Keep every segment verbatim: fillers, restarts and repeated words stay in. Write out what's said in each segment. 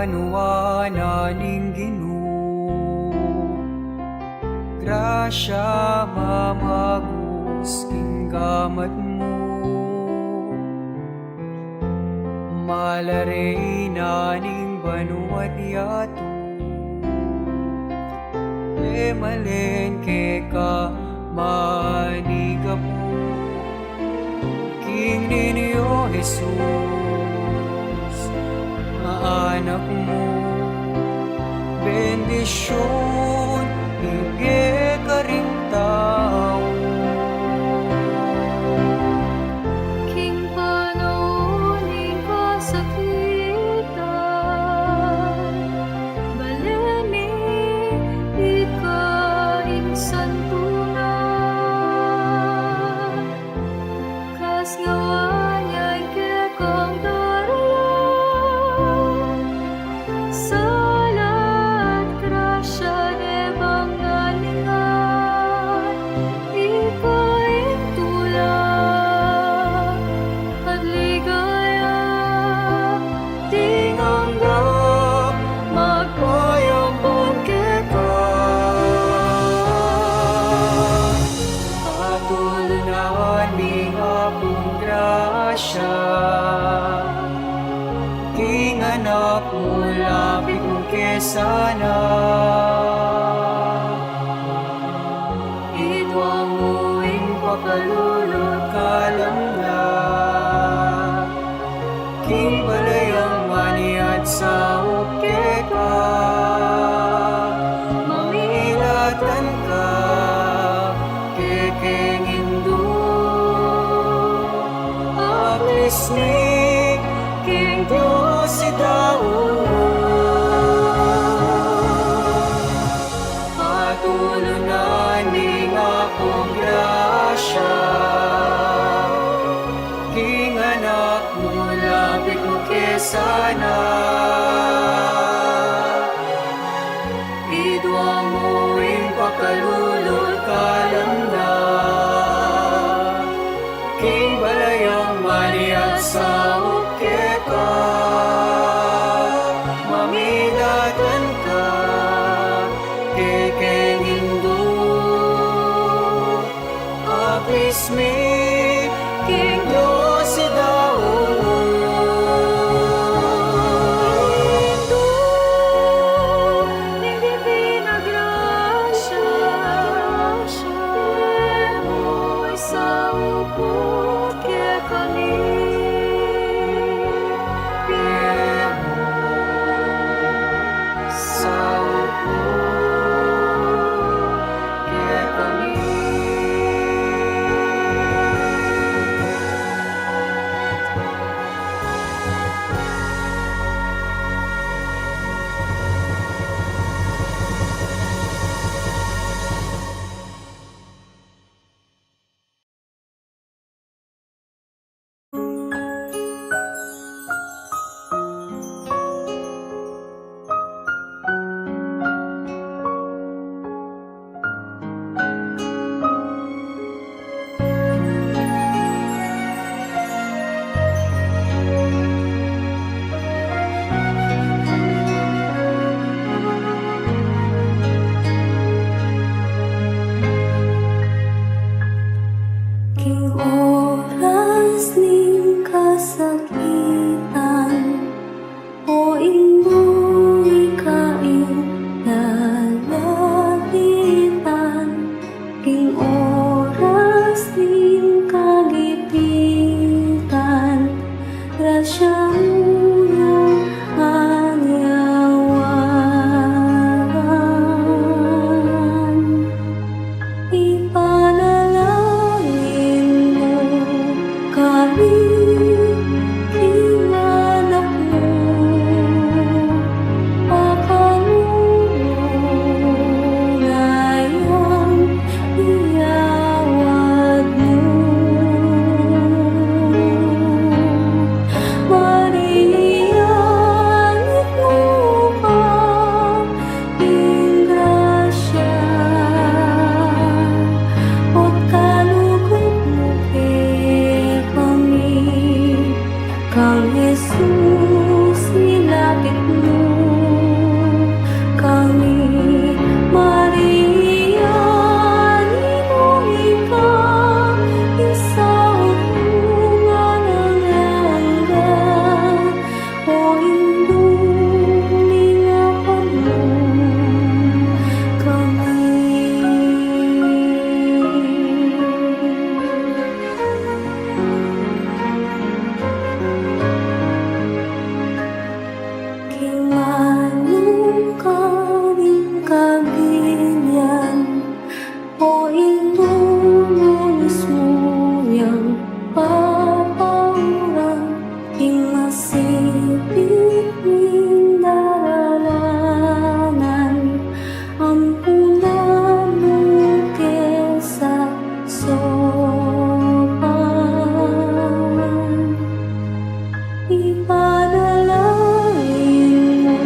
Banua na ning Ginu, grasya mamagus king gamat mu. Malare na ning banua't yatu, e malen keka manigapu. King ninu Jesus, anak mu, bendisyun ibie karing tau. King panaun ning kasakitan, bale mi ika ing santunan. Kasngawaan yang kekang darla, sala at grasya de bang naningan, ika ing tula at ligaya, ding angga magpayampun keka. Patulunan ning Apung grasya, king anak mu lapit mu ke sana. Idwa mu ing pakalulu at kalamnan, king balayang maniat saup keka, mamilatan ka kekeng Indu. Aklis mi king Dios idaun. Patulunan ning Apung grasya, king anak mu lapit mu ke sana. Idwa mu ing pakalulu at kalamnan, king balayang maniat saup keka, mamilatan ka kekeng Indu. Aklis mi king Dios idaun. Indu ning Divina Grasya, e mu isaup kekami Manung karing kabilyan, o Indu, munus mu yang papauran, ing masipit ning daralanan, ampunan mu ke sa sopan. Ipanalangin mu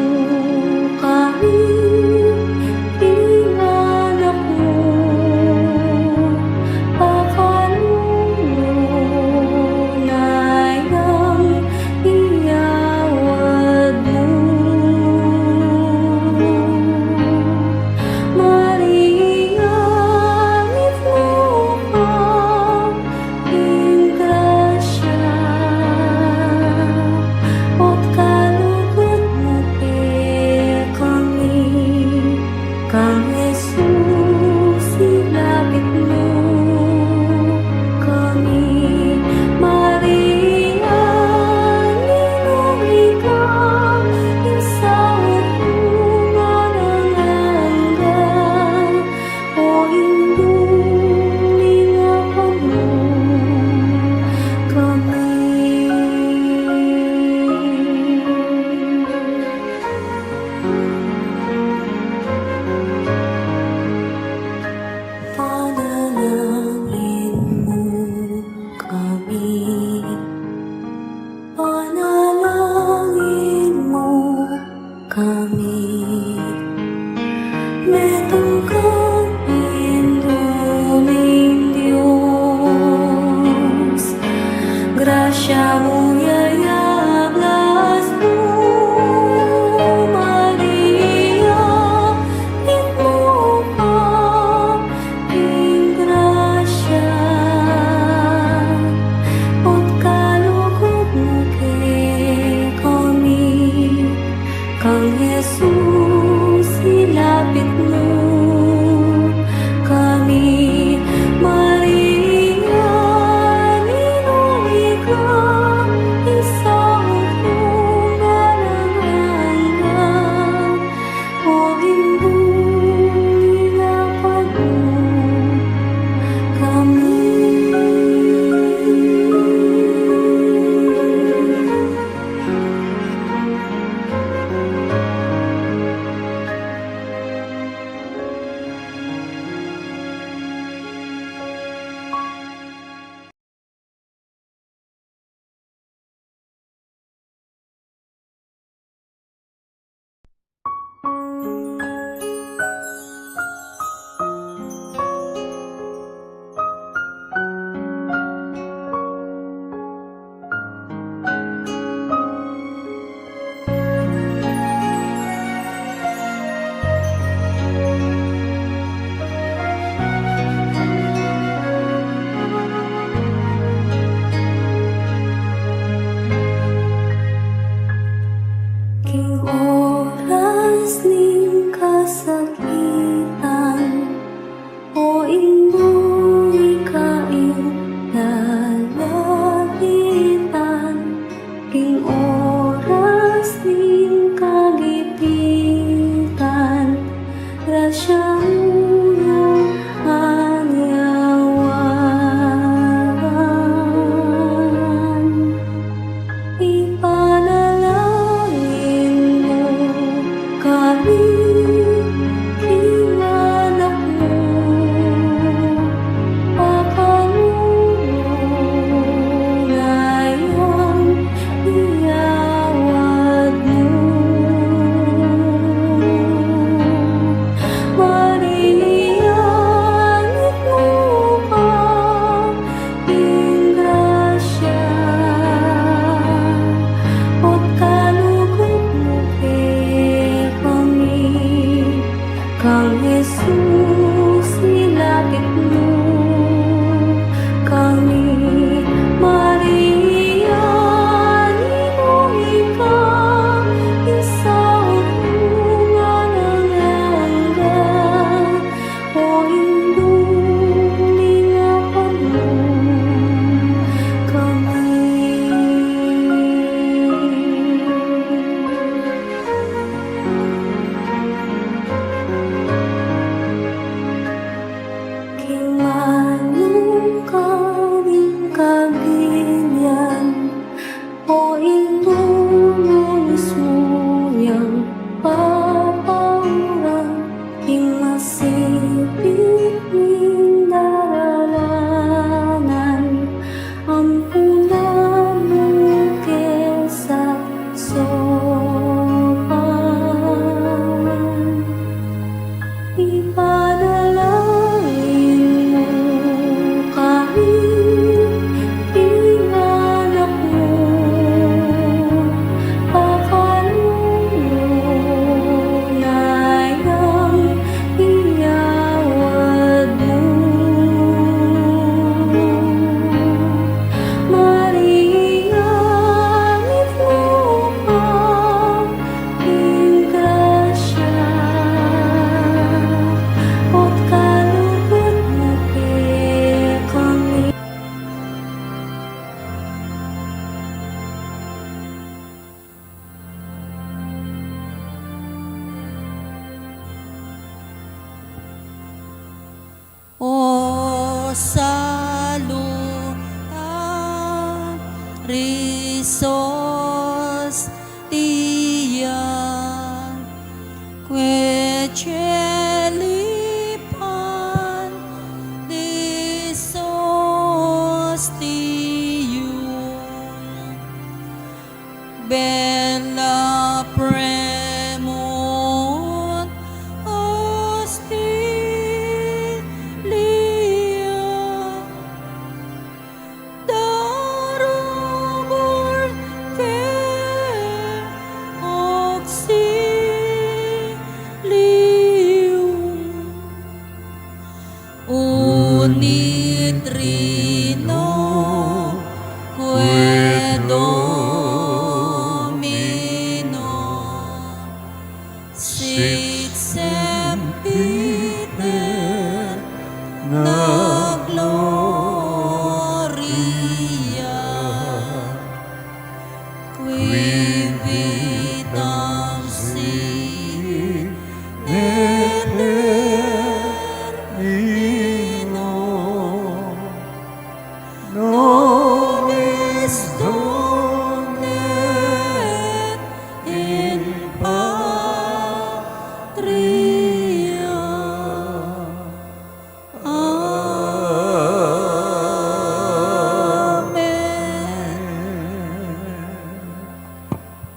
kami, king anak mu, pakalulu na yang iawad mu. Maria, mitmu ka king grasya, ot kalugud mu kekami, kang Jesus ilapit mu kami. Maria, ninung ika ing saut mung alang angga, o Indu, lingapan mu kami. Panalangin mu kami. Panalangin mu kami. Metung kang Indu ning Dios, grasya mu yayablas mu, Maria, mitmu ka king grasya, ot kalugud mu kekami, kang Jesus ilapit mu kami. Maria, ninung ika ing saut mung alang angga, o Indu, lingapan mu kami. Saluta ri sostian, que celipan di sostium. Bella premut hostilia, darubur te auxilium. Unit Trinoque Domino, sit semper in gloria, qui vitam sine termino nobis donde in patria. Amen.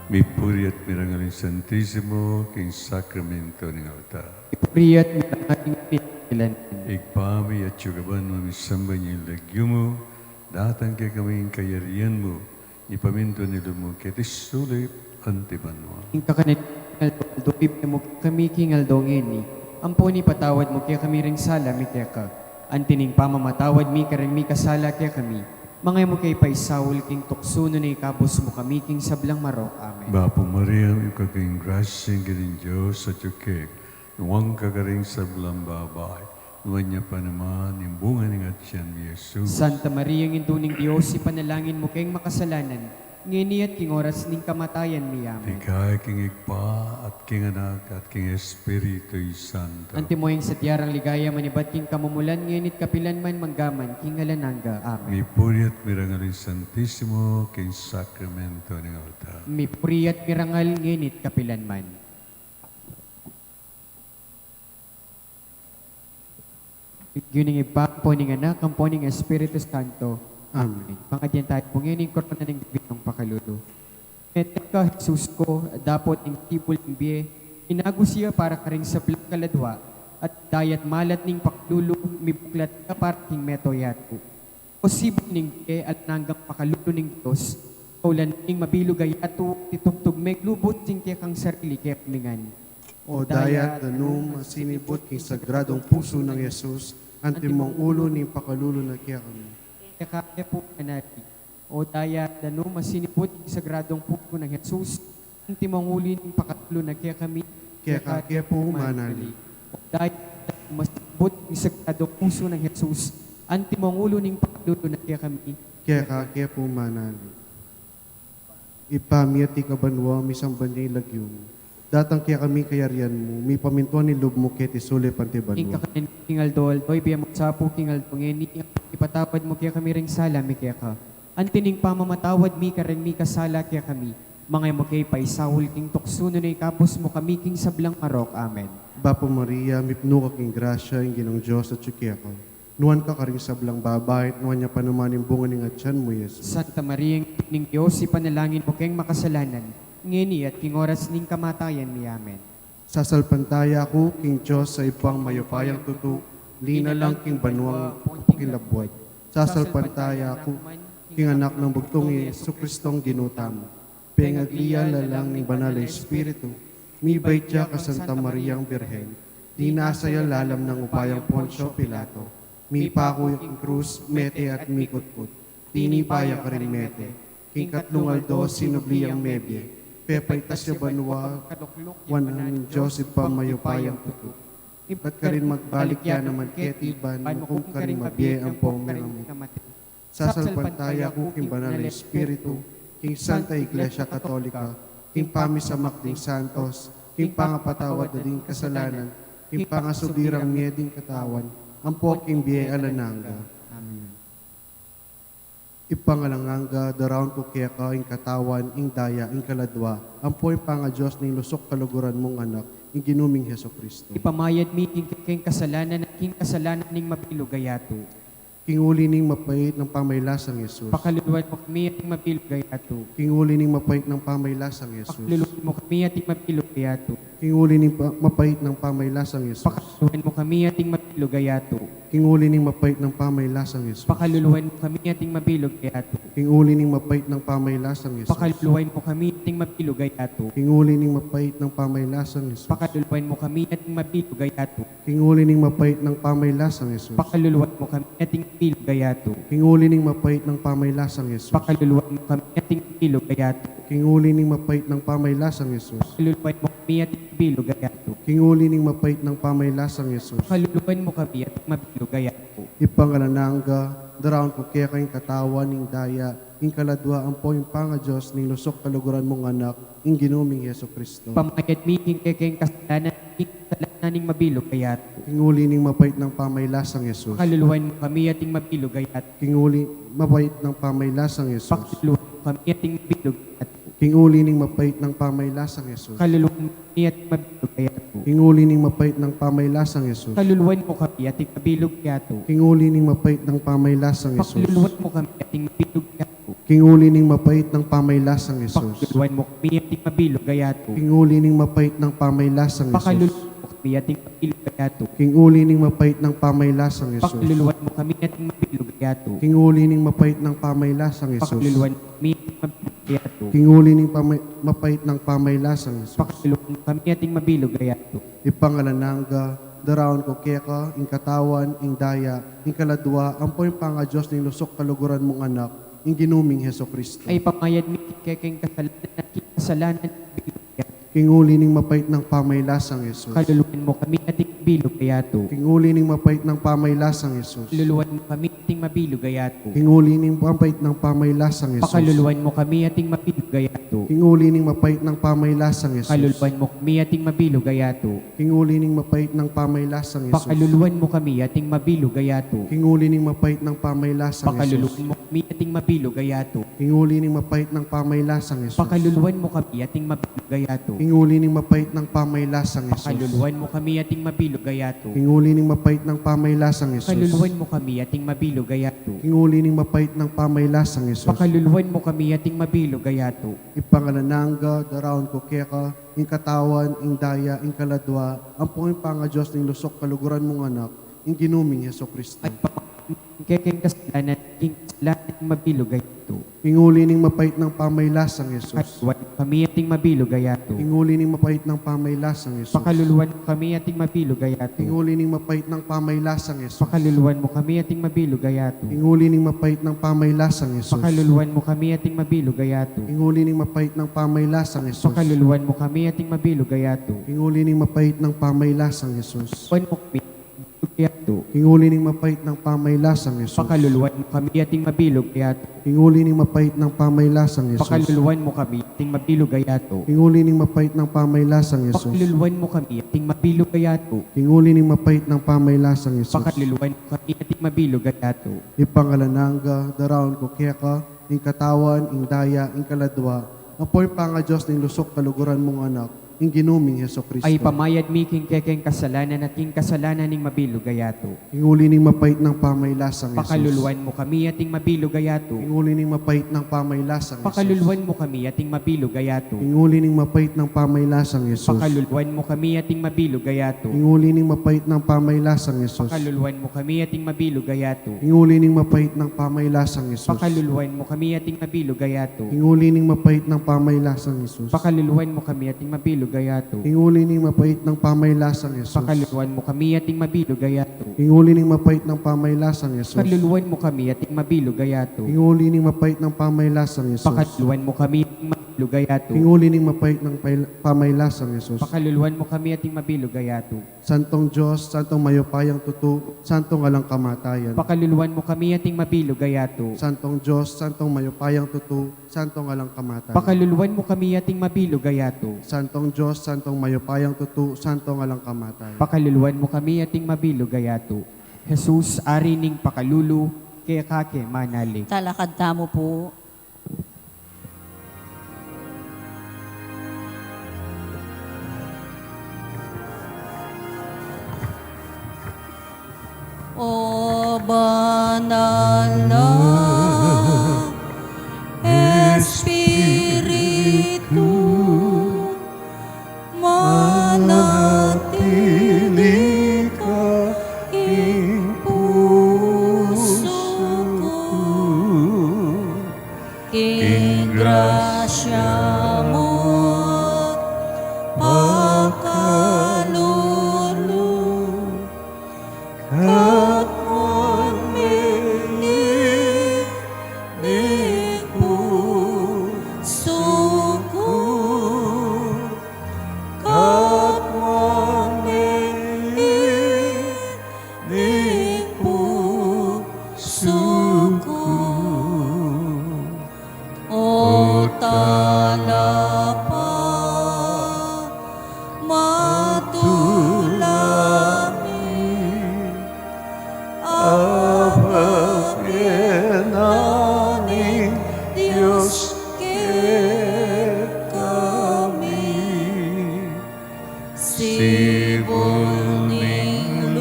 Mipuri at mirangal ing Santisimo king sakramento ning altar. Mipuri at mirangal ing pinagpilan. Ibpa mi, atsu ka banua, misamban ya ing lagyu mu, datang kekami ing kayarian mu, mipamintuan ing lub mu keti sulip anti banua. Ing kakanan mi king aldo-aldo ibie mu kekami king aldo ngeni, ampon ipatawad mu kekami ring sala mi keka, anti ning pamamatawad mi karing mikasala kekami. Manga e mu ke paisaul king tuksu, nune ikabus mu kami king sablang marok. Amen. Bapu Maria, mipnu ka king grasya, ing Ginung Dios atyu keka. Nuan ka karing sablang babai, nuan ya pa naman ing bunga ning atian mu, i Jesus. Santa Maria, Indu ning Dios, ipanalangin mu keng makasalanan, ngeni at king oras ning kamatayan mi. Amen. Ligaya king Ibpa, at king Anak, at king Espiritu Santo. Antimo ing sadyang ligaya manibat king kamumulan, ngeni't kapilan man, manggaman king alang angga. Amen. Mipuri at mirangal ing Santisimo king sakramento ning altar. Mipuri at mirangal ngeni't kapilan man. King lagyu ning Ibpa, ampo ning Anak, ampo ning Espiritu Santo. Amen. Amen. Pangadian tayu pu ngeni ing korona ning Divinong pakalulu. Mete ka, Jesus ku, dapot ning sibul ning bie, inagus ya para karing sablang kaladua, at dayat malat ning pakalulu, mibuklat ya para king meto yatu. O sibul ning bie, alang anggang pakalulu ning Dios, kaulan ning mabilug a yatu, itubtub me ing lubus ning kekang sarili kekami ngan. O daya at danum a sinibut king sagradong pusu nang Jesus, antimong ulu ning pakalulu na kekami. Keka ke pu manali. O daya at danum a sinibut king sagradong pusu nang Jesus, antimong ulu ning pakalulu na kekami. Keka ke pu manali. O daya at danum a sinibut king sagradong pusu nang Jesus, antimong ulu ning pakalulu na kekami. Keka ke pu manali. Ibpa mi, atiu ka banua, misamban ya ing lagyu mu. Datang kekami ing kayarian mu, mipamintuan ing lub mu keti sulip anti banua. Ing kakanan mi king aldo-aldo ibie mu sa pu king aldo ngeni, ipatawad mu kekami ring sala mi keka, anti ning pamamatawad mi karing mikasala kekami. Manga e mu ke paisaul king tuksu, nune ikabus mu kami king sablang marok. Amen. Bapu Maria, mipnu ka king grasya, ing Ginung Dios atyu keka. Nuan ka karing sablang babai, at nuan ya pa naman ing bunga ning atian mu, i Jesus. Santa Maria, Indu ning Dios, ipanalangin mu keng makasalanan, ngeni at king oras ning kamatayan mi. Amen. Sasalpantaya ku king Dios a Ibpang mayupayang tutu, linalang king banua ampon king labuad. Sasalpantaya ku king Anak nang bugtung, i Jesucristong Ginu tamu. Pengagli ya lalang ning Banal a Espiritu, mibait ya kang Santa Mariang Birhen, dinasa ya lalam nang upayang Poncio Pilato, mipaku ya king krus, mete at mikutkut, tinipa ya karing mete, king katlung aldo sinubli yang mebie, pepaitas ya banua, kalukluk ya kanan ning Dios Ibpang mayupayang tutu. Ibat karin magbalik ya naman keti ban mukum karing mabie ampong miramut. Sasalpantaya ku king Banal a Espiritu, king Santa Iglesia Katolika, king pamisamak ding santos, king pangapatawad da ding kasalanan, king pangasubli rang mie ding katawan, ampo king bie alang angga. Amen. Ibpa nang alang angga, daraun ku keka ing katawan, ing daya, ing kaladua, ampo ing pangadios ning lusuk kaluguran mung Anak, ing Ginu ming Jesucristo. Ipamayad mi king kekeng kasalanan at king kasalanan ning mabilug a yatu. King uli ning mapait nang pamaglasang Jesus. Pakaluluan mu kami at ing mabilug a yatu. King uli ning mapait nang pamaglasang Jesus. Pakaluluan mu kami at ing mabilug a yatu. King uli ning pa-, mapait nang pamaglasang Jesus. Pakaluluan mu kami at ing mabilug a yatu. King uli ning mapait nang pamaglasang Jesus. Pakaluluan mu kami at ing mabilug a yatu. King uli ning mapait nang pamaglasang Jesus. Pakaluluan mu kami at ing mabilug a yatu. King uli ning mapait nang pamaglasang Jesus. Pakaluluan mu kami at ing mabilug a yatu. King uli ning mapait nang pamaglasang Jesus. Pakaluluan mu kami at ing mabilug a yatu. King uli ning mapait nang pamaglasang Jesus. Pakaluluan mu kami at ing mabilug a yatu. King uli ning mapait nang pamaglasang Jesus. Pakaluluan mu kami at ing mabilug a yatu. King uli ning mapait nang pamaglasang Jesus. Pakaluluan mu kami at ing mabilug a yatu. Ibpa nang alang angga, daraun ku keka ing katawan, ing daya, ing kaladua, ampo ing pangadios ning lusuk kaluguran mung Anak, ing Ginu ming Jesucristo. Pamayad mi king kekeng kasalanan, king kasalanan ning mabilug a yatu. King uli ning mapait nang pamaglasang Jesus. Pakaluluan mu kami at ing mabilug a yatu. King uli mapait nang pamaglasang Jesus. Pakaluluan mu kami at ing mabilug a yatu. King uli ning mapait nang pamaglasang Jesus. Pakaluluan mu kami at ing mabilug a yatu. King uli ning mapait nang pamaglasang Jesus. Pakaluluan mu kami at ing mabilug a yatu. King uli ning mapait nang pamaglasang Jesus. Pakaluluan mu kami at ing mabilug a yatu. King uli ning mapait nang pamaglasang Jesus. Pakaluluan mu kami at ing mabilug a yatu. King uli ning mapait nang pamaglasang Jesus. Pakaluluan mu kami at ing mabilug a yatu. King uli ning mapait nang pamaglasang Jesus. Pakaluluan mu kami at ing mabilug a yatu. King uli ning mapait nang pamaglasang Jesus. Pakaluluan mu kami at ing mabilug a yatu. King uli ning pamay-, mapait nang pamaglasang Jesus. Pakaluluan mu kami at ing mabilug a yatu. Ibpa nang alang angga, daraun ku keka ing katawan, ing daya, ing kaladua, ampo ing pangadios ning lusuk kaluguran mung Anak, ing Ginu ming Jesucristo. Ipamayad mi king kekeng kasalanan at king kasalanan ning mabilug a yatu. King uli ning mapait nang pamaglasang Jesus. Pakaluluan mu kami at ing mabilug a yatu. King uli ning mapait nang pamaglasang Jesus. Pakaluluan mu kami at ing mabilug a yatu. King uli ning mapait nang pamaglasang Jesus. Pakaluluan mu kami at ing mabilug a yatu. King uli ning mapait nang pamaglasang Jesus. Pakaluluan mu kami at ing mabilug a yatu. King uli ning mapait nang pamaglasang Jesus. Pakaluluan mu kami at ing mabilug a yatu. King uli ning mapait nang pamaglasang Jesus. Pakaluluan mu kami at ing mabilug a yatu. King uli ning mapait nang pamaglasang Jesus. Pakaluluan mu kami at ing mabilug a yatu. King uli ning mapait nang pamaglasang Jesus. Pakaluluan mu kami at ing mabilug a yatu. King uli ning mapait nang pamaglasang Jesus. Pakaluluan mu kami at ing mabilug a yatu. King uli ning mapait nang pamaglasang Jesus. Pakaluluan mu kami at ing mabilug a yatu. Ibpa nang alang angga, daraun ku keka ing katawan, ing daya, ing kaladua, ampo ing pangadios ning lusuk kaluguran mung Anak, ing Ginu ming Jesucristo. Ipamayad mi king kekeng kasalanan at king kasalanan ning mabilug a yatu. King uli ning mapait nang pamaglasang Jesus. Pakaluluan mu kami at ing mabilug a yatu. King uli ning mapait nang pamaglasang Jesus. Pakaluluan mu kami at ing mabilug a yatu. King uli ning mapait nang pamaglasang Jesus. Pakaluluan mu kami at ing mabilug a yatu. King uli ning mapait nang pamaglasang Jesus. Pakaluluan mu kami at ing mabilug a yatu. King uli ning mapait nang pamaglasang Jesus. Pakaluluan mu kami at ing mabilug a yatu. King uli ning mapait nang pamaglasang Jesus. Pakaluluan mu kami at ing mabilug a yatu. King uli ning mapait nang pamaglasang Jesus. Pakaluluan mu kami at ing mabilug a yatu. King uli ning mapait nang pamaglasang Jesus. Pakaluluan mu kami at ing mabilug a yatu. King uli ning mapait nang pamaglasang Jesus. Pakaluluan mu kami at ing mabilug a yatu. King uli ning mapait nang pamaglasang Jesus. Pakaluluan mu kami at ing mabilug a yatu. Ibpa nang alang angga, daraun ku keka ing katawan, ing daya, ing kaladua, ampo ing pangadios ning lusuk kaluguran mung Anak, ing Ginu ming Jesucristo. Ipamayad mi king kekeng kasalanan at king kasalanan ning mabilug a yatu. King uli ning mapait nang pamaglasang Jesus. Pakaluluan mu kami at ing mabilug a yatu. King uli ning mapait nang pamaglasang Jesus. Pakaluluan mu kami at ing mabilug a yatu. King uli ning mapait nang pamaglasang Jesus. Pakaluluan mu kami at ing mabilug a yatu. King uli ning mapait nang pamaglasang Jesus. Pakaluluan mu kami at ing mabilug a yatu. King uli ning mapait nang pamaglasang Jesus. Pakaluluan mu kami at ing mabilug a yatu. King uli ning mapait nang pamaglasang Jesus. Pakaluluan mu kami at ing mabilug a yatu. King uli ning mapait nang pamaglasang Jesus. Pakaluluan mu kami at ing mabilug a yatu. King uli ning mapait nang pamaglasang Jesus. Pakaluluan mu kami at ing mabilug a yatu. King uli ning mapait nang pamaglasang Jesus. Pakaluluan mu kami at ing mabilug a yatu. King uli ning mapait nang pail-, pamaglasang Jesus. Pakaluluan mu kami at ing mabilug a yatu. Santong Dios, Santong mayupayang tutu, Santong alang kamatayan. Pakaluluan mu kami at ing mabilug a yatu. Santong Dios, Santong mayupayang tutu, Santong alang kamatayan. Pakaluluan mu kami at ing mabilug a yatu. Santong Dios, Santong mayupayang tutu, Santong alang kamatayan. Pakaluluan mu kami at ing mabilug a yatu. Jesus, Ari ning pakalulu, keka ke manalik. Talakad tamu pu. O banal na Espiritu, manatili ka king pusu ku. King grasya mu pakalulu, katmuan me ning pusu ku, katmuan me ning pusu ku. O Talapa, matula mi, abak bie na ning Dios kekami. Sibul ning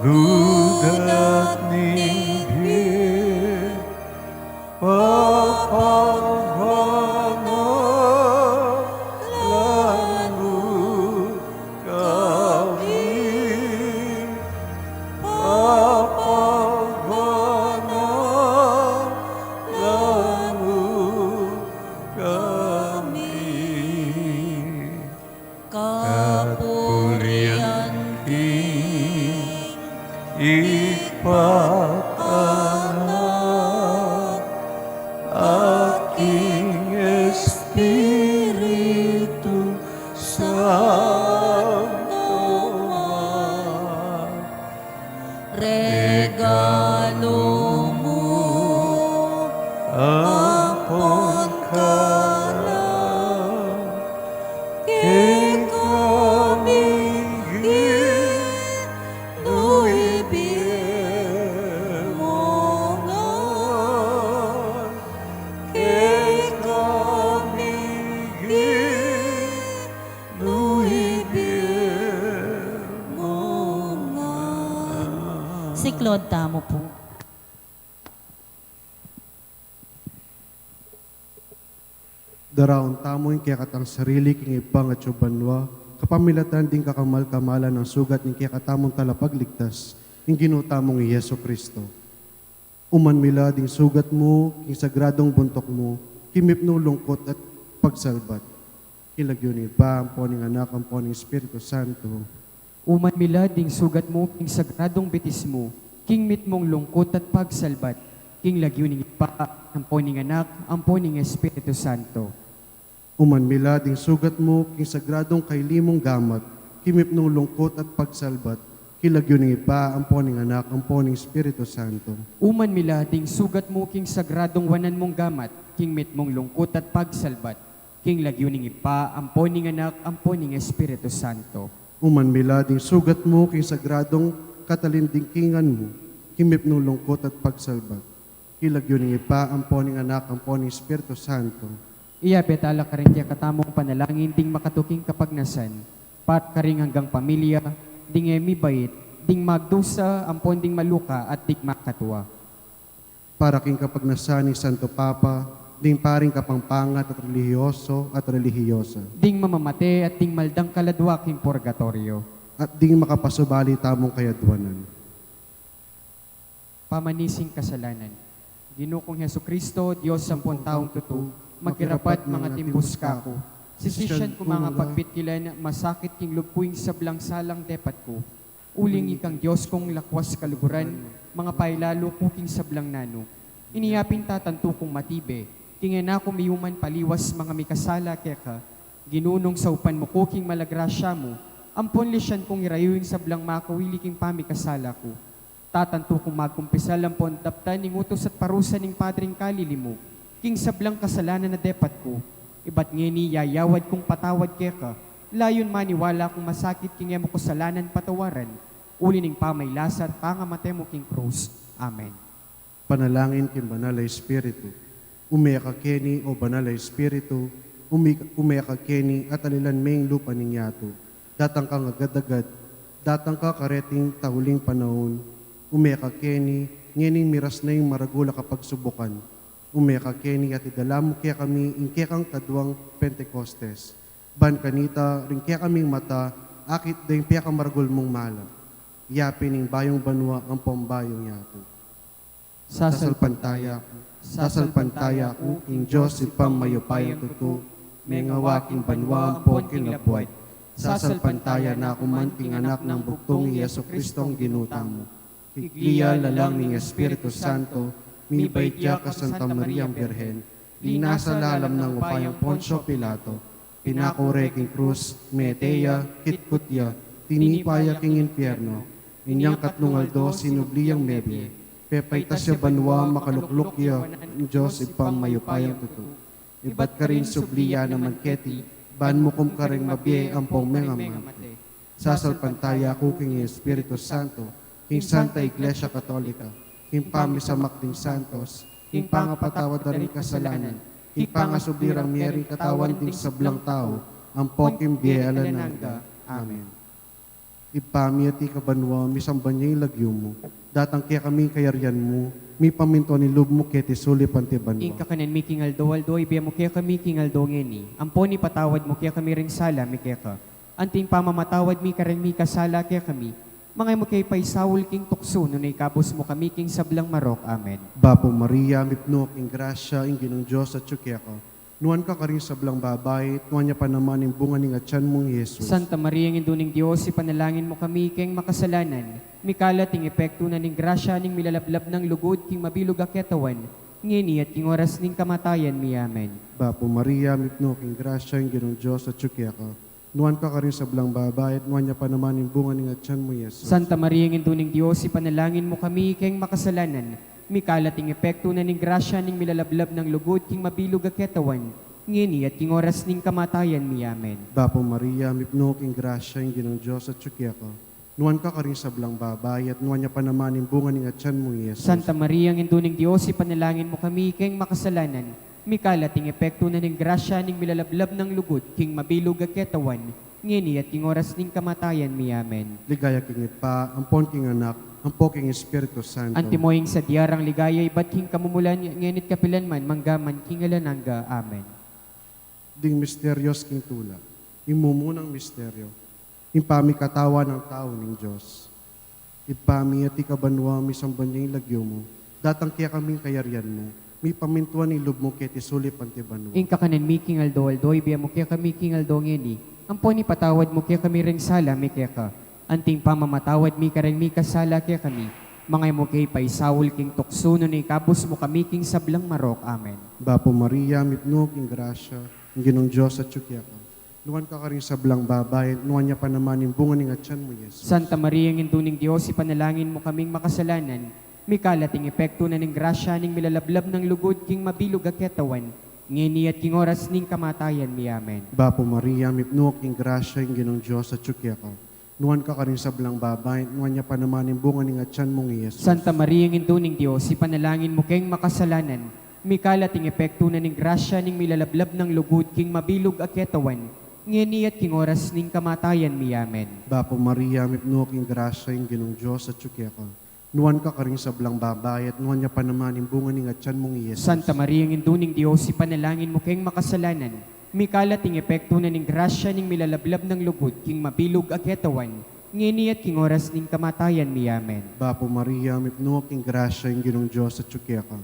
lugud at ning bie, papabanalan mu kami, papabanalan mu kami. Kapurian king Ibpa, Anak, at king Espiritu Santo man. Regalu mu ampon kalam, kekami Ginu, ibie mu ngan, kekami Ginu, ibie mu ngan. Siklaud tamu pu. Daraun tamu ing kekatang sarili king Ibpang atsu banua, kapamilatan ding kakamal-kamalan a sugat ning kekatamung Talapagligtas, ing Ginu tamung i Jesu Cristo. Uman mila ding sugat mu king sagradung buntuk mu, king mipnung lungkut at pagsalbat, king lagyu ning Ibpa, ampo ning Anak, ampo ning Espiritu Santo. Uman mila ding sugat mu king sagradung bitis mu, king mitmung lungkut at pagsalbat, king lagyu ning Ibpa, ampo ning Anak, ampo ning Espiritu Santo. Uman mila ding sugat mu king sagradung kaili mung gamat, king mipnung lungkut at pagsalbat, king lagyu ning Ibpa, ampo ning Anak, ampo ning Espiritu Santo. Uman mila ding sugat mu king sagradung wanan mung gamat, king mitmung lungkut at pagsalbat, king lagyu ning Ibpa, ampo ning Anak, ampo ning Espiritu Santo. Uman mila ding sugat mu king sagradung katalindingkingan mu, king mipnung lungkut at pagsalbat, king lagyu ning Ibpa, ampo ning Anak, ampo ning Espiritu Santo. Iyabe tala karing kekatamung panalangin ding makatuking kapagnasan, para karing anggang pamilya, ding e mibait, ding magdusa, ampon ding maluka, at ding makatua. Para king kapagnasan ning Santo Papa, ding paring Kapampangan at relihiyoso at relihiyosa. Ding mamamate at ding maldangkal a dua king purgatoryo. At ding makapasubali tamung kayadwanan. Pamanising kasalanan. Ginu kung Jesucristo, Dios ampon taung tutu, makirapat mangatimbus kaku. Sisisyan ku mangapagpitkilan, masakit king lub ku ing sablang salang depat ku. Uling ikang Dios kung lakwas kaluguran, mangapailalu ku king sablang nanu. Inya pin tatantu kung matibe, king e na ku miyuman paliwas mangamikasala keka. Ginu, nung saupan mu ku king mala grasya mu, ampon lisyan kung irayu ing sablang makawili king pamikasala ku. Tatantu kung magkumpisal ampon daptan ing utus at parusa ning Padring Kalili mu king sablang kasalanan a depat ku. Ibat ngeni yayawad kung patawad keka, layun maniwala kung masakit king e mu kasalanan patawaran. Uli ning pamailas at pangamate mu king krus. Amen. Panalangin king Banal a Espiritu. Ume ka keni, o Banal a Espiritu, umi-, ume ka keni at alilan me ing lupa ning yatu. Datang kang agad-agad, datang ka kareting tauling panaun. Ume ka keni, ngening miras na ing maragul a kapagsubukan. Ume ka keni at idala mu kekami ing kekang kaduang Pentecostes. Ban kanita, ring kekaming mata, akit da ing pekamaragul mung mala. Yapin ing bayung banua ampong bayung yatu. Sasalpantaya ku, sasalpantaya ku king Dios Ibpang mayupayang tutu, mengawa king banua ampon king labuad. Sasalpantaya na ku man king Anak nang bugtung, i Jesucristong Ginu tamu. Iglesia, lalang ning Espiritu Santo, mibait ya ka Santa Mariang Birhen, linasa lalam nang upayang Poncio Pilato, pinako re king krus, mete ya, kitkut ya, tinipa ya king impierno, inyang katlung aldo sinubli yang mebie, pepaitas ya banua, makalukluk ya king Dios Ibpang mayupayang tutu. Ibat karin subli ya naman keti, ban mukum karing mabie ampong mengamate. Sasalpantaya ku king Espiritu Santo, king Santa Iglesia Katolika, king pamisamak ding santos, king pangapatawad da ring kasalanan, king pangasubli rang mie ring katawan ding sablang tau, ampon king bie alang angga. Amen. Ibpa mi, atiu ka banua, misamban ya ing lagyu mu. Datang kekami ing kayarian mu, mipamintuan ing lub mu keti sulip anti banua. Ing kakanan mi king aldo-aldo, ibie mu kekami king aldo ngeni. Ampon ipatawad mu kekami ring sala mi keka, anti ing pamamatawad mi kareng mikasala kekami. Manga e mu ke paisaul king tuksu, nune ikabus mu kami king sablang marok. Amen. Bapu Maria, mipnu ka king grasya, ing Ginung Dios atyu keka. Nuan ka karing sablang babai, at nuan ya pa naman ing bunga ning atyan mung Jesus. Santa Maria, Indu ning Dios, ipanalangin mu kami keng makasalanan, mikalat ing epektu na ning grasya ning milalablab nang lugud king mabilug a ketawan, ngeni at king oras ning kamatayan mi. Amen. Bapu Maria, mipnu ka king grasya, ing Ginung Dios atyu keka. Nuan ka karing sablang babai, at nuan ya pa naman ing bunga ning atyan mu, Jesus. Santa Maria, Indu ning Dios, ipanalangin mu kami keng makasalanan, mikalat ing epektu na ning grasya ning milalablab nang lugud king mabilug a ketawan, ngeni at king oras ning kamatayan mi. Amen. Bapu Maria, mipnu ka king grasya, ing Ginung Dios atyu keka. Nuan ka karing sablang babai, at nuan ya pa naman ing bunga ning atyan mu, Jesus. Santa Maria, Indu ning Dios, ipanalangin mu kami keng makasalanan, mikalat ing epektu na ning grasya ning milalablab nang lugud king mabilug a ketawan, ngeni at king oras ning kamatayan mi. Amen. Ligaya king Ibpa, ampon king Anak, ampon king Espiritu Santo. Antimo ing sadya rang ligaya ibat king kamumulan, ngeni't kapilan man, mangga man king alang angga. Amen. Ding misterios king tula. Ing mumunang misterio, ing pamikatawan nang tau ning Dios. Ibpa mi, atiu ka banua, misamban ya ing lagyu mu. Datang kekami ing kayarian mu. Mipamintuan ing lub mu keti sulip anti banua. Ing kakanan mi king aldo-aldo, ibie mu kekami king aldo ngeni. Ampon ipatawad mu kekami ring sala mi keka, anti ing pamamatawad mi kareng mikasala kekami. Manga e mu ke paisaul king tuksu, nune ikabus mu kami king sablang marok. Amen. Bapu Maria, mipnu ka king grasya, ing Ginung Dios atyu keka. Nuan ka karing sablang babai, at nuan ya pa naman ing bunga ning atyan mu, Jesus. Santa Maria, Indu ning Dios, ipanalangin mu kaming makasalanan, mikalat ing epektu na ning grasya ning milalablab nang lugud king mabilug a ketawan, ngeni at king oras ning kamatayan mi. Amen. Bapu Maria, mipnu ka king grasya, ing Ginung Dios atyu keka. Nuan ka karing sablang babai, at nuan ya pa naman ing bunga ning atyan mung Jesus. Santa Maria, Indu ning Dios, ipanalangin mu keng makasalanan, mikalat ing epektu na ning grasya ning milalablab nang lugud king mabilug a ketawan, ngeni at king oras ning kamatayan mi. Amen. Bapu Maria, mipnu ka king grasya, ing Ginung Dios atyu keka. Nuan ka karing sablang babai, at nuan ya pa naman ing bunga ning atyan mung Jesus. Santa Maria, Indu ning Dios, ipanalangin mu keng makasalanan, mikalat ing epektu na ning grasya ning milalablab nang lugud king mabilug a ketawan, ngeni at king oras ning kamatayan mi. Amen. Bapu Maria, mipnu ka king grasya, ing Ginung Dios atyu keka.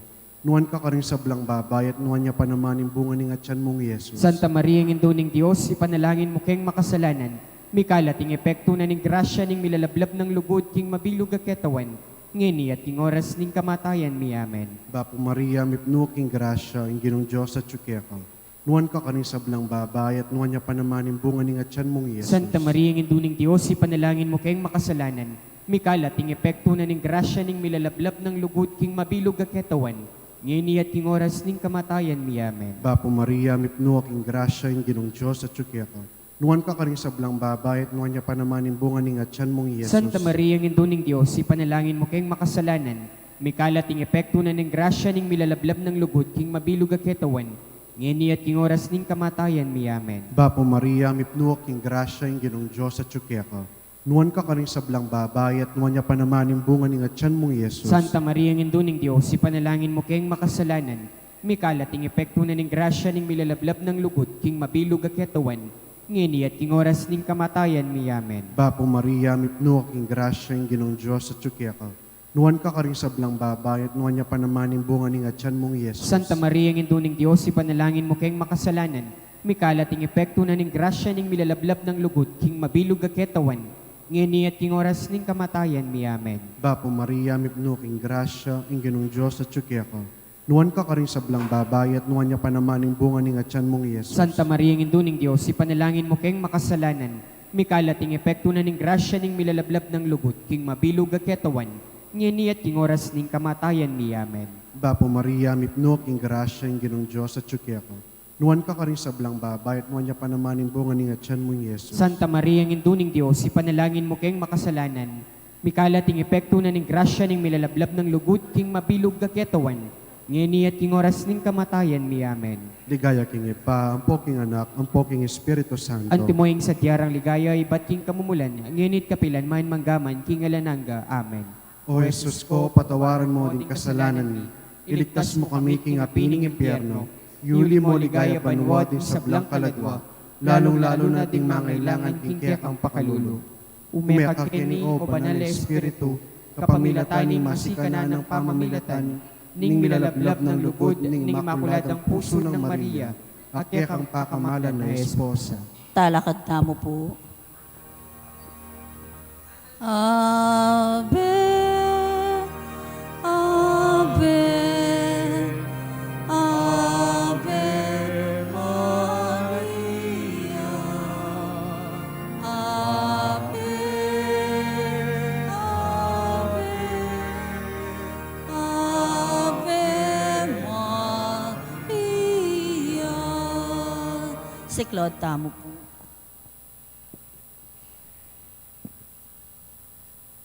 Nuan ka karing sablang babai, at nuan ya pa naman ing bunga ning atyan mung Jesus. Santa Maria, Indu ning Dios, ipanalangin mu keng makasalanan, mikalat ing epektu na ning grasya ning milalablab nang lugud king mabilug a ketawan, ngeni at king oras ning kamatayan mi. Amen. Bapu Maria, mipnu ka king grasya, ing Ginung Dios atyu keka. Nuan ka karing sablang babai, at nuan ya pa naman ing bunga ning atyan mung Jesus. Santa Maria, Indu ning Dios, ipanalangin mu keng makasalanan, mikalat ing epektu na ning grasya ning milalablab nang lugud king mabilug a ketawan, ngeni at king oras ning kamatayan mi. Amen. Bapu Maria, mipnu ka king grasya, ing Ginung Dios atyu keka. Nuan ka karing sablang babai, at nuan ya pa naman ing bunga ning atian mung Jesus. Santa Maria, Indu ning Dios, ipanalangin mu keng makasalanan, mikalat ing epektu na ning grasya ning milalablab nang lugud king mabilug a ketawan, ngeni at king oras ning kamatayan mi. Amen. Bapu Maria, mipnu ka king grasya, ing Ginung Dios atyu keka. Nuan ka karing sablang babai, at nuan ya pa naman ing bunga ning atian mung Jesus. Santa Maria, Indu ning Dios, ipanalangin mu keng makasalanan, mikalat ing epektu na ning grasya ning milalablab nang lugud king mabilug a ketawan, ngeni at king oras ning kamatayan mi. Amen. Bapu Maria, mipnu ka king grasya, ing Ginung Dios atyu keka. Nuan ka karing sablang babai, at nuan ya pa naman ing bunga ning atian mung Jesus. Santa Maria, Indu ning Dios, ipanalangin mu keng makasalanan, mikalat ing epektu na ning grasya ning milalablab nang lugud king mabilug a ketawan, ngeni at king oras ning kamatayan mi. Amen. Bapu Maria, mipnu ka king grasya, ing Ginung Dios atyu keka. Nuan ka karing sablang babai, at nuan ya pa naman ing bunga ning atian mung Jesus. Santa Maria, Indu ning Dios, ipanalangin mu keng makasalanan, mikalat ing epektu na ning grasya ning milalablab nang lugud king mabilug a ketawan, ngeni at king oras ning kamatayan mi. Amen. Bapu Maria, mipnu ka king grasya, ing Ginung Dios atyu keka. Nuan ka karing sablang babai, at nuan ya pa naman ing bunga ning atian mung Jesus. Santa Maria, Indu ning Dios, ipanalangin mu keng makasalanan, mikalat ing epektu na ning grasya ning milalablab nang lugud king mabilug a ketawan, ngeni at king oras ning kamatayan mi. Amen. Ligaya king Ibpa, ampo king Anak, ampo king Espiritu Santo. Antimo ing sadya rang ligaya ibat king kamumulan, ngeni at kapilan man, mangga man king alang angga. Amen. O Jesus ko, patawaran mu ding kasalanan mi, iligtas mu kami king api ning impyerno, iuli mu king ligaya banua ding sablang kaladua, lalung-lalu na ding mangailangan king kekang pakalulu. Ume ka keni, o Banal a Espiritu, kapamilatan ning masikanan nang pamamilatan ning milalablab nang lugud ning Imakuladang Pusu nang Maria, a kekang pakamalan a esposa. Talakad tamu pu. Ave, Ave, Ave Maria. Ave, Ave, Ave Maria. Siklaud tamu pu.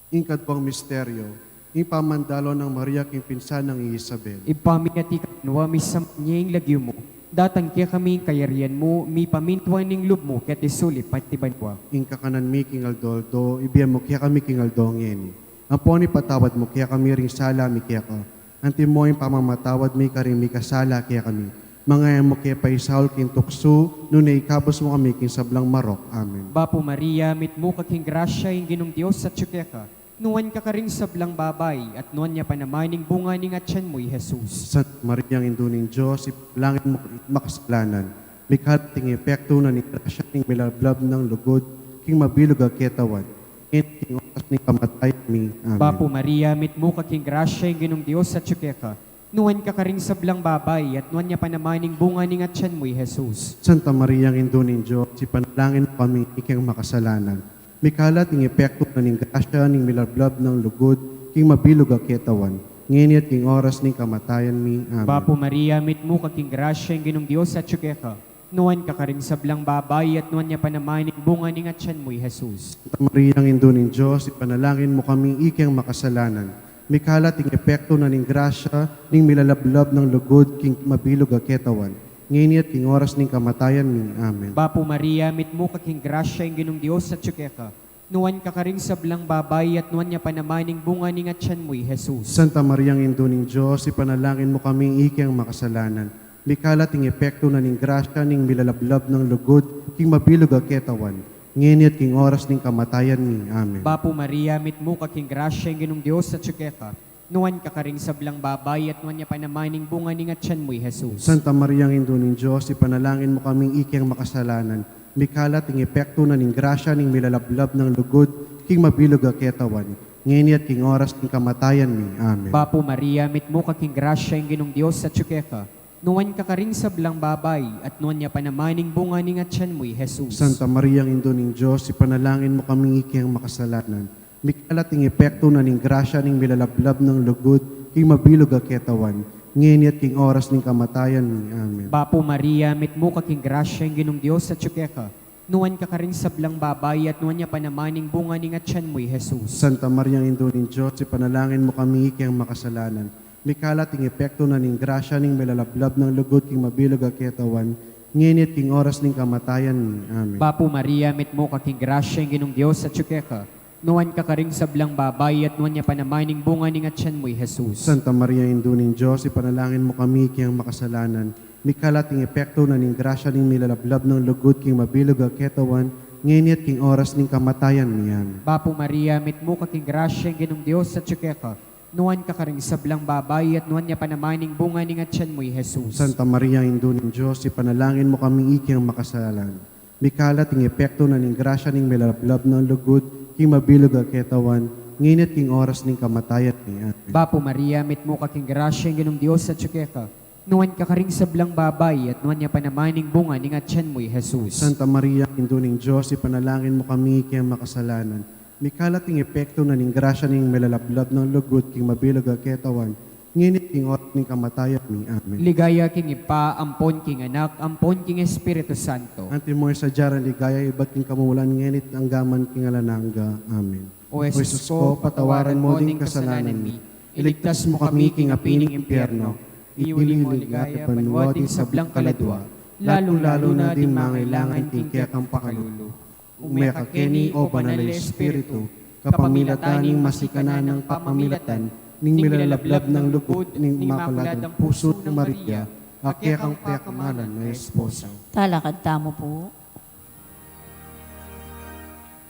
Ing kaduang misteryo, ing pamandalo nang Maria king pinsan nang Isabel. Ibpa mi, atiu ka banua, misamban ya ing lagyu mu, datang kekami ing kayarian mu, mipamintuan ing lub mu keti sulip anti banua. Ing kakanan mi king aldo-aldo ibie mu kekami king aldo ngeni. Ampon ipatawad mu kekami ring sala mi keka, antimo ing pamamatawad mi karing mikasala kekami. Manga e mu ke paisaul king tuksu, nune ikabus mu kami king sablang marok. Amen. Bapu Maria, mitmu ka king grasya, ing Ginung Dios atyu keka. Nuan ka karing sablang babai, at nuan ya pa naman ing bunga ning atian mu, i Jesus. Santa Maria, Indu ning Dios, ipanalangin mu kaming makasalanan, mikalat ing epektu na ning grasya ning milalablab nang lugud king mabilug a ketawan, ngeni king oras ning kamatayan mi. Amen. Bapu Maria, mitmu ka king grasya, ing Ginung Dios atyu keka. Nuan ka karing sablang babai, at nuan ya pa naman ing bunga ning atian mu, i Jesus. Santa Maria, Indu ning Dios, ipanalangin mu kaming ikeng makasalanan, mikalat ing epektu na ning grasya ning milalablab nang lugud king mabilug a ketawan, ngeni at king oras ning kamatayan mi. Amen. Bapu Maria, mitmu ka king grasya, ing Ginung Dios atyu keka. Nuan ka karing sablang babai, at nuan ya pa naman ing bunga ning atian mu, i Jesus. Santa Maria, Indu ning Dios, ipanalangin mu kaming ikeng makasalanan, mikalat ing epektu na ning grasya ning milalablab nang lugud king mabilug a ketawan, ngeni at king oras ning kamatayan mi. Amen. Bapu Maria, mitmu ka king grasya, ing Ginung Dios atyu keka. Nuan ka karing sablang babai, at nuan ya pa naman ing bunga ning atian mu, i Jesus. Santa Maria, Indu ning Dios, ipanalangin mu kaming ikeng makasalanan, mikalat ing epektu na ning grasya ning milalablab nang lugud king mabilug a ketawan, ngeni at king oras ning kamatayan mi. Amen. Bapu Maria, mitmu ka king grasya, ing Ginung Dios atyu keka. Nuan ka karing sablang babai, at nuan ya pa naman ing bunga ning atian mu, i Jesus. Santa Maria, Indu ning Dios, ipanalangin mu kaming ikeng makasalanan, mikalat ing epektu na ning grasya ning milalablab nang lugud king mabilug a ketawan, ngeni at king oras ning kamatayan mi. Amen. Bapu Maria, mitmu ka king grasya, ing Ginung Dios atyu keka. Nuan ka karing sablang babai, at nuan ya pa naman ing bunga ning atian mu, i Jesus. Santa Maria, Indu ning Dios, ipanalangin mu kaming ikeng makasalanan, mikalat ing epektu na ning grasya ning milalablab nang lugud king mabilug a ketawan, ngeni at king oras ning kamatayan mi. Amen. Bapu Maria, mitmu ka king grasya, ing Ginung Dios atyu keka. Nuan ka karing sablang babai, at nuan ya pa naman ing bunga ning atyan mu, i Jesus. Santa Maria, Indu ning Dios, ipanalangin mu kami iking makasalanan, mikal at king epektu na ning grasya ning milalablab nang lugud king mabilug a ketawan, ngeni at king oras ning kamatayan mi. Amen. Bapu Maria, mitmu ka king grasya, ing Ginung Dios atyu keka. Nuan ka karing sablang babai, at nuan ya pa naman ing bunga ning atyan mu, i Jesus. Santa Maria, Indu ning Dios, ipanalangin mu kami iking makasalanan, mikal at king epektu na ning grasya ning milalablab nang lugud king mabilug a ketawan, ngeni at king oras ning kamatayan mi. Amen. Bapu Maria, mitmu ka king grasya, ing Ginung Dios atyu keka. Nuan ka karing sablang babai, at nuan ya pa naman ing bunga ning atyan mu, i Jesus. Santa Maria, Indu ning Dios, ipanalangin mu kami iking makasalanan, mikal at king epektu na ning grasya ning milalablab nang lugud king mabilug a ketawan, ngeni at king oras ning kamatayan mi. Amen. Bapu Maria, mitmu ka king grasya, ing Ginung Dios atyu keka. Nuan ka karing sablang babai, at nuan ya pa naman ing bunga ning atyan mu, i Jesus. Santa Maria, Indu ning Dios, ipanalangin mu kami iking makasalanan, mikal at king epektu na ning grasya ning milalablab nang lugud king mabilug a ketawan, ngeni at king oras ning kamatayan mi. Amen. Ligaya king Ibpa, ampon king Anak, ampon king Espiritu Santo. Antimo ing sadya nang ligaya ibat king kamumulan, ngeni at angga man king alang angga. Amen. O Jesus ko, patawaran mo ding kasalanan mi, iligtas mo kami king api ning impyerno, iuli mo king ligaya banua ding sablang kaladua, lalung-lalu na ding mangailangan king kekang pakalulu. Ume ka keni, o Banal a Espiritu, kapamilatan ning masikananang pamamilatan ning milalablab nang lugud ning Imakuladang Pusu nang Maria, a kekang pekamalan a esposa. Talakad tamu pu.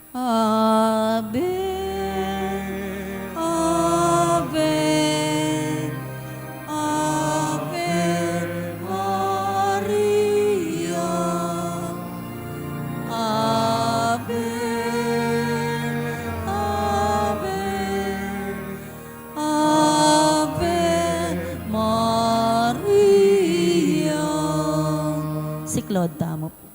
Ave, Ave, Ave Maria. Ave, Ave, Ave Maria. Siklaud tamu pu.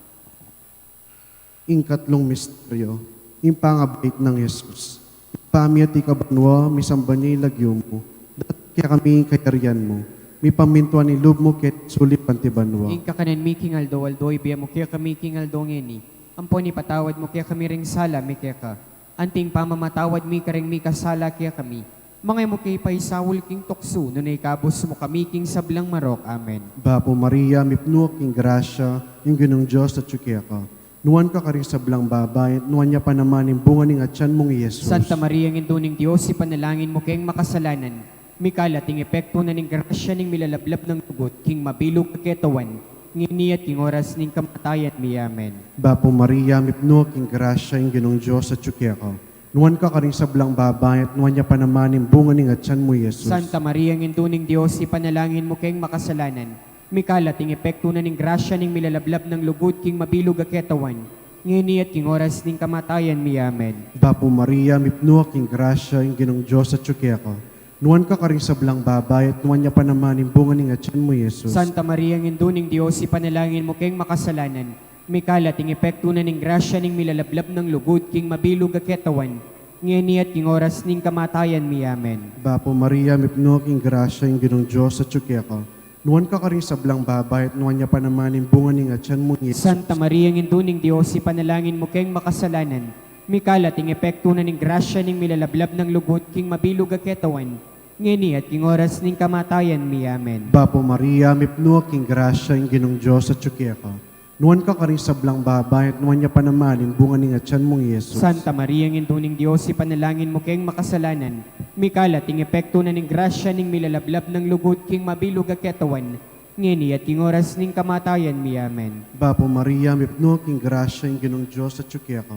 Ing katlung misteryo, ing pangabait nang Jesus. Ibpa mi atyu ka banua, misamban ya ing lagyu mu, datang kekami ing kayarian mu, mipamintuan ing lub mu keti sulip anti banua. Ing kakanan mi king aldo-aldo, ibie mu kekami king aldo ngeni, ampon ipatawad mu kekami ring sala mi keka, anti ing pamamatawad mi karing mikasala kekami. Manga e mu ke paisaul king tuksu, nune ikabus mu kami king sablang marok. Amen. Bapu Maria, mipnu ka king grasya, ing Ginung Dios atyu keka. Nuan ka karing sablang babai, at nuan ya pa naman ing bunga ning atyan mung i Jesus. Santa Maria, Indu ning Dios, ipanalangin mu keng makasalanan, mikal at ing epektu na ning grasya ning milalablab nang lugud king mabilug a ketawan, ngeni at king oras ning kamatayan mi. Amen. Bapu Maria, mipnu ka king grasya, ing Ginung Dios atyu keka. Nuan ka karing sablang babai, at nuan ya pa naman ing bunga ning atyan mu, i Jesus. Santa Maria, Indu ning Dios, ipanalangin mu keng makasalanan, mikal at ing epektu na ning grasya ning milalablab nang lugud king mabilug a ketawan, ngeni at king oras ning kamatayan mi. Amen. Bapu Maria, mipnu ka king grasya, ing Ginung Dios atyu keka. Nuan ka karing sablang babai, at nuan ya pa naman ing bunga ning atyan mu, i Jesus. Santa Maria, Indu ning Dios, ipanalangin mu keng makasalanan, mikal at ing epektu na ning grasya ning milalablab nang lugud king mabilug a ketawan, ngeni at king oras ning kamatayan mi. Amen. Bapu Maria, mipnu ka king grasya, ing Ginung Dios atyu keka. Nuan ka karing sablang babai, at nuan ya pa naman ing bunga ning atyan mu, i Jesus. Santa Maria, Indu ning Dios, ipanalangin mu keng makasalanan, mikal at ing epektu na ning grasya ning milalablab nang lugud king mabilug a ketawan, ngeni at king oras ning kamatayan mi. Amen. Bapu Maria, mipnu ka king grasya, ing Ginung Dios atyu keka. Nuan ka karing sablang babai, at nuan ya pa naman ing bunga ning atyan mung i Jesus. Santa Maria, Indu ning Dios, ipanalangin mu keng makasalanan, mikal at ing epektu na ning grasya ning milalablab nang lugud king mabilug a ketawan, ngeni at king oras ning kamatayan mi. Amen. Bapu Maria, mipnu ka king grasya, ing Ginung Dios atyu keka.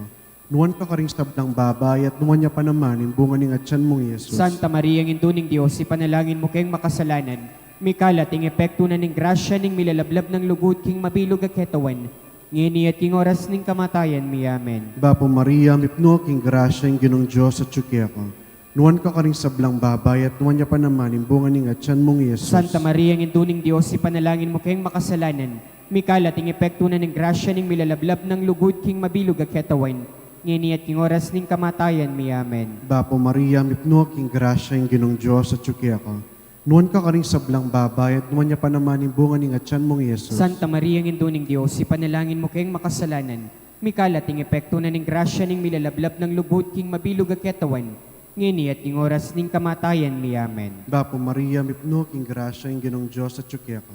Nuan ka karing sablang babai, at nuan ya pa naman ing bunga ning atyan mung i Jesus. Santa Maria, Indu ning Dios, ipanalangin mu keng makasalanan, mikal at ing epektu na ning grasya ning milalablab nang lugud king mabilug a ketawan, ngeni at king oras ning kamatayan mi. Amen. Bapu Maria, mipnu ka king grasya, ing Ginung Dios atyu keka. Nuan ka karing sablang babai, at nuan ya pa naman ing bunga ning atyan mung i Jesus. Santa Maria, Indu ning Dios, ipanalangin mu keng makasalanan, mikal at ing epektu na ning grasya ning milalablab nang lugud king mabilug a ketawan, ngeni at king oras ning kamatayan mi. Amen. Bapu Maria, mipnu ka king grasya, ing Ginung Dios atyu keka. Nuan ka karing sablang babai, at nuan ya pa naman ing bunga ning atyan mung i Jesus. Santa Maria, Indu ning Dios, ipanalangin mu keng makasalanan, Mikalat ing epektu na ning grasya ning milalablab nang lugud king mabilug a ketawan, ngeni at king oras ning kamatayan mi. Amen. Bapu Maria, mipnu ka king grasya, ing Ginung Dios atyu keka.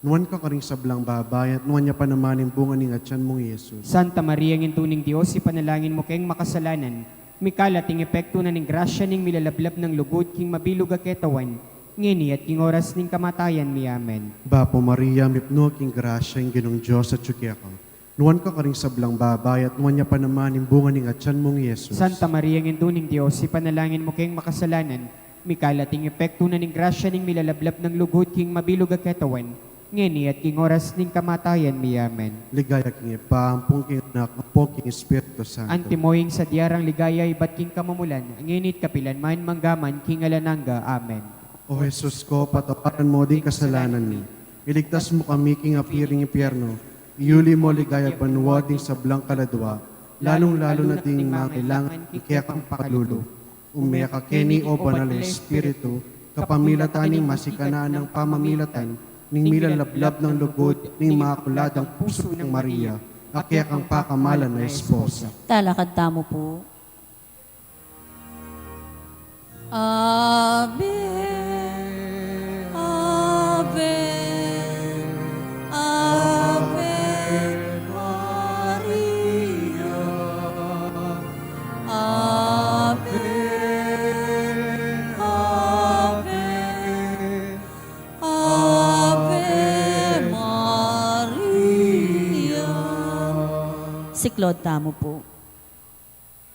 Nuan ka karing sablang babai, at nuan ya pa naman ing bunga ning atyan mung i Jesus. Santa Maria, Indu ning Dios, ipanalangin mu keng makasalanan, mikalat ing epektu na ning grasya ning milalablab nang lugud king mabilug a ketawan, ngeni at king oras ning kamatayan mi. Amen. Bapu Maria, mipnu ka king grasya, ing Ginung Dios atyu keka. Nuan ka karing sablang babai, at nuan ya pa naman ing bunga ning atyan mung i Jesus. Santa Maria, Indu ning Dios, ipanalangin mu keng makasalanan, mikalat ing epektu na ning grasya ning milalablab nang lugud king mabilug a ketawan, ngeni at king oras ning kamatayan mi. Amen. Ligaya king Ibpa, ampon king Anak, ampon king Espiritu Santo. Antimo ing sadya rang ligaya ibat king kamumulan, ngeni at kapilan man, manggaman king alang angga. Amen. O Jesus ko, patawaran mu ding kasalanan mi. Iligtas mu kami king api ring impyerno. Iyuli mu king ligaya banua ding sablang kaladua, lalung-lalu na ding mangailangan king kekang pakalulu. Ume ka keni, o Banal a Espiritu, kapamilatan ning masikanaan a pamamilatan ning milalablab nang lugud ning Imakuladang Pusu nang Maria, a kekang pakamalan a esposa. Talakad tamu pu. Ave, Ave, Ave Maria. Ave, Ave, Ave Maria. Siklaud tamu pu.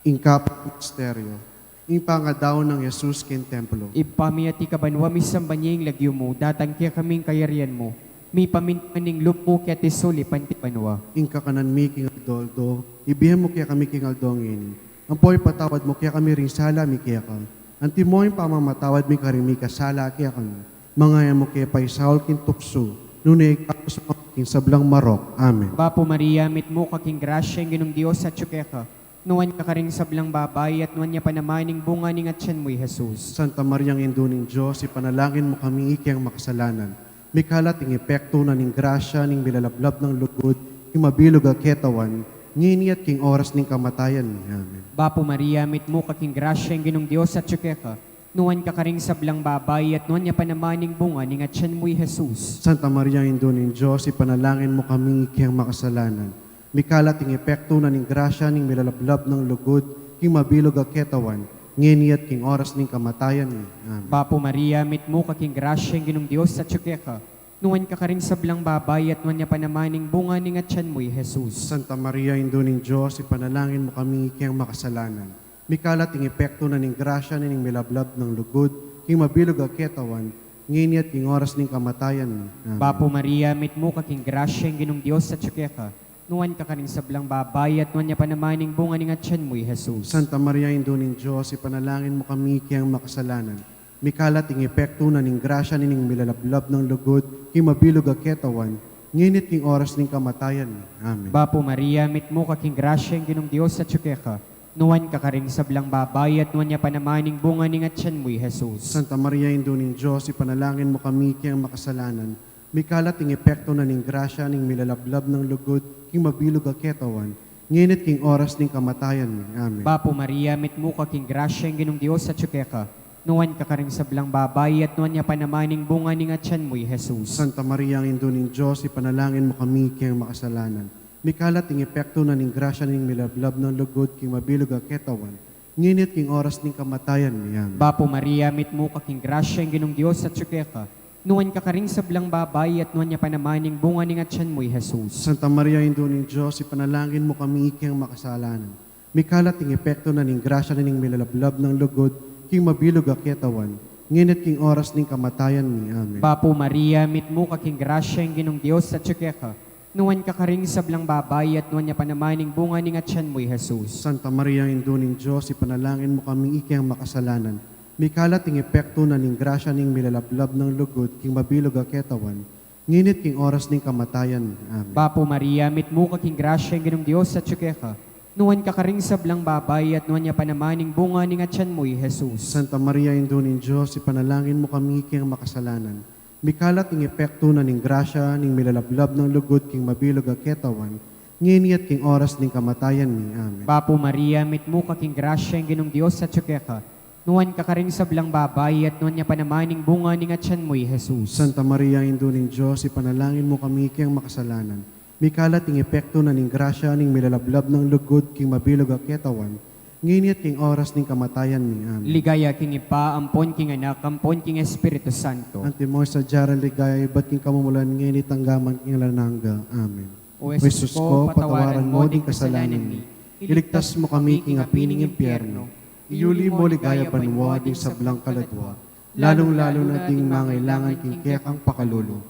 Ing kapat a misteryo, ing pangadaun nang Jesus king templo. Ibpa mi, atiu ka banua, misamban ya ing lagyu mu, datang kekami ing kayarian mu, mipamintuan ing lub mu keti sulip anti banua. Ing kakanan mi king aldo-aldo, ibie mu kekami king aldo ngeni. Ampo ipatawad mu kekami ring sala mi keka, antimo ing pamamatawad mi karing mikasala kekami. Manga e mu ke paisaul king tuksu, nune ikabus mu kami king sablang marok. Amen. Bapu Maria, mitmu ka king grasya, ing Ginung Dios atyu keka. Nuan ka karing sablang babai, at nuan ya pa naman ing bunga ning atyan mu, i Jesus. Santa Maria, Indu ning Dios, ipanalangin mu kami ikeng makasalanan, mikalat ing epektu na ning grasya ning milalablab nang lugud king mabilug a ketawan, ngeni at king oras ning kamatayan mi. Amen. Bapu Maria, mitmu ka king grasya, ing Ginung Dios atyu keka. Nuan ka karing sablang babai, at nuan ya pa naman ing bunga ning atyan mu, i Jesus. Santa Maria, Indu ning Dios, ipanalangin mu kami ikeng makasalanan, mikalat ing epektu na ning grasya ning milalablab nang lugud king mabilug a ketawan, ngeni at king oras ning kamatayan mi. Amen. Bapu Maria, mitmu ka king grasya, ing Ginung Dios atyu keka. Nuan ka karing sablang babai, at nuan ya pa naman ing bunga ning atyan mu, i Jesus. Santa Maria, Indu ning Dios, ipanalangin mu kami ikeng makasalanan, mikalat ing epektu na ning grasya ning milablab nang lugud king mabilug a ketawan, ngeni at king oras ning kamatayan mi. Amen. Bapu Maria, mitmu ka king grasya, ing Ginung Dios atyu keka. Nuan ka karing sablang babai, at nuan ya pa naman ing bunga ning atyan mu, i Jesus. Santa Maria, Indu ning Dios, ipanalangin mu kami ikeng makasalanan, mikalat ing epektu na ning grasya ning milalablab nang lugud king mabilug a ketawan, ngeni at king oras ning kamatayan mi. Amen. Bapu Maria, mitmu ka king grasya, ing Ginung Dios atyu keka. Nuan ka karing sablang babai, at nuan ya pa naman ing bunga ning atyan mu, i Jesus. Santa Maria, Indu ning Dios, ipanalangin mu kami ikeng makasalanan, mikalat ing epektu na ning grasya ning milalablab nang lugud king mabilug a ketawan, ngeni at king oras ning kamatayan mi. Amen. Bapu Maria, mitmu ka king grasya, ing Ginung Dios atyu keka. Nuan ka karing sablang babai, at nuan ya pa naman ing bunga ning atyan mu, i Jesus. Santa Maria, Indu ning Dios, ipanalangin mu kami ikeng makasalanan, mikalat ing epektu na ning grasya ning milablab nang lugud king mabilug a ketawan, ngeni at king oras ning kamatayan mi. Amen. Bapu Maria, mitmu ka king grasya, ing Ginung Dios atyu keka. Nuan ka karing sablang babai, at nuan ya pa naman ing bunga ning atyan mu, i Jesus. Santa Maria, Indu ning Dios, ipanalangin mu kami ikeng makasalanan, mikalat ing epektu na ning grasya ning milalablab nang lugud king mabilug a ketawan, ngeni at king oras ning kamatayan mi. Amen. Bapu Maria, mitmu ka king grasya, ing Ginung Dios atyu keka. Nuan ka karing sablang babai, at nuan ya pa naman ing bunga ning atyan mu, i Jesus. Santa Maria, Indu ning Dios, ipanalangin mu kami ikeng makasalanan, mikalat ing epektu na ning grasya ning milalablab nang lugud king mabilug a ketawan, ngeni at king oras ning kamatayan mi. Amen. Bapu Maria, mitmu ka king grasya, ing Ginung Dios atyu keka. Nuan ka karing sablang babai, at nuan ya pa naman ing bunga ning atyan mu, i Jesus. Santa Maria, Indu ning Dios, ipanalangin mu kami ikeng makasalanan, mikalat ing epektu na ning grasya ning milalablab nang lugud king mabilug a ketawan, ngeni at king oras ning kamatayan mi. Amen. Bapu Maria, mitmu ka king grasya, ing Ginung Dios atyu keka. Nuan ka karing sablang babai, at nuan ya pa naman ing bunga ning atyan mu, i Jesus. Santa Maria, Indu ning Dios, ipanalangin mu kami keng makasalanan, mikalat ing epektu na ning grasya ning milalablab nang lugud king mabilug a ketawan, ngeni at king oras ning kamatayan mi. Amen. Ligaya king Ibpa, ampon king Anak, ampon king Espiritu Santo. Antimo ing sadya rang ligaya ibat king kamumulan, ngeni at angga man king alang angga. Amen. O Jesus ko, patawaran mo ding kasalanan mi, iligtas mo kami king api ning impyerno, iyuli mo king ligaya banua ding sablang kaladua, lalung-lalu na ding mangailangan king kekang pakalulu.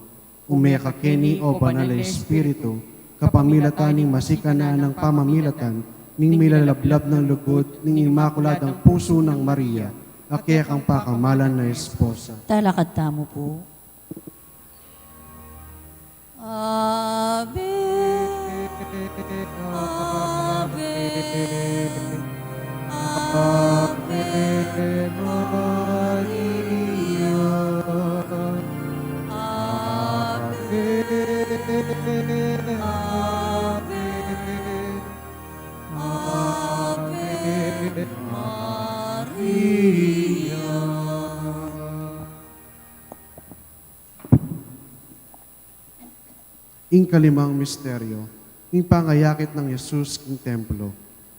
Ume ka keni, o Banal a Espiritu, kapamilatan ning masikan a nang pamamilatan ning milalablab nang lugud ning Imakuladang Pusu nang Maria, a kekang pakamalan a esposa. Talakad tamu pu. Ave, Ave, Ave Maria, Ave, Ave, Ave Maria. Ing kalimang misteryo, ing pangayakit nang Jesus king templo.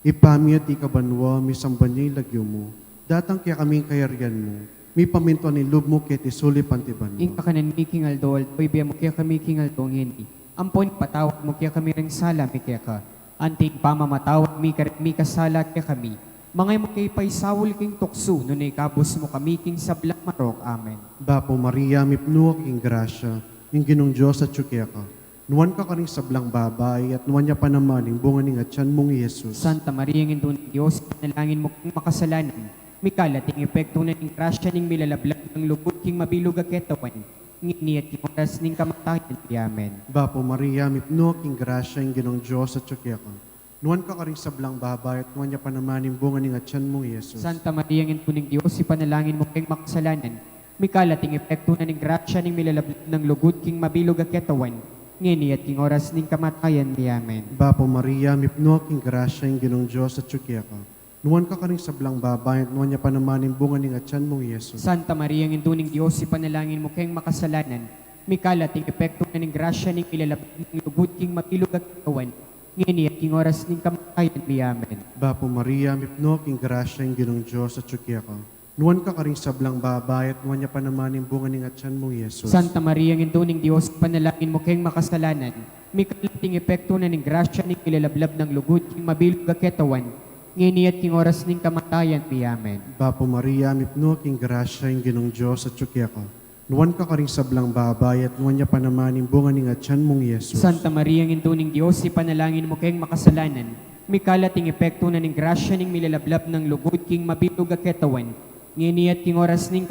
Ibpa mi, atiu ka banua, misamban ya ing lagyu mu, datang kekami ing kayarian mu, mipamintuan ing lub mu keti sulip anti banua. Ing kakanan mi king aldo-aldo, ibie mu kekami king aldo ngeni. Ampon ipatawad mu kekami ring sala mi keka, anti ing pamamatawad mi karing mikasala kekami. Manga e mu ke paisaul king tuksu, nune ikabus mu kami king sablang marok. Amen. Bapu Maria, mipnu ka king grasya, ing Ginung Dios atyu keka. Nuan ka karing sablang babai, at nuan ya pa naman ing bunga ning atyan mung i Jesus. Santa Maria, Indu ning Dios, ipanalangin mu keng makasalanan, mikalat ing epektu na ning grasya ning milalablab nang lugud king mabilug a ketawan, ngeni at king oras ning kamatayan mi. Amen. Bapu Maria, mipnu ka king grasya, ing Ginung Dios atyu keka. Nuan ka karing sablang babai, at nuan ya pa naman ing bunga ning atyan mung i Jesus. Santa Maria, Indu ning Dios, ipanalangin mu keng makasalanan, mikalat ing epektu na ning grasya ning milalablab nang lugud king mabilug a ketawan, ngeni at king oras ning kamatayan mi. Amen. Bapu Maria, mipnu ka king grasya, ing Ginung Dios atyu keka. Nuan ka karing sablang babai, at nuan ya pa naman ing bunga ning atyan mung i Jesus. Santa Maria, Indu ning Dios, ipanalangin mu keng makasalanan, mikalat ing epektu na ning grasya ning milalablab nang lugud king mabilug a ketawan, ngeni at king oras ning kamatayan mi. Amen. Bapu Maria, mipnu ka king grasya, ing Ginung Dios atyu keka. Nuan ka karing sablang babai, at nuan ya pa naman ing bunga ning atyan mung i Jesus. Santa Maria, Indu ning Dios, ipanalangin mu keng makasalanan, mikalat ing epektu na ning grasya ning milalablab nang lugud king mabilug a ketawan, ngeni at king oras ning kamatayan mi. Amen. Bapu Maria, mipnu ka king grasya, ing Ginung Dios atyu keka. Nuan ka karing sablang babai, at nuan ya pa naman ing bunga ning atyan mung i Jesus. Santa Maria, Indu ning Dios, ipanalangin mu keng makasalanan, mikalat ing epektu na ning grasya ning milalablab nang lugud king mabilug a ketawan,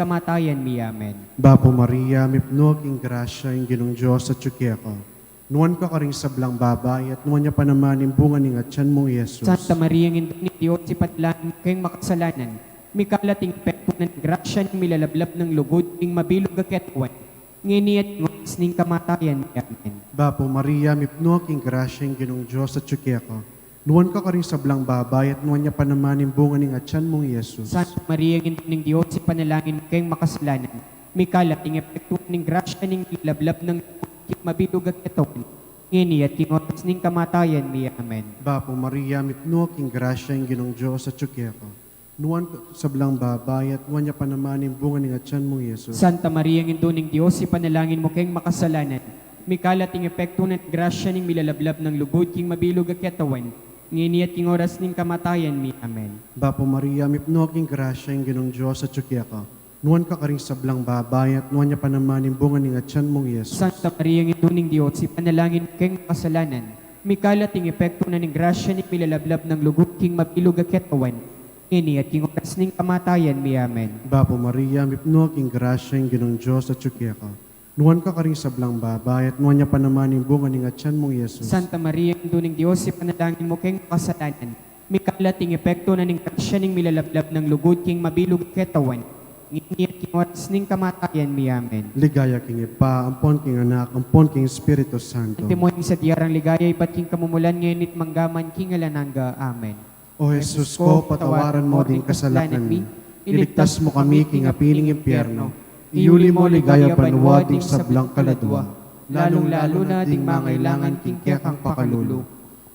ngeni at king oras ning kamatayan mi. Amen. Bapu Maria, mipnu ka king grasya, ing Ginung Dios atyu keka. Nuan ka karing sablang babai, at nuan ya pa naman ing bunga ning atyan mung i Jesus. Santa Maria, Indu ning Dios, ipanalangin mu keng makasalanan, mikalat ing epektu na ning grasya ning milalablab nang lugud king mabilug a ketawan, ngeni at king oras ning kamatayan mi. Amen. Bapu Maria, mipnu ka king grasya, ing Ginung Dios atyu keka. Nuan ka karing sablang babai, at nuan ya pa naman ing bunga ning atyan mung i Jesus. Santa Maria, Indu ning Dios, ipanalangin mu keng makasalanan, mikalat ing epektu na ning grasya ning milalablab nang lugud king mabilug a ketawan, ngeni at king oras ning kamatayan mi. Amen. Bapu Maria, mipnu ka king grasya, ing Ginung Dios atyu keka. Nuan ka sablang babai, at nuan ya pa naman ing bunga ning atyan mung i Jesus. Santa Maria, Indu ning Dios, ipanalangin mu keng makasalanan, mikalat ing epektu na ning grasya ning milalablab nang lugud king mabilug a ketawan, ngeni at king oras ning kamatayan mi. Amen. Bapu Maria, mipnu ka king grasya, ing Ginung Dios atyu keka. Nuan ka karing sablang babai, at nuan ya pa naman ing bunga ning atyan mung i Jesus. Santa Maria, Indu ning Dios, ipanalangin mu keng makasalanan, mikalat ing epektu na ning grasya ning milalablab nang lugud king mabilug a ketawan, ngeni at king oras ning kamatayan mi. Amen. Bapu Maria, mipnu ka king grasya, ing Ginung Dios atyu keka. Nuan ka karing sablang babai, at nuan ya pa naman ing bunga ning atyan mung i Jesus. Santa Maria, Indu ning Dios, ipanalangin mu keng makasalanan, mikalat ing epektu na ning grasya ning milalablab nang lugud king mabilug a ketawan, ngeni at king oras ning kamatayan mi. Amen. Ligaya king Ibpa, ampon king Anak, ampon king Espiritu Santo. Antimo ing sadya nang ligaya ibat king kamumulan, ngeni at mangga man king alang angga. Amen. O Jesus ko, patawaran mo ding kasalanan mi, iligtas mo kami king api ning impyerno, iuli mo king ligaya banua ding sablang kaladua, lalung-lalu na ding mangailangan king kekang pakalulu.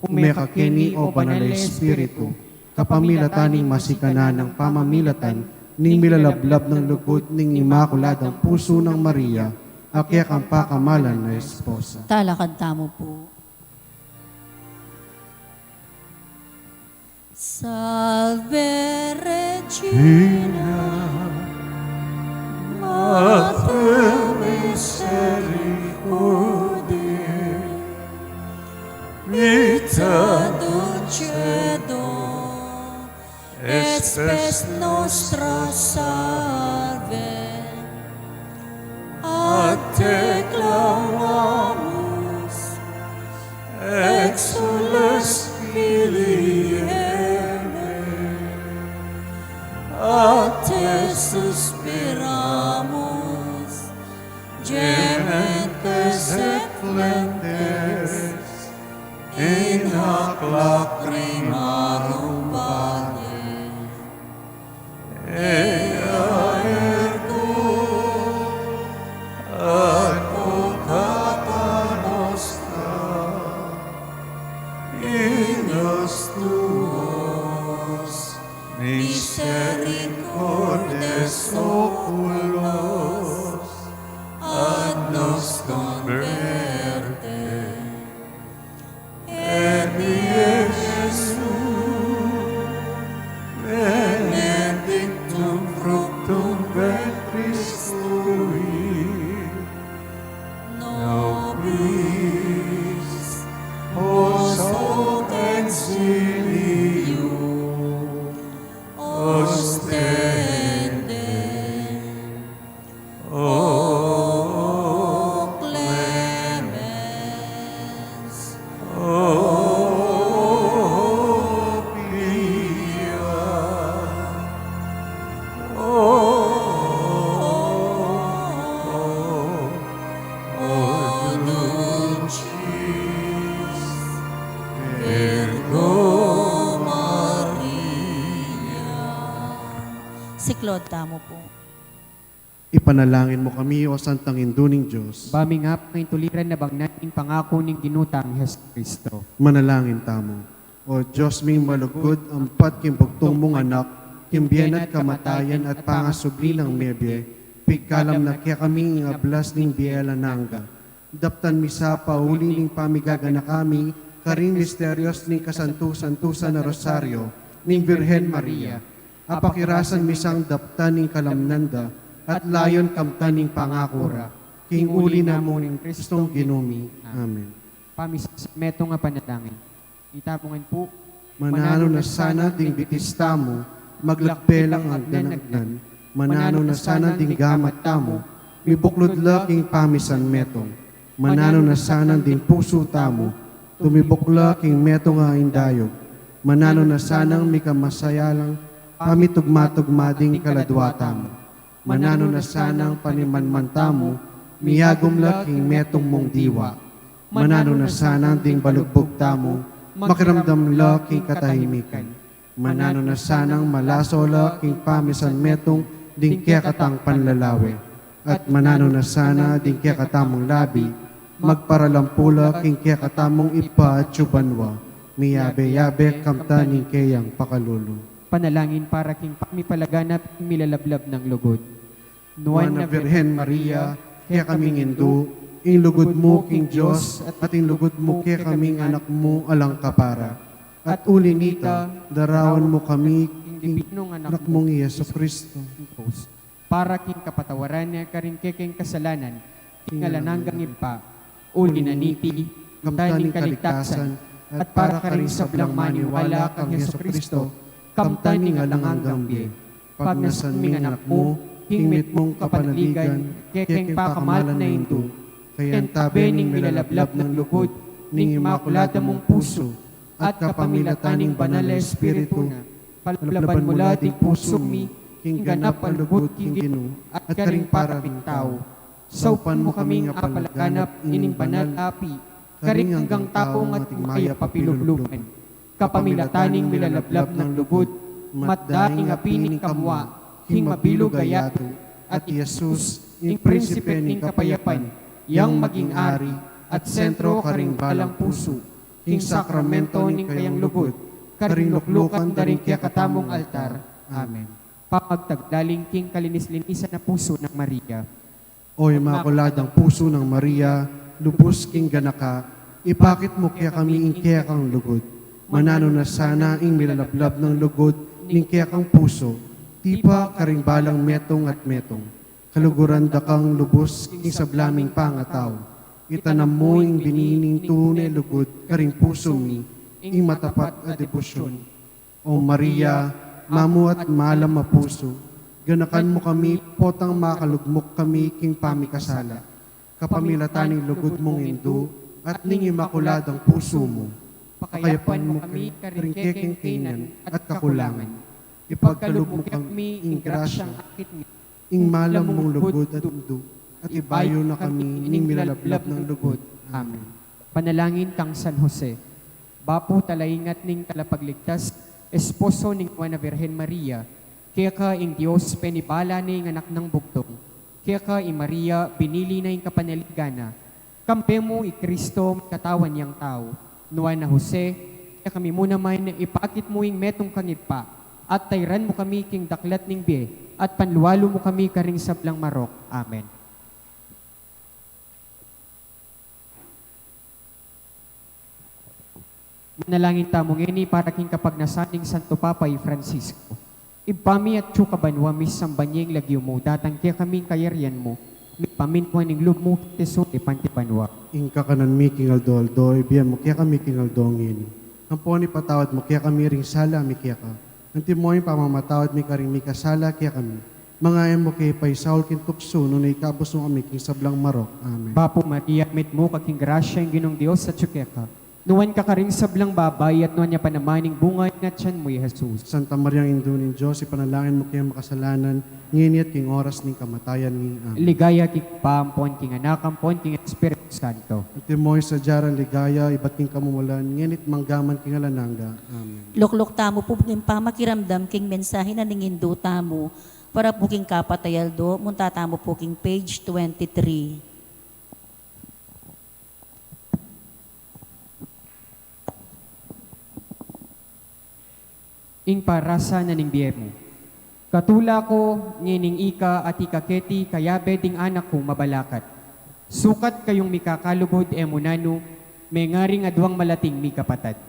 Ume ka keni, o Banal a Espiritu, kapamilatan ning masikan nang pamamilatan ning milalablab nang lugud ning Imakuladang Pusu nang Maria, a kekang pakamalan a esposa. Talakad tamu pu. Salve Regina, Mater misericordiae, vita dulcedo, et spes nostra salve. A te clamamus, exsules filii Hevae, a te suspiramus, gementes et flentes in hac lacrimarum valle. Ea ergo advocata nostra, inus tuos misericordes oculos ad nos converte. Et Iesus, benedictum fructum ventris tui, nobis post evangelium ostende. O clemens, o pia, o, o dulcis Virgo Maria. Siklaud tamu pu. Ipanalangin mu kami, O Santang Indu ning Dios. Ba ming apang tuliran a bangnan ing pangaku ning Ginu tang Jesucristo. Manalangin tamu. O Dios ming malugud, ampat king bugtung mung Anak, king bie na at kamatayan at pangasubli nang mebie, pigkalam na kekami ing ablas ning bie alang angga. Daptan mi sa pauli ning pamigaganaka mi karing misterios ning kasantu-santusan a Rosario ning Virgen Maria. Apakirasan mi sang daptan ing kalamnan da at layun kamtan ing pangaku ra, king uli na mu ning Kristong Ginu mi. Amen. Pamisan metung a panalangin. Itamu ngan pu. Mananu na sana ding bitis tamu maglakbe lang agnan-agnan. Mananu na sana ding gamat tamu mibuklud la king pamisan metung. Mananu na sana ding pusu tamu tumibuk la king metung a indayug. Mananu na sanang mika masaya lang pamitugma-tugma ding kaladua tamu. Mananu na sanang panimanman tamu miyagum la king metung mung diwa. Mananu na sanang ding balugbug tamu makiramdam la king katahimikan. Mananu na sanang malaso la king pamisan metung ding kekatang panlalawe. At mananu na sana ding kekatamung labi magparalampu la king kekatamung Ibpa atsu banua, miyabe-yabe kamtan ing keyang pakalulu. Panalangin para king pamipalaganap ning milalablab nang lugud. Nuan a Virgen Maria, kekaming Indu, ing lugud mu king Dios at ing lugud mu kekaming anak mu alang kapara. At uli nita, darawan mu kami king Anak mung i Jesucristo, para king kapatawaran na karing kekeng kasalanan, king alang anggang Ibpa. Uli na niti, kamtan ing kaligtasan, at para karing sablang maniwala kang Jesucristo, kamtan ing alang anggang bie. Pagnasan ming Anak mu king mitmung kapanaligan, kekeng pakamalan a Indu, kayang tabe ning milalablab nang lugud ning Imakulada mung Pusu, at kapamilatan ning Banal a Espiritu na, palaplaban mu la ding pusu mi king ganap a lugud king Ginu, at karing para king tau. Saupan mu kaming apalaganap ining banal a api, karing anggang tapung at mayap a pilubluban. Kapamilatan ning milalablab nang lugud, matda ing api ning kamua king mabilug a yatu, at i Jesus, ing prinsipe ning kapayapan, yang maging ari at sentro karing balang pusu, king sakramento ning kayang lugud, karing luklukan da ring kekatamung altar. Amen. Pamagtagulaling king kalinis-linisan a pusu nang Maria. O Imakuladang Pusu nang Maria, lubus king ganaka, ipakit mu kekami ing kekang lugud. Mananu na sana ing milalablab nang lugud ning kekang pusu, tipa karing balang metung at metung. Kaluguran da kang lubus king sablaming pangatau. Itanam mu ing bini ning tune lugud karing pusu mi, ing matapat a debosyon. O Maria, mamu at malam a pusu, ganakan mu kami potang makalugmuk kami king pamikasala. Kapamilatan ning lugud mung indu at ning imakuladang pusu mu, pakayapan mu kami karing kekeng kainan at kakulangan. Ipagkalub mu kekami ing grasyang akit mi, ing malam mung lugud at indu, at ibayu na kami ning milalablab nang lugud. Amen. Panalangin kang San Jose. Bapu talaingat ning Talapagligtas, esposo ning Nuan a Virgen Maria, keka ing Dios penibala ne ing anak nang bugtung, keka i Maria binili na ing kapanaligan na, kambe mu i Kristo mikatawan yang tau, Nuan a Jose, kekami mu naman ipakit mu ing metung kang ibpa, at tairan mu kami king daklat ning bie, at panlualu mu kami karing sablang marok. Amen. Manalangin tamu ngeni para king kapagnasan ning Santo Papa i Francisco. Ibpa mi, atsu ka banua, misamban ya ing lagyu mu, datang kekami ing kayarian mu, mipamintuan ing lub mu keti sulip anti banua. Ing kakanan mi king aldo-aldo, ibie mu kekami king aldo ngeni. Ampon ipatawad mu kekami ring sala mi keka, anti mo ing pamamatawad mi karing mikasala kekami. Manga e mu ke paisaul king tuksu, nune ikabus mu kami king sablang marok. Amen. Bapu Maria, mitmu ka king grasya, ing Ginung Dios atsu keka. Nuan ka karing sablang babai, at nuan ya pa naman ing bunga ning atian mu, i Jesus. Santa Maria, Indu ning Dios, ipanalangin mu kaming makasalanan, ngeni at king oras ning kamatayan mi. Amen. Ligaya king Ibpa, ampon king Anak, ampon king Espiritu Santo. Antimo ing sadya rang ligaya ibat king kamumulan, ngeni't mangga man king alang angga. Amen. Lukluk tamu pu ing pamakiramdam king mensahe na ning Indu tamu para pu king kapat a aldo, munta tamu pu king page twenty-three. Ing parasan na ning bie mu. Katula ku, ngening ika at ika keti kayabe ding anak kung mabalakat. Sukat kayung mikakalugud e mu nanu, mengaring aduang malating mikapatad.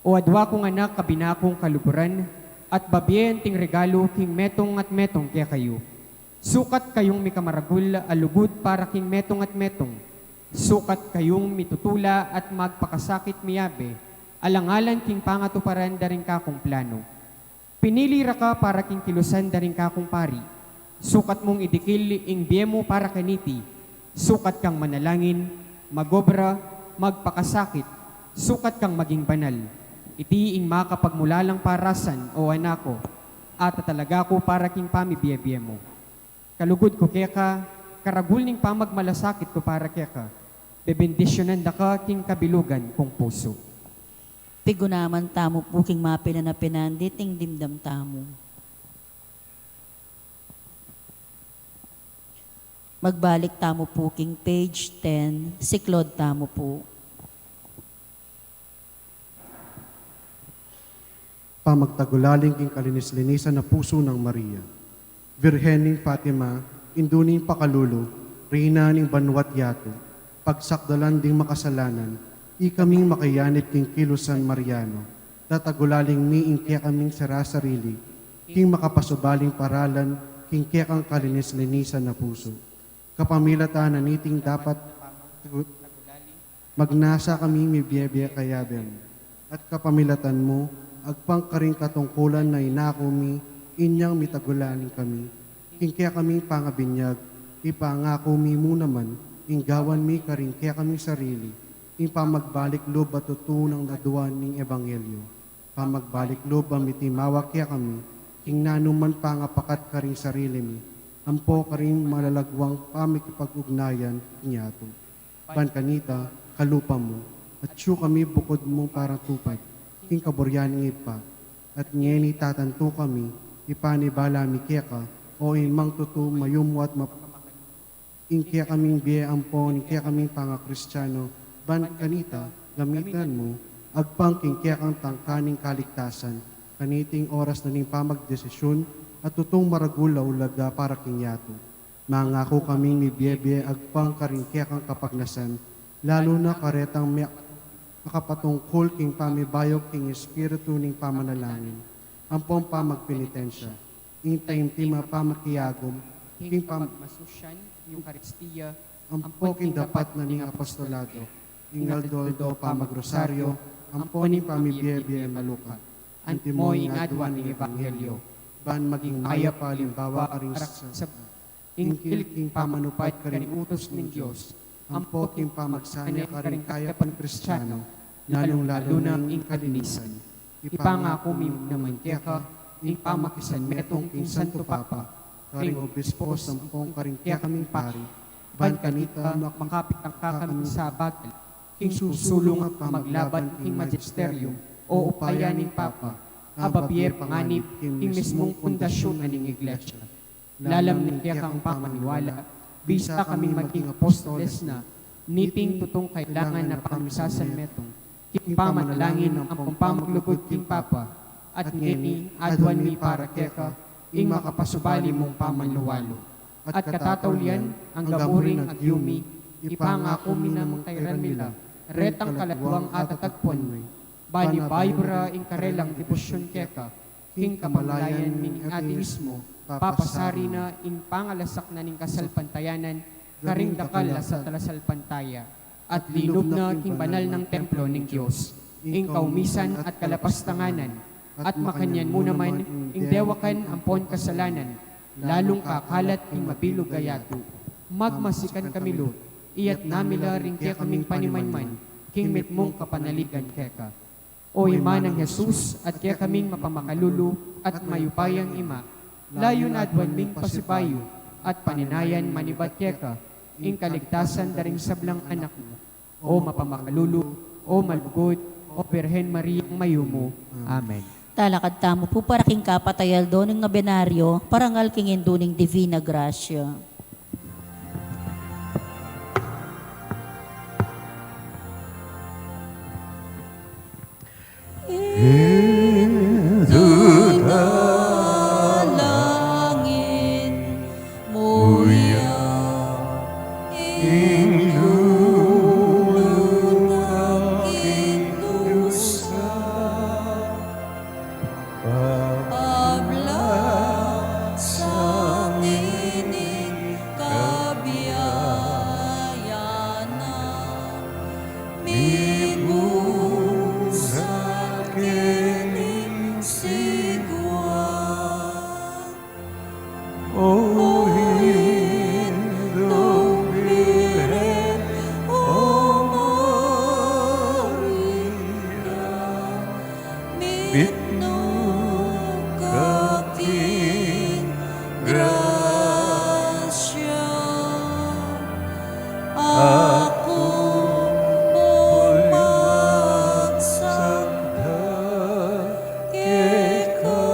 O adua kung anak a binakung kaluguran, at babie anting regalu king metung at metung kekayu. Sukat kayung mikamaragul a lugud para king metung at metung. Sukat kayung mitutula at magpakasakit miyabe, alang-alang king pangatuparan da ring kakung planu. Pinili ra ka para king kilusan da ring kakung pari. Sukat mung idikil ing bie mu para kaniti. Sukat kang manalangin, magobra, magpakasakit. Sukat kang maging banal. Iti ing makapagmulalang parasan, o anak ku, at tatalaga ku para king pamibie-bie mu. Kalugud ku keka, karagul ning pamagmalasakit ku para keka, bebendisyunan da ka king kabilugan kung pusu. Pigunaman tamu pu king mapilan a pinandit ing dimdam tamu. Magbalik tamu pu king page ten, siklod tamu pu. Pamagtagulaling king kalinis-linisan a pusu nang Maria. Virgen ning Fatima, indu ning pakalulu, reyna ning banua't yatu, pagsakdalan ding makasalanan, ikaming makayanib king kilusan Mariano, tatagulaling mi ing kekaming sara-sarili, king makapasubaling paralan, king kekang kalinis-linisan a pusu. Kapamilatan na niting dapat magnasa kami mibie-bie kayabe mu. At kapamilatan mu, agpang karing katungkulan na inaku mi, inyang mitagulaling kami. King kekaming pangabinyag, ipangaku mi mu naman, ing gawan mi karing kekaming sarili, ing pamagbalik lub a tutu nang aduan ning ebanghelyo. Pamagbalik lub a mitimawa kekami, king nanuman pangapakat karing sarili mi, ampo karing malalaguang pamikipag-ugnayan king yatu. Ban kanita, kalupa mu, atyu kami bukud mu parang tupad, king kaburian ning Ibpa, at ngeni tatantu kami, ipanibala mi keka, o Ibpang tutu, mayumu at map- ing kekaming bie ampo ning kekaming pangakristiano, ban kanita, gamitan mu, agpang king kekang tangka ning kaligtasan, kaniting oras na ning pamagdesisyun, at tutung maragul a ulaga para king yatu. Mangaku kaming mibie-bie agpang karing kekang kapagnasan, lalu na karetang me-, makapatungkul king pamibayug king espiritu ning pamanalangin, ampong pamagpenitensya, ing taimtim a pamakiagum, king pam- pagmasusyan, Eukaristia, ampo king dapat na ning apostolado, ing aldo-aldo pamagrosaryo, ampo ning pamibie-bie malukat, antimo ing aduan ning ebanghelyo, ban maging mayap a alimbawa karing sa- Ing king pamanupad karing utus ning Dios, ampo king pamagsane karing kayapan Kristiano, lalung-lalu na ing kalinisan. Ipangaku mi naman keka, ing pamakisanmetung king Santo Papa, karing obispo ampong karing kekaming pari, ban kanita mak-, makapit ang kakaming sabagal, king susulung at pamaglaban king magisterium, o upaya ning Papa, a babie panganib king mismung pundasyun na ning Iglesia. Lalam ning kekang pamaniwala, bisa kaming maging apostoles na, niting tutung kailangan na pamisasanmetung, king pamanalangin ampong pamaglugud king Papa, at ngeni, aduan mi para keka, ing makapasubali mung pamanluwalu. At katataulian, angga mu ring agyumi, ipangaku mi namang tairan mi la, retang kalaguang atatagpuan mi, bani bayu ra ing karelang debosyun keka, king kamalayan ning ateismo, papasari na ing pangalasak na ning kasalpantayanan, karing dakal a salasalpantaya, at linub na king banal nang templo ning Dios, ing kaumisan at kalapastanganan, at makanyan mu naman ing dewakan ampon kasalanan, lalung kakalat king mabilug a yatu. Magmasikan kami lub, iyatas mi la ring kekaming panimanman, king mitmung kapanaligan keka. O Ima nang Jesus, at kekaming mapamakalulu at mayupayang Ima, layun aduan ming pasibayu at paninayan manibat keka, ing kaligtasan da ring sablang anak mu. O mapamakalulu, o malugud, o Birhen Mariang mayumu. Amen. Talakad tamu pu para king kapat a aldo ning nobenaryo, parangal king Indu ning Divina Gracia. Indu dalangin mu ya ing lulu na king dusa. Pablasang ining kabiayan na mibusal kening sigua. O Indung Birhen, O Maria, mitmu ka king grasya, aku pung magsakdal keka,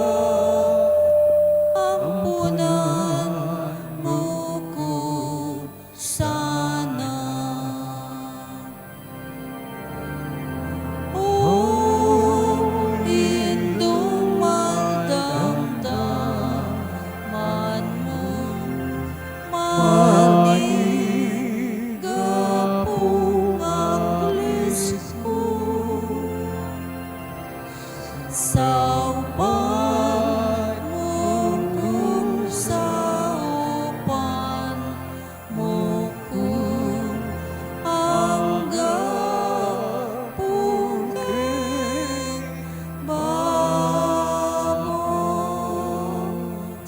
ampunan mu ku sana. O Indung magdamdam man mu, maiga pung aklis ku. Saupan mu kung, saupan mu kung angga pu king babo.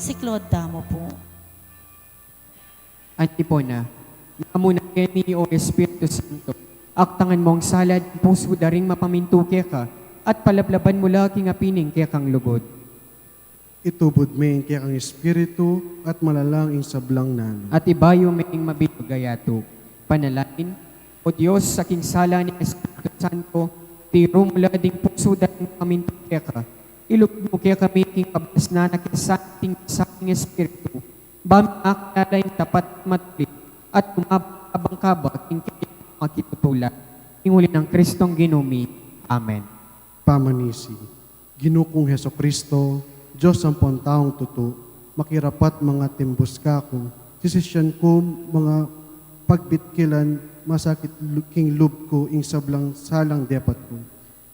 Siklaud tamu pu. Antipona. Nanu na keni, O Espiritu Santo, aktangan mu ing sala ning pusu da ring mapamintu keka, at palablaban mu la king api ning kekang lugud. Itubud me ing kekang espiritu at malalang ing sablang nanu. At ibayu me ing mabilug a yatu. Panalangin, O Dios, a king sala ning Espiritu Santo, tiru mu la ding pusu da ring mamintu keka. Ilugud mu kekami king kabasnan a king santing, santing Espiritu, ba mi makilala ing tapat at matulid, at lumabang kabang-kabang king kekang makitutulan. King uli nang Kristong Ginu mi. Amen. Pamanisi. Ginu kung Jesucristo, Dios ampon taung tutu, makirapat mangatimbus kaku, sisisyan ku mangapagbikilan, masakit lu-, king lub ku ing sablang salang depat ku.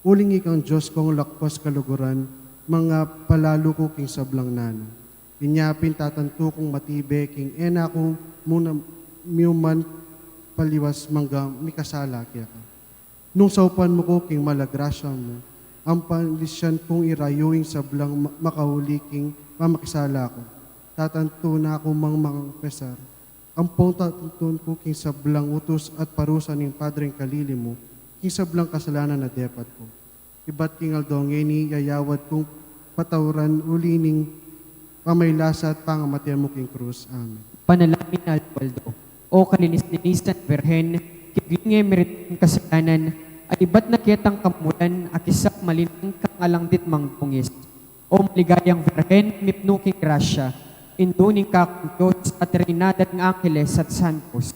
Uling ikang Dios kung lakwas kaluguran, mangapalalu ku king sablang nanu. Inya pin tatantu kung matibe king e na ku muna miuman paliwas manggang mikasala keka. Nung saupan mu ku king mala grasya mu, ampon lisyan kung irayu ing sablang ma-, makauli king pamakisala ku, tatantu na ku mang mangapesar. Ampon tatantun ku king sablang utus at parusa ning Padreng Kalili mu, king sablang kasalanan a depat ku. Ibat king aldo ngeni, yayawad kung patauran uli ning pamaylasa at pangamate mu king krus. Amen. Panalangin, Aldo. O kalinis-linisan Birhen, kiglinge miriting kasalanan, a ibat na ketang kamulan, a kisap malinang kang alang ditmang dungis. O maligayang Birhen, mipnu king grasya, indu ning kakung Dios, at reyna da ring angeles at santos.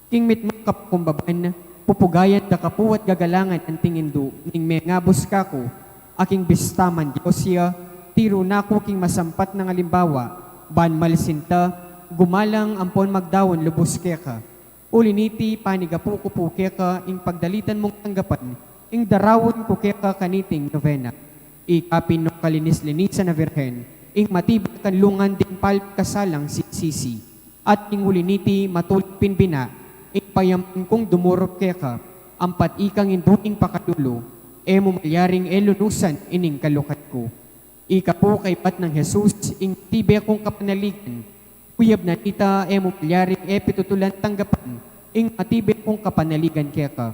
King mitmung kapakumbaban, pupugayan da ka pu at gagalangan anting indu ning mengabus kaku, a king bista man Dios ya, tiru na ku king masampat nang alimbawa, ban malisin ta gumalang ampon magdaun lubus keka. Uli niti, panigapu ku pu keka ing pagdalitan mung tanggapan ing daraun ku keka kaniting novena. Ika pin, O kalinis-linisan a Birhen, ing matibe a kanlungan ding palpit kasalang sisisi. At king uli niti, matulid pin bina ing payampan kung dumurut keka, ampat ikang indu ning pakalulu, e mu malyaring e lunusan ining kalukat ku. Ika pu kaybat nang Jesus, ing matibe kung kapanaligan, kuyab na nita e mu malyaring e pitutulan tanggapan ing matibe kung kapanaligan keka.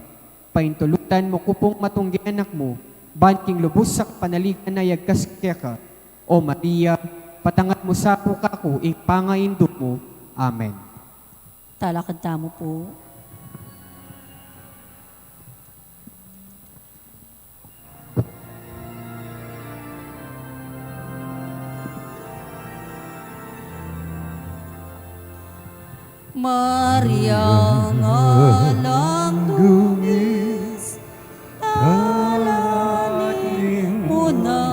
Paintulutan mu ku pung matunggi anak mu, ban king lubus a kapanaligan a yagkas keka. O Maria, patanggap mu sa pu kaku ing pangaindu mu. Amen. Talakad tamu pu. Maria, alang dungis, dalangin mu na,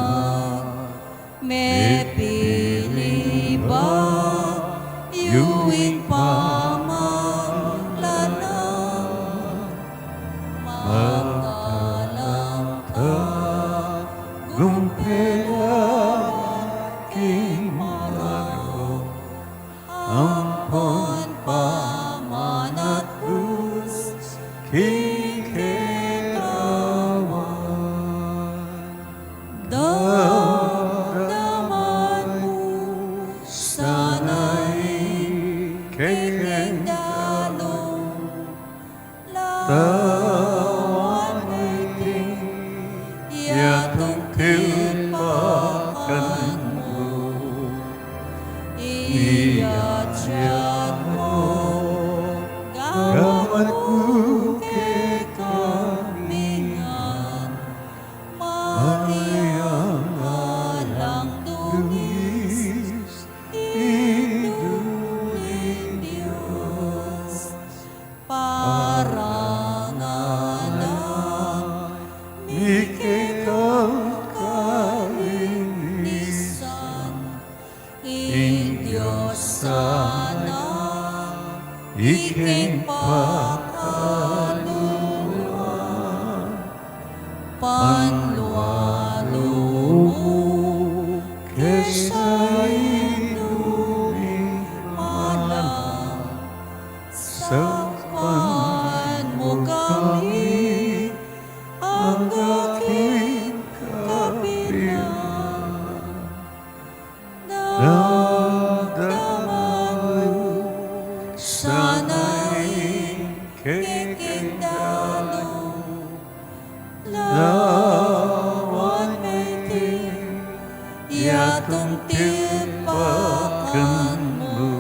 mepili ba yu ing pamaglalang, makalang ka gumpelang king marok, ampon pamanatbus king ketawan. Damdaman mu sana ing kekeng dalung, lawan meting ya tungkil pa kanmu, iyadyat mu gamat ku kekami ngan. Maria, alang dungis, Indu ning Dios, parangalan mi kekang kalinisan, ing Dios sana ikeng pakaluan, panlualu mu kesa Indu ning Malang, sakpan mu kami angga king kapilan. Damdaman mu sana ing kekeng dalung, lawan meting ya Atung tipakan mu,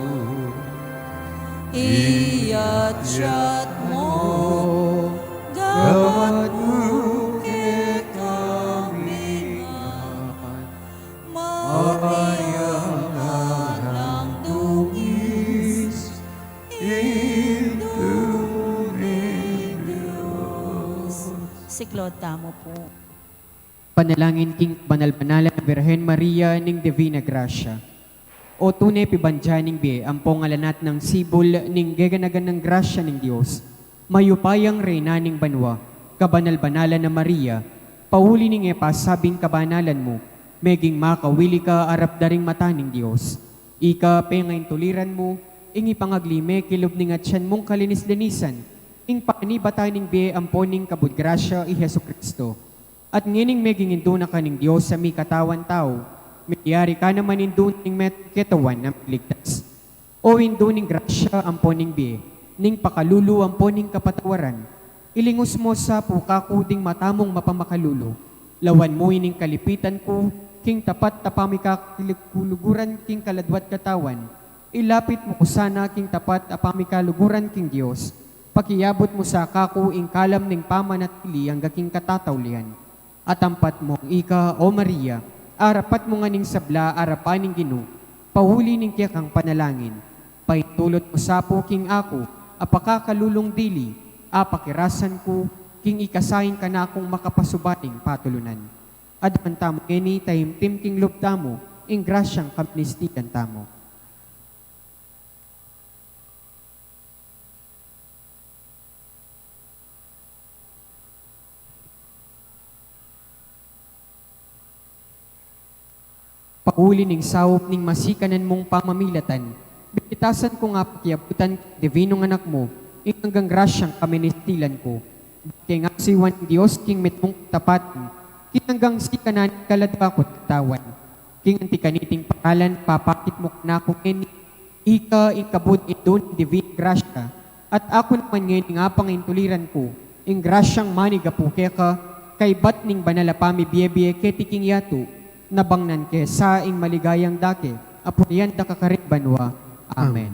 iyatyat mu, gamat mu kekami ngan, Maria, Indu ning Dios, Indu ning Dios. Siklaud tamu pu. Panalangin king banal-banalan a Birhen Maria ning Divina Gracia. O tune pibandian ning bie ampong alanat nang sibul ning geganagan nang grasya ning Dios, mayupayang Reyna ning banua, kabanal-banalan a Maria, pauli ning e pasabing kabanalan mu, meging makawili ka arap da ring mata ning Dios. Ika pengaintuliran mu ing ipangaglime king lub ning atyan mung kalinis-linisan, ing panibatan ning bie ampon ning kabud grasya i Jesucristo. At ngening meging Indu na ka ning Dios a mikatawan tau, milyari ka naman Indu ning metung ketawan a miligtas. O Indu ning grasya ampon ning bie, ning pakalulu ampon ning kapatawaran, ilingus mu sa pu kaku ding mata mung mapamakalulu. Lawan mu ining kalipitan ku king tapat a pamikakilugluguran king kaladwa't katawan. Ilapit mu ku sana king tapat a pamikaluguran king Dios. Pakiabut mu sa kaku ing kalam ning pamanatili angga king katataulian. Atampat mung ika, O Maria, arapat mu ngan ing sabla arapan ning Ginu, pauli ning kekang panalangin. Paintulut mu sa pu king aku a pakakalulung dili, apakirasan ku king ikasaing kanakung makapasubaling patulunan. Adwan tamu ngeni, taimtim king lub tamu ing grasyang kaministilan tamu. Pauli ning saup ning masikanan mung pamamilatan, bibitasan kung apakiabutan king Divinung Anak mu ing anggang grasyang kaministilan ku. Keng asiwan ning Dios king mitmung katapatan, king anggang sikanan ning kaladwa kung katawan. King anti kaniting paralan, papakit mu kanaku ngeni, ika ing kabud Indu ning Divina Grasya, at aku naman ngening apangaintuliran ku ing grasyang manigapu keka, kaybat ning banal a pamibie-bie keti king yatu, nabangnan ke sa ing maligayang dake a purian da ka karing banua. Amen. Amen.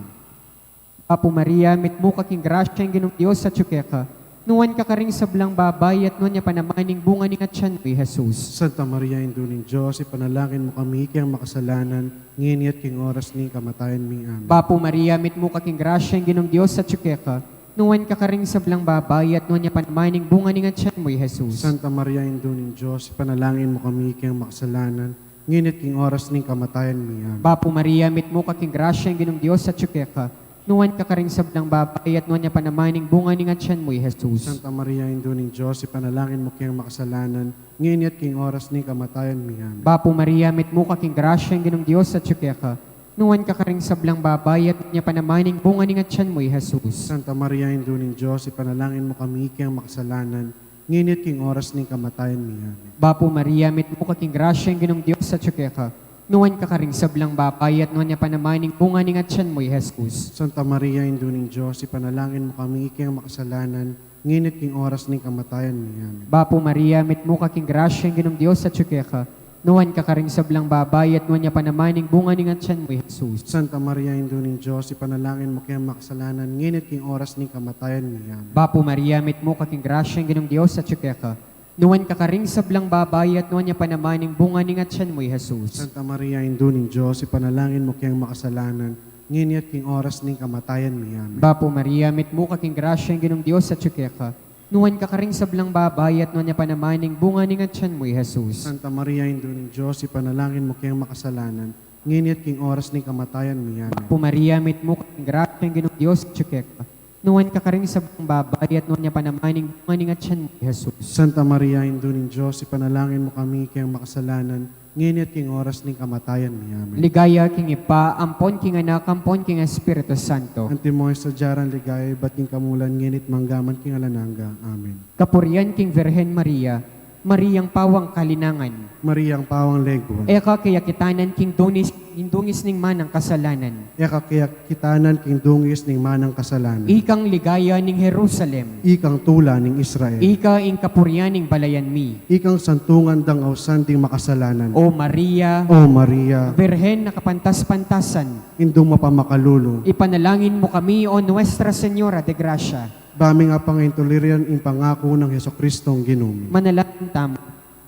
Bapu Maria, mitmu ka king grasya, ing Ginung Dios atyu keka. Nuan ka karing sablang babai, at nuan ya pa naman ing bunga ning atyan mu, i Jesus. Santa Maria, Indu ning Dios, ipanalangin mu kami king makasalanan, ngeni at king oras ning kamatayan mi. Amen. Bapu Maria, mitmu ka king grasya, ing Ginung Dios atyu keka. Nuan ka karing sablang babai, at nuan ya pa naman ing bunga ning atyan mu, i Jesus. Santa Maria, Indu ning Dios, ipanalangin mu kami king makasalanan, ngeni at king oras ning kamatayan mi. Amen. Bapu Maria, mitmu ka king grasya, ing Ginung Dios atyu keka. Nuan ka karing sablang babai, at nuan ya pa naman ing bunga ning atyan mu, i Jesus. Santa Maria, Indu ning Dios, ipanalangin mu king makasalanan, ngeni at king oras ning kamatayan mi. Amen. Bapu Maria, mitmu ka king grasya, ing Ginung Dios atyu keka. Nuan ka karing sablang babai, at nuan ya pa naman ing bunga ning atyan mu, i Jesus. Santa Maria, Indu ning Dios, ipanalangin mu kami king makasalanan, ngeni at king oras ning kamatayan mi. Amen. Bapu Maria, mitmu ka king grasya, ing Ginung Dios atyu keka. Nuan ka karing sablang babai, at nuan ya pa naman ing bunga ning atyan mu, i Jesus. Santa Maria, Indu ning Dios, ipanalangin mu kami king makasalanan, ngeni at king oras ning kamatayan mi. Amen. Bapu Maria, mitmu ka king grasya, ing Ginung Dios atyu keka. Nuan ka karing sablang babai, at nuan ya pa naman ing bunga ning atyan mu, i Jesus. Santa Maria, Indu ning Dios, ipanalangin mu king makasalanan, ngeni at king oras ning kamatayan mi. Amen. Bapu Maria, mitmu ka king grasya, ing Ginung Dios atyu keka. Nuan ka karing sablang babai, at nuan ya pa naman ing bunga ning atyan mu, i Jesus. Santa Maria, Indu ning Dios, ipanalangin mu king makasalanan, ngeni at king oras ning kamatayan mi. Amen. Bapu Maria, mitmu ka king grasya, ing Ginung Dios atyu keka. Nuan ka karing sablang babai, at nuan ya pa naman ing bunga ning atyan mu, i Jesus. Santa Maria, Indu ning Dios, ipanalangin mu king makasalanan, ngeni at king oras ning kamatayan mi. Amen. Bapu Maria, mitmu ka king grasya, ing Ginung Dios atyu keka. Nuan ka karing sablang babai, at nuan ya pa naman ing bunga ning atyan mu, i Jesus. Santa Maria, Indu ning Dios, ipanalangin mu kami king makasalanan, ngeni at king oras ning kamatayan mi. Amen. Ligaya king Ibpa, ampon king Anak, ampon king Espiritu Santo. Antimo ing sadya rang ligaya ibat king kamulan, ngeni at mangga man king alang angga. Amen. Kapurian king Virgen Maria. Mariang pawang kalinangan. Mariang pawang lengua. E ka kekitanan king dungis, king dungis ning manang kasalanan. E ka kekitanan king dungis ning manang kasalanan. Ikang ligaya ning Jerusalem. Ikang tula ning Israel. Ika ing kapurian ning balayan mi. Ikang santungan dang ausan ding makasalanan. O Maria. O Maria. Birhen a kapantas-pantasan. Indung mapamakalulu. Ipanalangin mu kami, O Nuestra Señora de Gracia. Ba ming apangaintulirian ing pangaku nang Jesucristong Ginu mi. Manalangin tamu.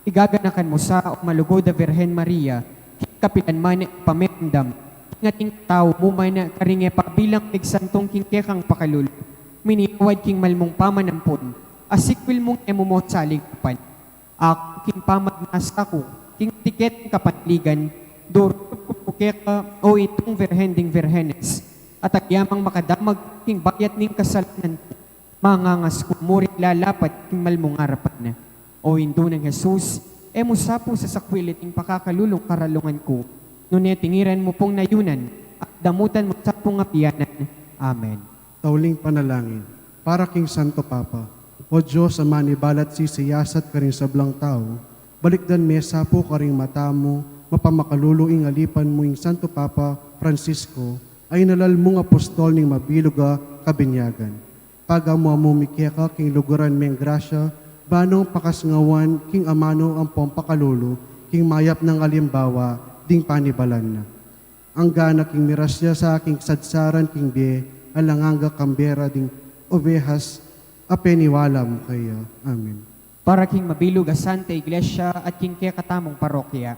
Igaganakan mu sa, O malugud a Virgen Maria, king kapilan man e pameramdam, king ating tau mu man karing e pabilang migsantung king kekang pakalulu, miniawad king malmung pamanampun, a sikwil mung e mu mo saling apan. Aku king pamagnasa ku king tiketang kapanaligan, durut ku keka, O Indung Virgen ding Virgenes, at agyamang makadamag king bayat ning kasalanan ku, mangangas ku muring lalapat king malmung arapan na. O Indu nang Jesus, e mu sa pu sasakwil iting pakakalulung karalungan ku, nune tingiran mu pung nayunan, at damutan mu sa pung apianan. Amen. Tauling panalangin. Para king Santo Papa. O Dios, a manibalat sisiyasat karing sablang tau, balikdan me sa pu karing mata mu mapamakalulu ing alipan mu ing Santo Papa Francisco, a inalal mung apostol ning mabilug a kabinyagan. Pagamu-amu mi keka king luguran meng grasya, ba nung pakasngawan king amanu ampong pakalulu king mayap nang alimbawa ding panibalan na. Angga na king miras ya sa king sadsaran king bie alang angga, kambera ding ovehas a peniwala mu keya. Amen. Para king mabilug a Santa Iglesia at king kekatamung parokya.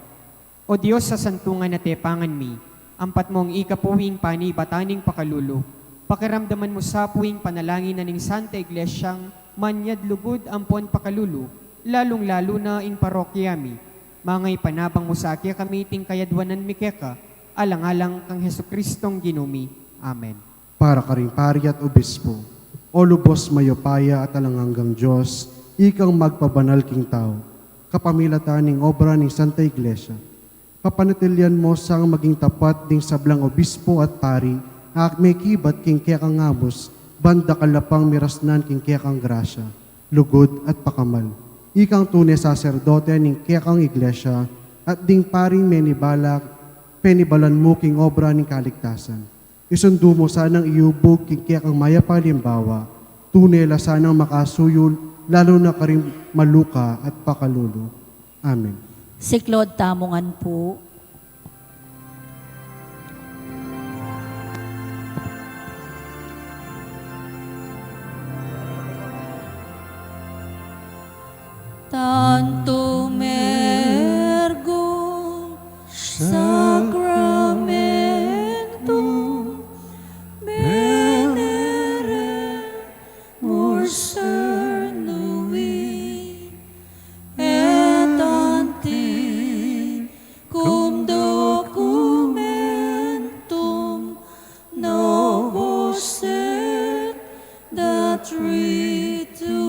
O Dios a santungan a tepangan mi, ampat mung ika pu ing panibatan ning pakalulu, pakiramdaman mu sa pu ing panalangin na ning Santa Iglesiang manyad lugud ampon pakalulu, lalung-lalu na ing parokya mi. Mangaipanabang mu sa kekami iting kayadwanan mi keka, alang-alang kang Jesucristong Ginu mi. Amen. Para karing pari at obispo. O lubos mayupaya at alang anggang Dios, ikang magpabanal king tau, kapamilatan ning obra ning Santa Iglesia, papanatilian mu sang maging tapat ding sablang obispo at pari a mekibat king kekang abus, ban dakal la pang mirasnan king kekang grasya, lugud at pakamal. Ikang tune saserdote ning kekang Iglesia at ding paring menibala, penibalan mu king obra ning kaligtasan. Isundu mu sanang iubug king kekang mayap a alimbawa, tune la sanang makasuyul, lalu na karing maluka at pakalulu. Amen. Siklaud tamu ngan pu. Tantum ergo sacramentum veneremur cernui, et antiquum documentum novos et datrittui.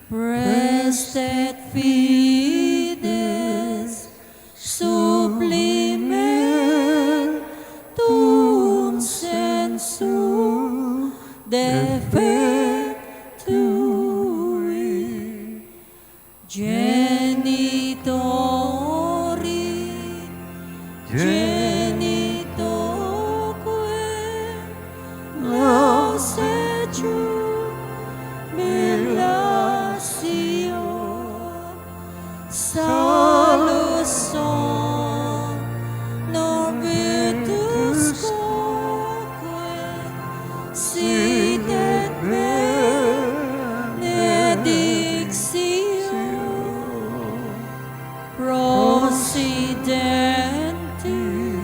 Praestet fides supplimentum sensu defectui. Genitori, genitoque, laus et jubilatio, salus honor virtus quoque sit et benedictio procidenti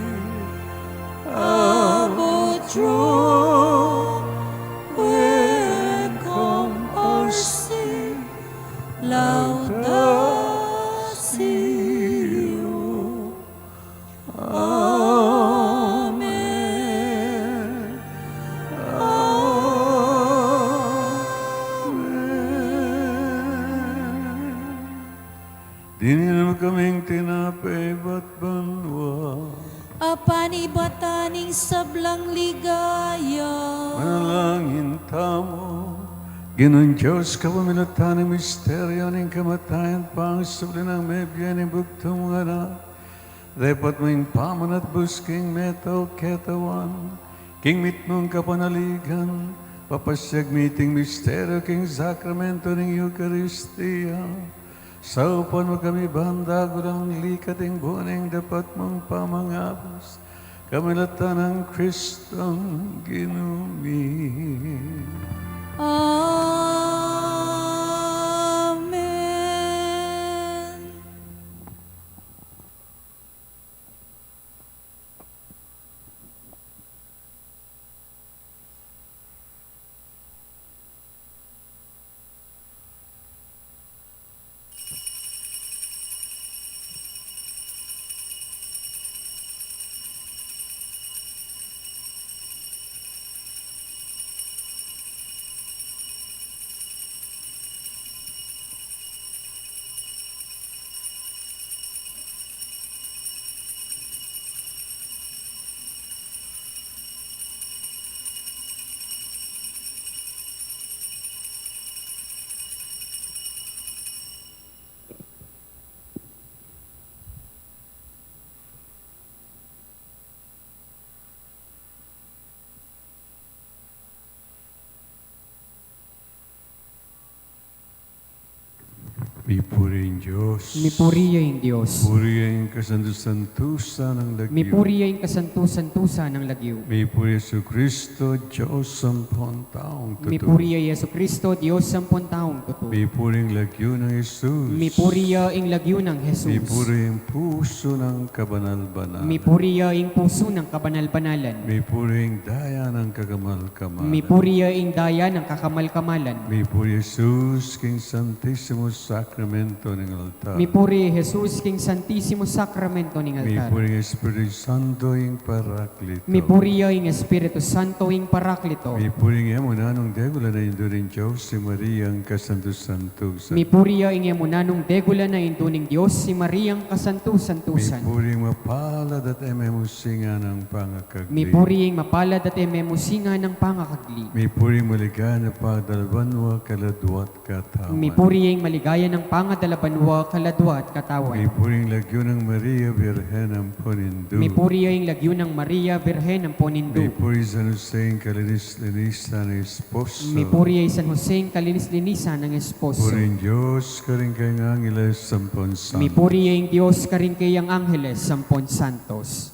ab utroque comparsi laudatio. Amen. Amen. Dinan mu kaming tinape ibat banua, a panibatan ning sablang ligaya. Manalangin tamu. Ginung Dios, kapamilatan ning misteryu ning kamatayan at pangsubli nang mebie ning bugtung mung Anak, depot mu ing pamanatbus king meta o ketawan, king mitmung kapanaligan, papasiag mi iting misteryu king sakramento ning Eukaristia. Saupan mu kami ban dagulang likat ing buni ning dapat mung pamangabus, kamilatan nang Kristong Ginu mi. Amen. Mipuri ing Dios. Mipuri ya ing Dios. Puri ya ing kasantu-santusan nang lagyu. Mipuri ya ing kasantu-santusan nang lagyu. Mipuri Jesucristo, Dios ampon taung tutu. Mipuri ya Jesucristo, Dios ampon taung tutu. Mipuri ing lagyu nang Jesus. Mipuri ya ing lagyu nang Jesus. Mipuri ing pusu nang kabanal-banalan. Mipuri ya ing pusu nang kabanal-banalan. Mipuri ing daya nang kakamal-kamalan. Mipuri ya ing daya nang kakamal-kamalan. Mipuri Jesus king Santisimo Sakramento ning altar. Mipuri Jesus king Santisimo Sakramento ning altar. Mipuri ing Espiritu Santo ing Paraklito. Mipuri ya ing Espiritu Santo ing Paraklito. Mipuri ing e mu nanung degulan a Indu ning Dios, i Maria ing kasantu-santusan. Mipuri ya ing e mu nanung degulan a Indu ning Dios, i Maria ing kasantu-santusan. Mipuri ing mapalad at e memusinga nang pangakagli. Mipuri ing mapalad at e memusinga nang pangakagli. Mipuri ing maligaya a pagdalabanwa kaladwa at katawan. Mipuri ya ing maligaya nang pangadalabanwa kaladwa at katawan. Mipuri ing lagyu nang Maria, Birhen ampon Indu. Mipuri ya ing lagyu nang Maria, Birhen ampon Indu. Mipuri San Jose ing kalinis-linisan nang esposo. Mipuri ya i San Jose ing kalinis-linisan nang esposo. Puri ing Dios karing kayang angeles ampon santos. Mipuri ya ing Dios karing kayang angeles ampon santos.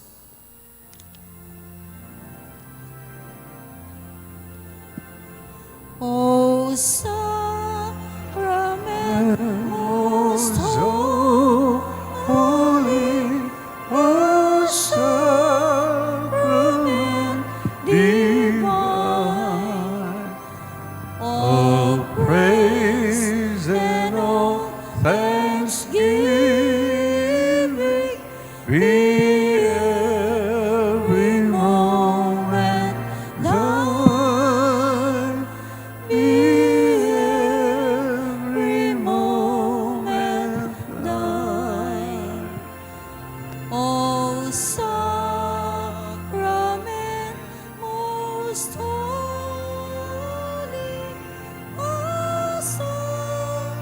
O Sacrament most holy, O Sacrament divine, all praise and all thanksgiving be every moment thine. Be every moment thine. O Sacrament most holy, O Sacrament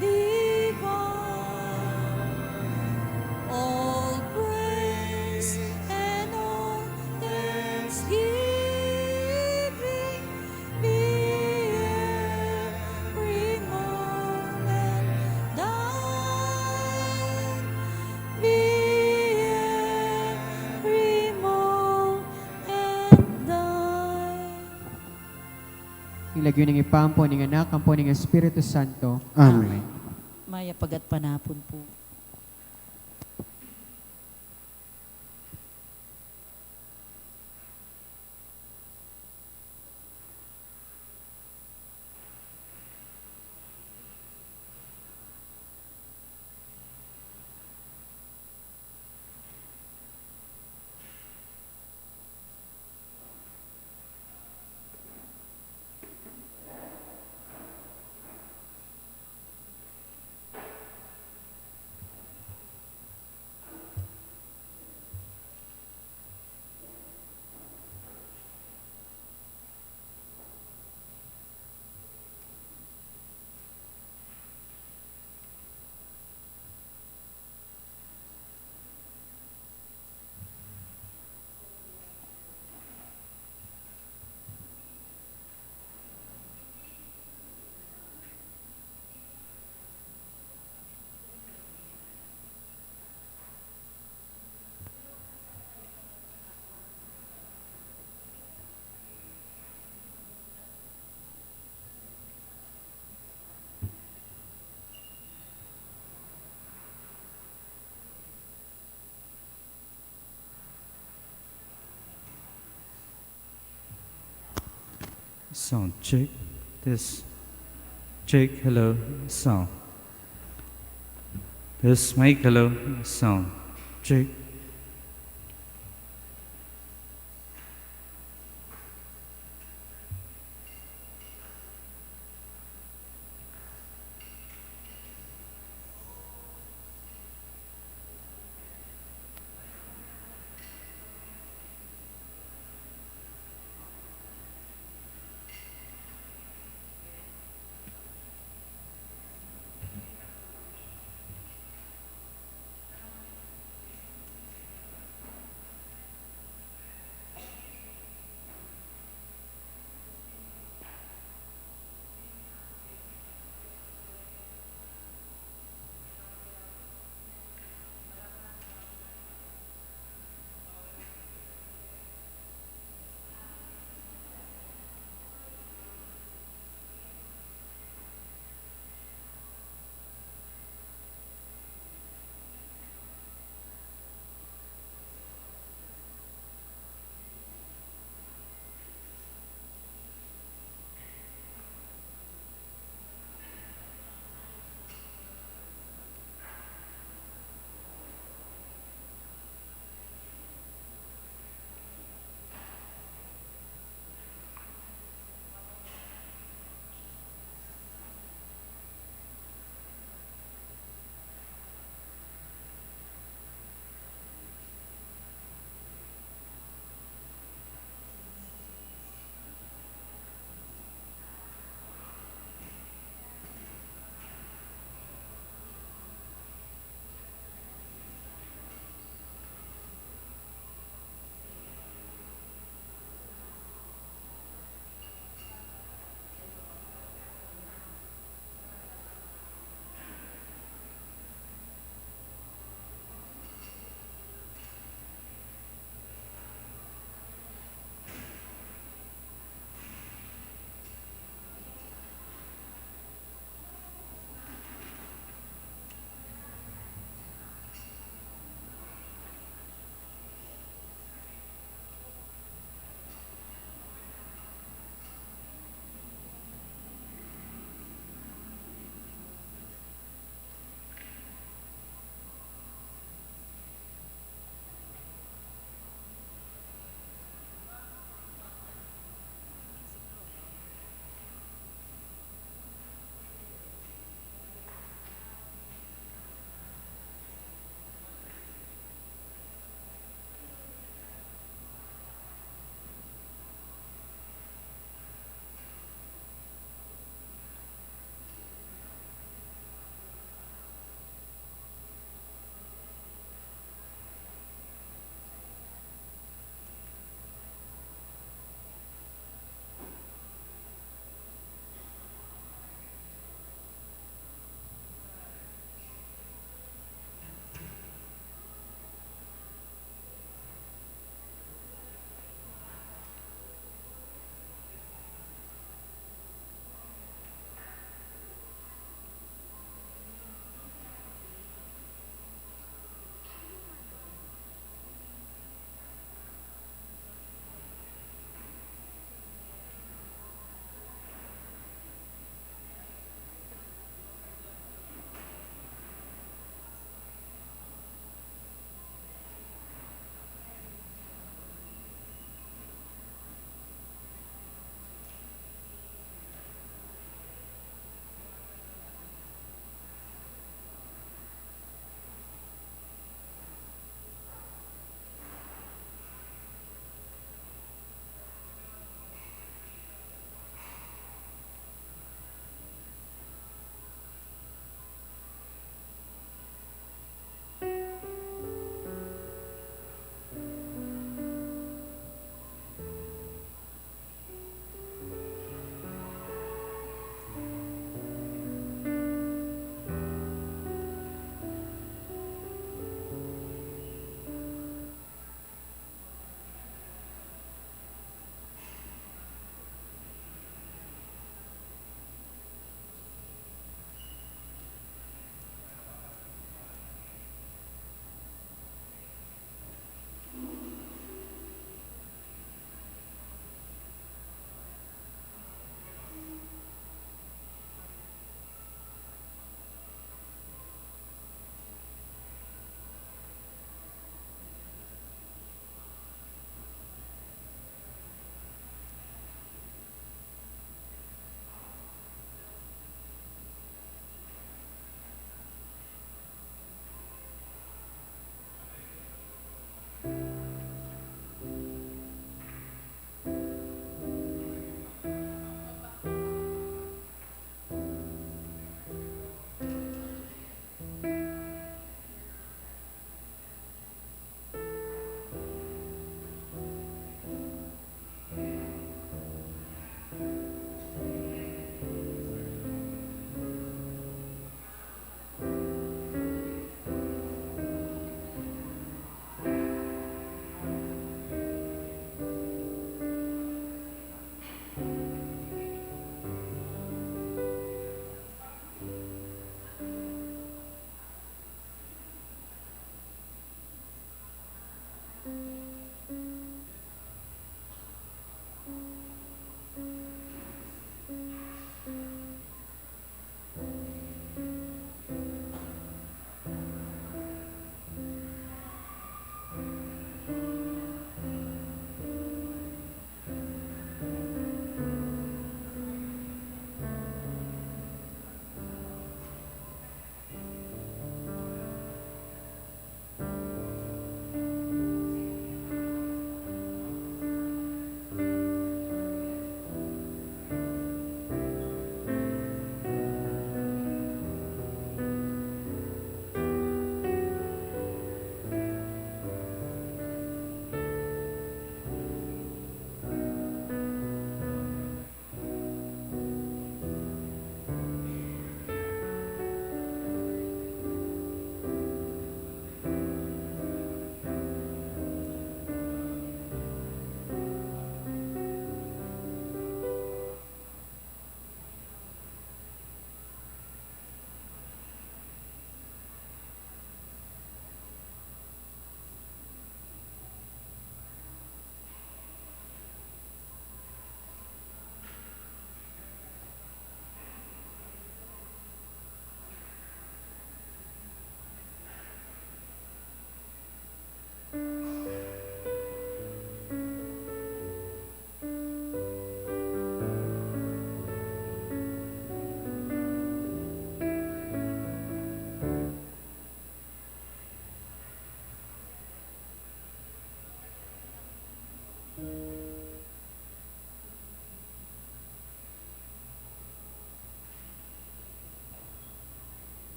divine, all praise and all thanksgiving be every moment thine. Be every moment thine. Ing lagyu ning Ibpa, ampon ning Anak, ampon ning Espiritu Santo. Amen. Amen. Mayap a gatpanapun pu. Sound check. Test. Check. Hello. Sound. Test mic. Hello. Sound. Check.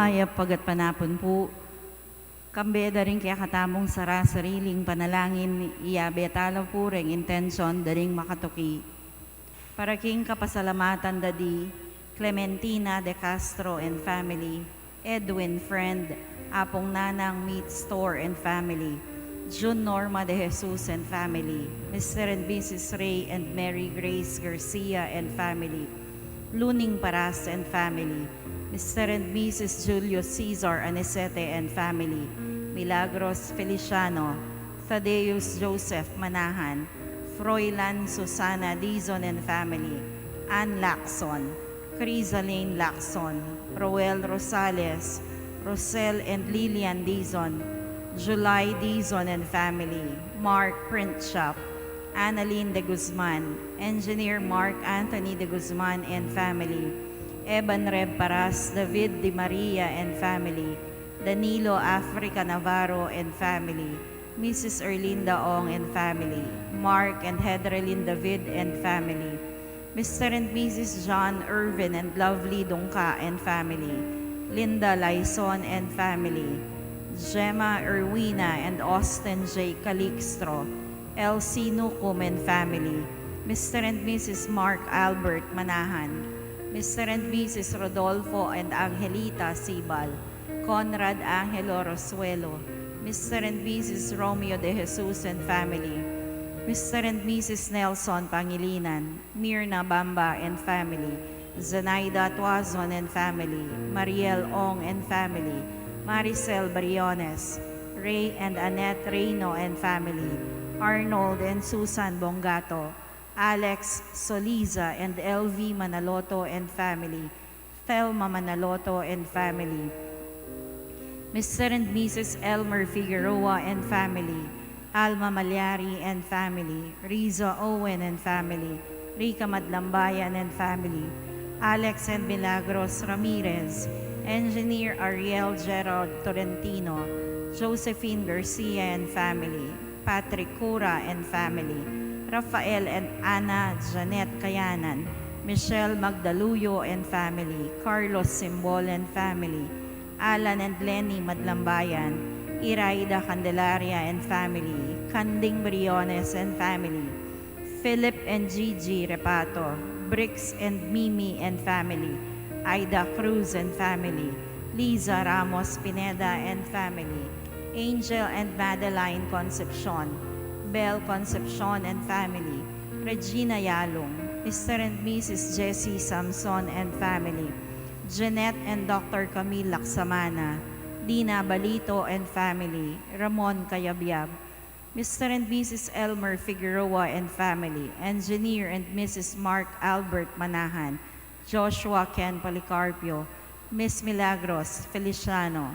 Mayap a gatpanapun pu. Kambe da ring kekatamung sarasariling panalangin, iyabe tala pu reng intensyon da ring makatuki. Para king kapasalamatan da di Clementina de Castro and family, Edwin Friend, Apung Nanang Meat Store and family, Jun Norma de Jesus and family, Mister and Missus Ray and Mary Grace Garcia and family, Luning Paras and family, Mister and Missus Julio Cesar Anicete and family, Milagros Feliciano, Thaddeus Joseph Manahan, Froilan Susana Dizon and family, Ann Lacson, Crisaline Lacson, Roel Rosales, Rosel and Lilian Dizon, July Dizon and family, Mark Print Shop, Annalyn de Guzman, Engineer Mark Anthony de Guzman and family, Eban Reb Paras, David de Maria and family, Danilo Africa Navarro and family, Missus Erlinda Ong and family, Mark and Hedrelin David and family, Mister and Missus John Irvin and Lovely Dungca and family, Linda Laison and family, Gemma Erwina and Austin J Calixtro, Elsie Nucum and family, Mister and Missus Mark Albert Manahan, Mister and Missus Rodolfo and Angelita Sibal, Conrad Angelo Rosuelo, Mister and Missus Romeo de Jesus and family, Mister and Missus Nelson Pangilinan, Mirna Bamba and family, Zenaida Tuazon and family, Mariel Ong and family, Maricel Briones, Ray and Annette Reyno and family, Arnold and Susan Bongato, Alex Soliza and L V Manaloto and family, Thelma Manaloto and family, Mister and Missus Elmer Figueroa and family, Alma Malyari and family, Riza Owen and family, Rica Madlambayan and family, Alex and Milagros Ramirez, Engineer Ariel Gerald Tolentino, Josephine Garcia and family, Patrick Cura and family, Rafael and Ana Janet Kayanan, Michelle Magdaluyo and family, Carlos Simbol and family, Alan and Lenny Madlambayan, Iraida Candelaria and family, Kanding Briones and family, Philip and Gigi Repato, Bricks and Mimi and family, Ida Cruz and family, Liza Ramos Pineda and family, Angel and Madeline Concepcion, Belle Concepcion and family, Regina Yalung, Mister and Missus Jesse Samson and family, Jeanette and Doctor Camille Lacsamana, Dina Balito and family, Ramon Cayabyab, Mister and Missus Elmer Figueroa and family, Engineer and Missus Mark Albert Manahan, Joshua Ken Policarpio, Miss Milagros Feliciano,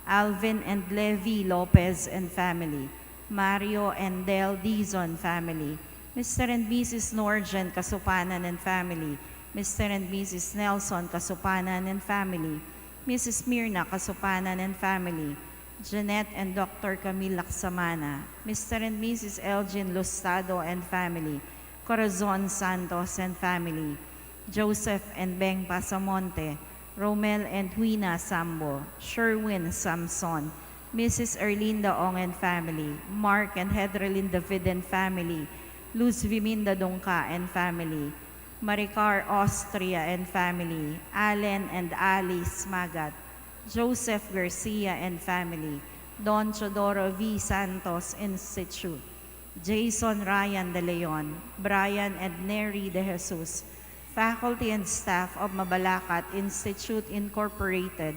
Alvin and Levi Lopez and family, Mario and Del Dizon family, Mister and Missus Norgen Kasupanan and family, Mister and Missus Nelson Kasupanan and family, Missus Mirna Kasupanan and family, Jeanette and Doctor Camille Lacsamana, Mister and Missus Elgin Lustado and family, Corazon Santos and family, Joseph and Beng Pasamonte, Romel and Huina Sambo, Sherwin Samson, Missus Erlinda Ong and family, Mark and Hedrelin David and family, Luz Viminda Dungca and family, Maricar Austria and family, Allen and Alice Magat, Joseph Garcia and family, Don Teodoro V Santos Institute, Jason Ryan de Leon, Brian and Neri de Jesus, faculty and staff of Mabalacat Institute Incorporated,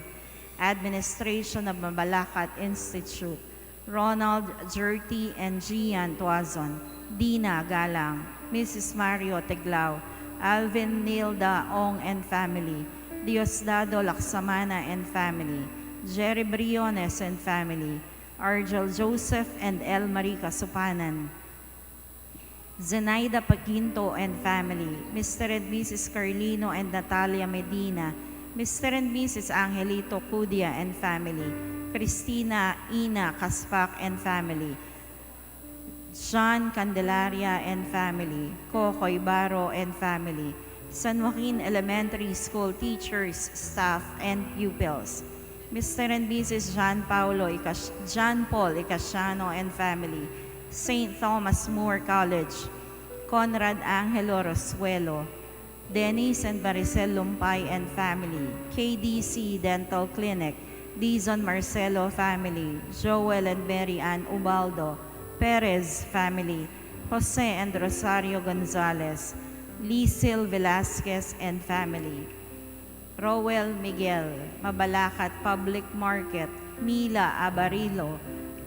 Administration of Mabalacat Institute, Ronald, Gertie, and Gian Tuazon, Dina Galang, Missus Mario Teglao, Alvin Nilda Ong and family, Diosdado Lacsamana and family, Jerry Briones and family, Argel Joseph and El Marie Kasupanan, Zenaida Paginto and family, Mister and Missus Carlino and Natalia Medina, Mister and Missus Angelito Cudia and family, Christina Ina Caspac and family, John Candelaria and family, Coco Ibarro and family, San Joaquin Elementary School teachers, staff, and pupils, Mister and Missus John Paulo Icas-, John Paul Icasiano and family, Saint Thomas More College, Conrad Angelo Rosuelo, Dennis and Maricel Lumpay and family, K D C Dental Clinic, Dizon Marcelo family, Joel and Mary Ann Ubaldo, Perez family, Jose and Rosario Gonzalez, Lisil Velasquez and family, Roel Miguel, Mabalacat Public Market, Mila Abarilo,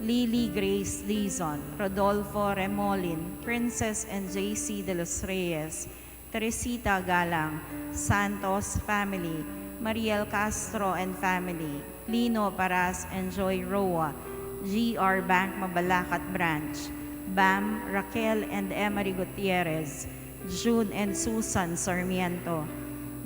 Lily Grace Dizon, Rodolfo Remolin, Princess and J C de los Reyes, Teresita Galang, Santos family, Mariel Castro and family, Lino Paras and Joy Roa, G R Bank Mabalacat Branch, Bam, Raquel and Emery Gutierrez, June and Susan Sarmiento,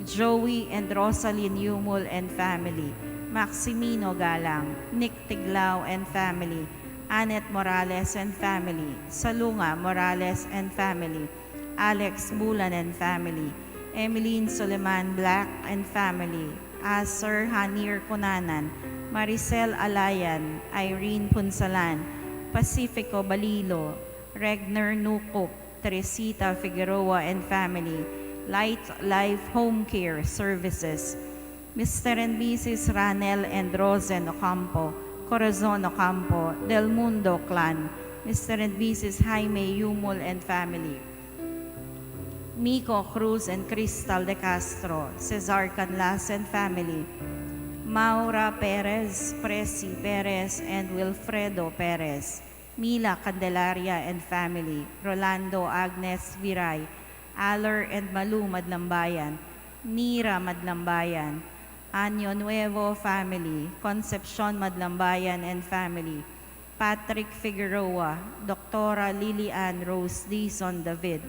Joey and Rosalyn Yumul and family, Maximino Galang, Nick Tiglao and family, Annette Morales and family, Salunga Morales and family, Alex Bulan and family, Emeline Suleman Black and family, Aser Hanir Cunanan, Maricel Alayan, Irene Punsalan, Pacifico Balilo, Regner Nukup, Teresita Figueroa and family, Light Life Home Care Services, Mister and Missus Ranel and Rosen Ocampo, Corazon Ocampo, Del Mundo Clan, Mister and Missus Jaime Yumul and family, Miko Cruz and Crystal De Castro, Cesar Canlas and family, Maura Perez, Presi Perez, and Wilfredo Perez, Mila Candelaria and family, Rolando Agnes Viray, Aler and Malu Madlambayan, Nira Madlambayan, Año Nuevo family, Concepcion Madlambayan and family, Patrick Figueroa, Doctora Lily Ann Rose Dizon David,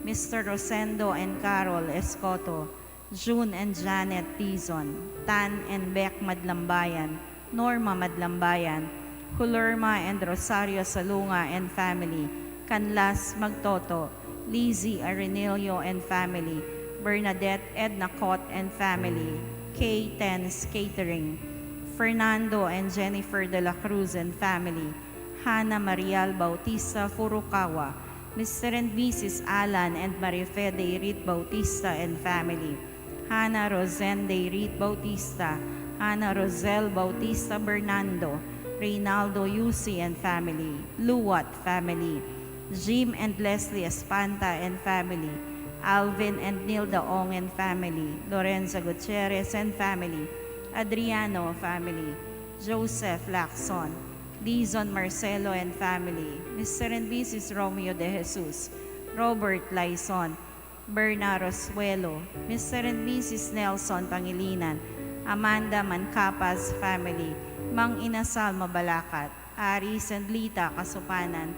Mister Rosendo and Carol Escoto, June and Janet Dizon, Tan and Beck Madlambayan, Norma Madlambayan, Hulerma and Rosario Salunga and family, Canlas Magtoto, Lizzie Arenillo and family, Bernadette Edna Cot and family, K Tens Catering, Fernando and Jennifer de la Cruz and family, Hana Marial Bautista Furukawa, Mister and Missus Alan and Marife Deirit Bautista and family, Hana Rosen Deirit Bautista, Hana Rosel Bautista Bernando, Reynaldo Yusi and family, Luwat family, Jim and Leslie Espanta and family, Alvin and Nilda Ong and family, Lorenza Gutierrez and family, Adriano family, Joseph Lacson, Dizon Marcelo and family, Mister and Missus Romeo De Jesus, Robert Laison, Berna Rosuelo, Mister and Missus Nelson Pangilinan, Amanda Mancapas family, Mang Inasal Mabalacat, Aris and Lita Kasupanan,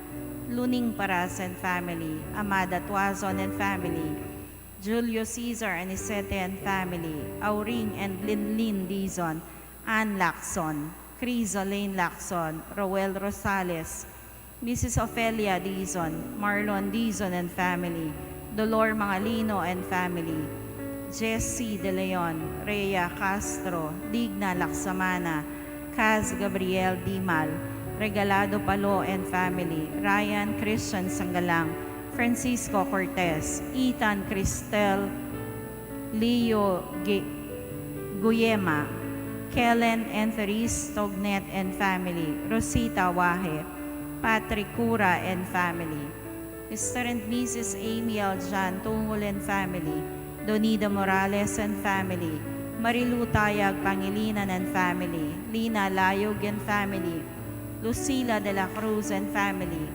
Luning Paras and family, Amada Tuazon and family, Julio Cesar Anicete and family, Auring and Linlin Dizon, Ann Lacson, Criso Lane Lacson, Roel Rosales, Missus Ofelia Dizon, Marlon Dizon and family, Dolor Mangalino and family, Jesse De Leon, Rhea Castro, Digna Lacsamana, Kaz Gabriel Dimal, Regalado Palo and family, Ryan Christian Sangalang, Francisco Cortez, Ethan Cristel, Leo Gu-, Guyema, Kellen and Therese Tognet and family, Rosita Wahe, Patrick Cura and family, Mister and Missus Amy Aljan Tungul and family, Donida Morales and family, Marilu Tayag Pangilinan and family, Lina Layug and family, Lucila de la Cruz and family,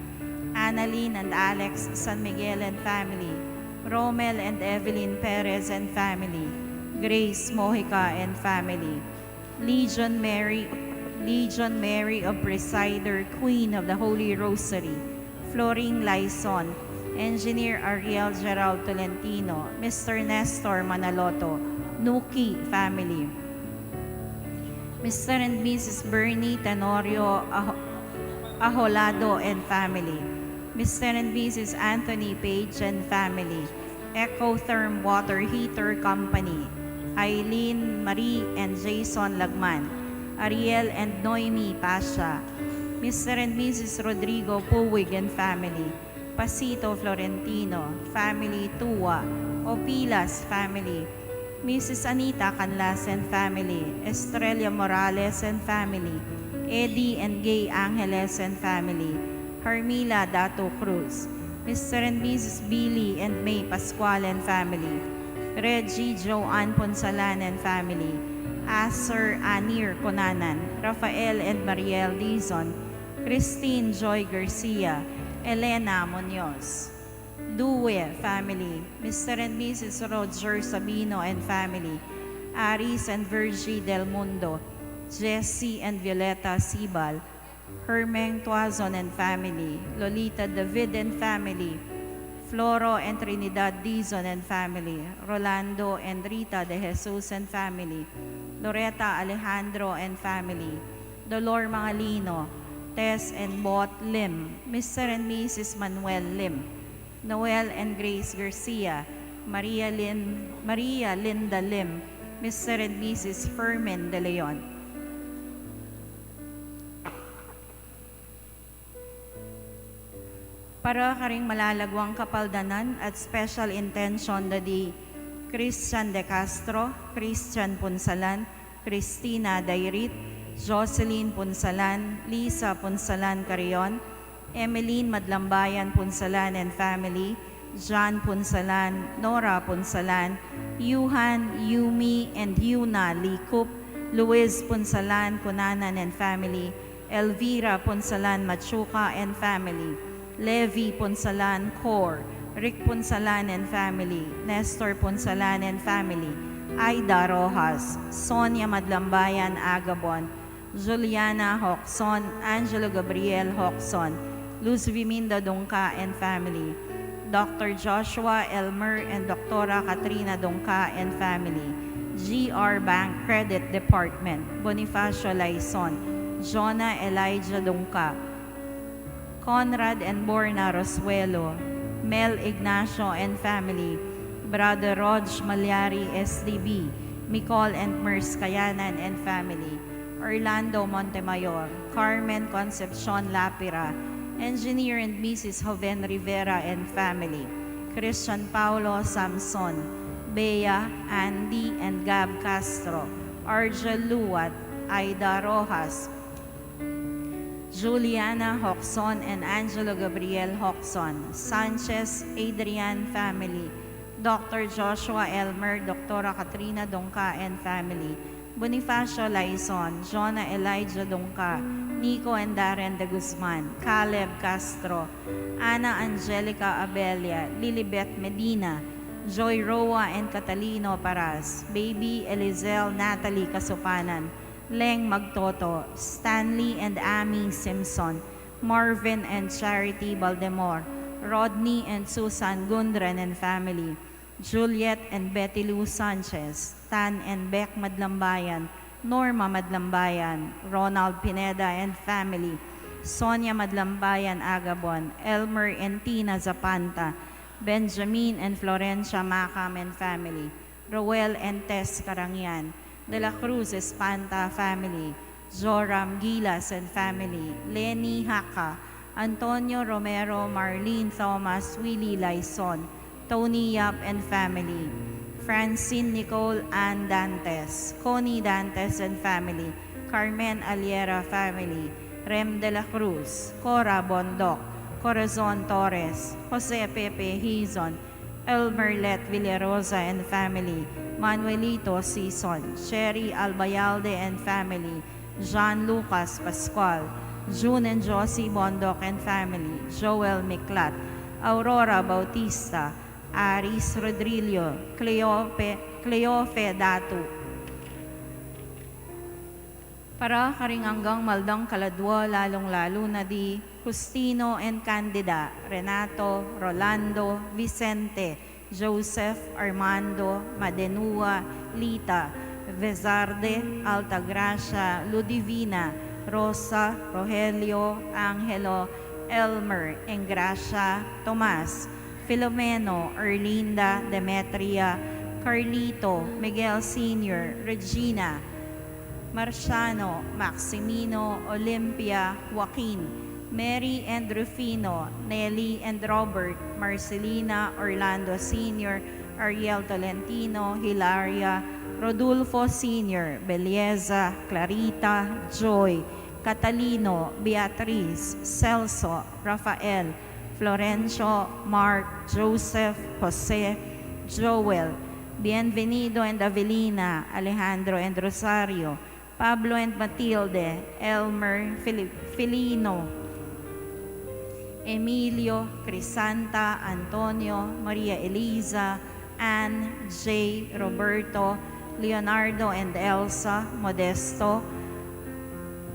Annalyn and Alex San Miguel and family, Romel and Evelyn Perez and family, Grace Mojica and family, Legion Mary, Legion Mary of Presider, Queen of the Holy Rosary, Florin Laison, Engineer Ariel Gerald Tolentino, Mister Nestor Manaloto, Nuki family, Mister and Missus Bernie Tenorio Aho-, Aholado and family, Mister and Missus Anthony Page and family, Ecotherm Water Heater Company, Eileen Marie and Jason Lagman, Ariel and Noemi Pasha, Mister and Missus Rodrigo Puig and family, Pasito Florentino family, Tua, Opilas family, Missus Anita Canlas and family, Estrella Morales and family, Eddie and Gay Angeles and family, Hermila Dato Cruz, Mister and Missus Billy and May Pascual and family, Reggie Joanne Punsalan and family, Aser Anir Cunanan, Rafael and Mariel Dizon, Christine Joy Garcia, Elena Muñoz. Due family, Mister and Missus Roger Sabino and family, Aris and Virgie Del Mundo, Jesse and Violeta Sibal, Hermeng Tuazon and family, Lolita David and family, Floro and Trinidad Dizon and family, Rolando and Rita De Jesus and family, Loreta Alejandro and family, Dolor Mangalino, Tess and Bot Lim, Mister and Missus Manuel Lim, Noel and Grace Garcia, Maria Lin-, Maria Linda Lim, Mister and Missus Fermin De Leon. Para karing malalaguang kapaldanan at special intention da di Christian De Castro, Christian Punsalan, Christina Dairit, Jocelyn Punsalan, Lisa Punsalan Carrion, Emeline Madlambayan Punsalan and family, John Punsalan, Nora Punsalan, Yuhan, Yumi, and Yuna Likup, Luis Punsalan Cunanan and family, Elvira Punsalan Machuca and family, Levi Punsalan Cor, Rick Punsalan and family, Nestor Punsalan and family, Aida Rojas, Sonia Madlambayan Agabon, Juliana Hoxon, Angelo Gabriel Hoxon, Luz Viminda Dungca and family, Doctor Joshua Elmer and Doctora Katrina Dungca and family, G R Bank Credit Department, Bonifacio Laison, Jonah Elijah Dungca, Conrad and Borna Rosuelo, Mel Ignacio and family, Brother Rog Malyari S D B, Micol and Mers Kayanan and family, Orlando Montemayor, Carmen Concepcion Lapira, Engineer and Missus Joven Rivera and family, Christian Paulo Samson, Bea, Andy and Gab Castro, Argel Luwat, Aida Rojas, Juliana Hoxon and Angelo Gabriel Hoxon, Sanchez Adrian family, Doctor Joshua Elmer, Doctora Katrina Dongka and family, Bonifacio Laison, Jonah Elijah Dongka, Nico and Darren de Guzman, Caleb Castro, Ana Angelica Abella, Lilibet Medina, Joy Roa and Catalino Paras, Baby Elizel Natalie Kasupanan, Leng Magtoto, Stanley and Amy Simpson, Marvin and Charity Baldemor, Rodney and Susan Gundren and family, Juliet and Betty Lou Sanchez, Tan and Beck Madlambayan, Norma Madlambayan, Ronald Pineda and family, Sonia Madlambayan Agabon, Elmer and Tina Zapanta, Benjamin and Florencia Macam and family, Roel and Tess Karangian, De La Cruz Espanta family, Joram Gilas and family, Lenny Haka, Antonio Romero, Marlene Thomas, Willie Laison, Tony Yap and family, Francine Nicole Ann Dantes, Connie Dantes and family, Carmen Aliera family, Rem De La Cruz, Cora Bondoc, Corazon Torres, Jose Pepe Hizon, Elmer Let Villarosa and family, Manuelito Sison, Sherry Albayalde and family, John Lucas Pascual, June and Josie Bondoc and family, Joel Miklat, Aurora Bautista, Aris Rodrillo, Cleofe, Cleofe Datu. Para karing anggang maldang kaladwa, lalung-lalu na di Justino and Candida, Renato, Rolando, Vicente, Joseph, Armando, Madenua, Lita, Vezarde, Altagracia, Ludivina, Rosa, Rogelio, Angelo, Elmer, Engracia, Tomas, Filomeno, Erlinda, Demetria, Carlito, Miguel Senior, Regina, Marciano, Maximino, Olympia, Joaquin, Mary and Rufino, Nelly and Robert, Marcelina, Orlando Senior, Ariel Tolentino, Hilaria, Rodulfo Senior, Belleza, Clarita, Joy, Catalino, Beatriz, Celso, Rafael, Florencio, Mark, Joseph, Jose, Joel, Bienvenido and Avelina, Alejandro and Rosario, Pablo and Matilde, Elmer, Fili-, Filino, Emilio, Crisanta, Antonio, Maria Eliza, Ann, Jay, Roberto, Leonardo and Elsa, Modesto,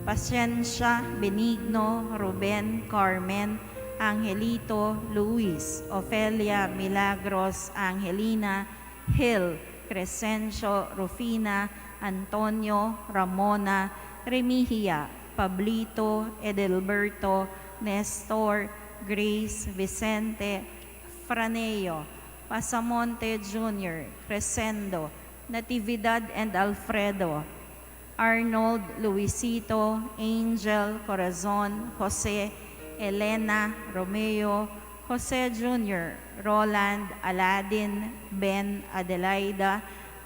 Paciencia, Benigno, Ruben, Carmen, Angelito, Luis, Ofelia, Milagros, Angelina, Hill, Crescencio, Rufina, Antonio, Ramona, Remihia, Pablito, Edelberto, Nestor, Grace, Vicente, Franeo, Pasamonte Junior, Crescendo, Natividad and Alfredo, Arnold, Luisito, Angel, Corazon, Jose, Elena, Romeo, Jose Junior, Roland, Aladin, Ben, Adelaida,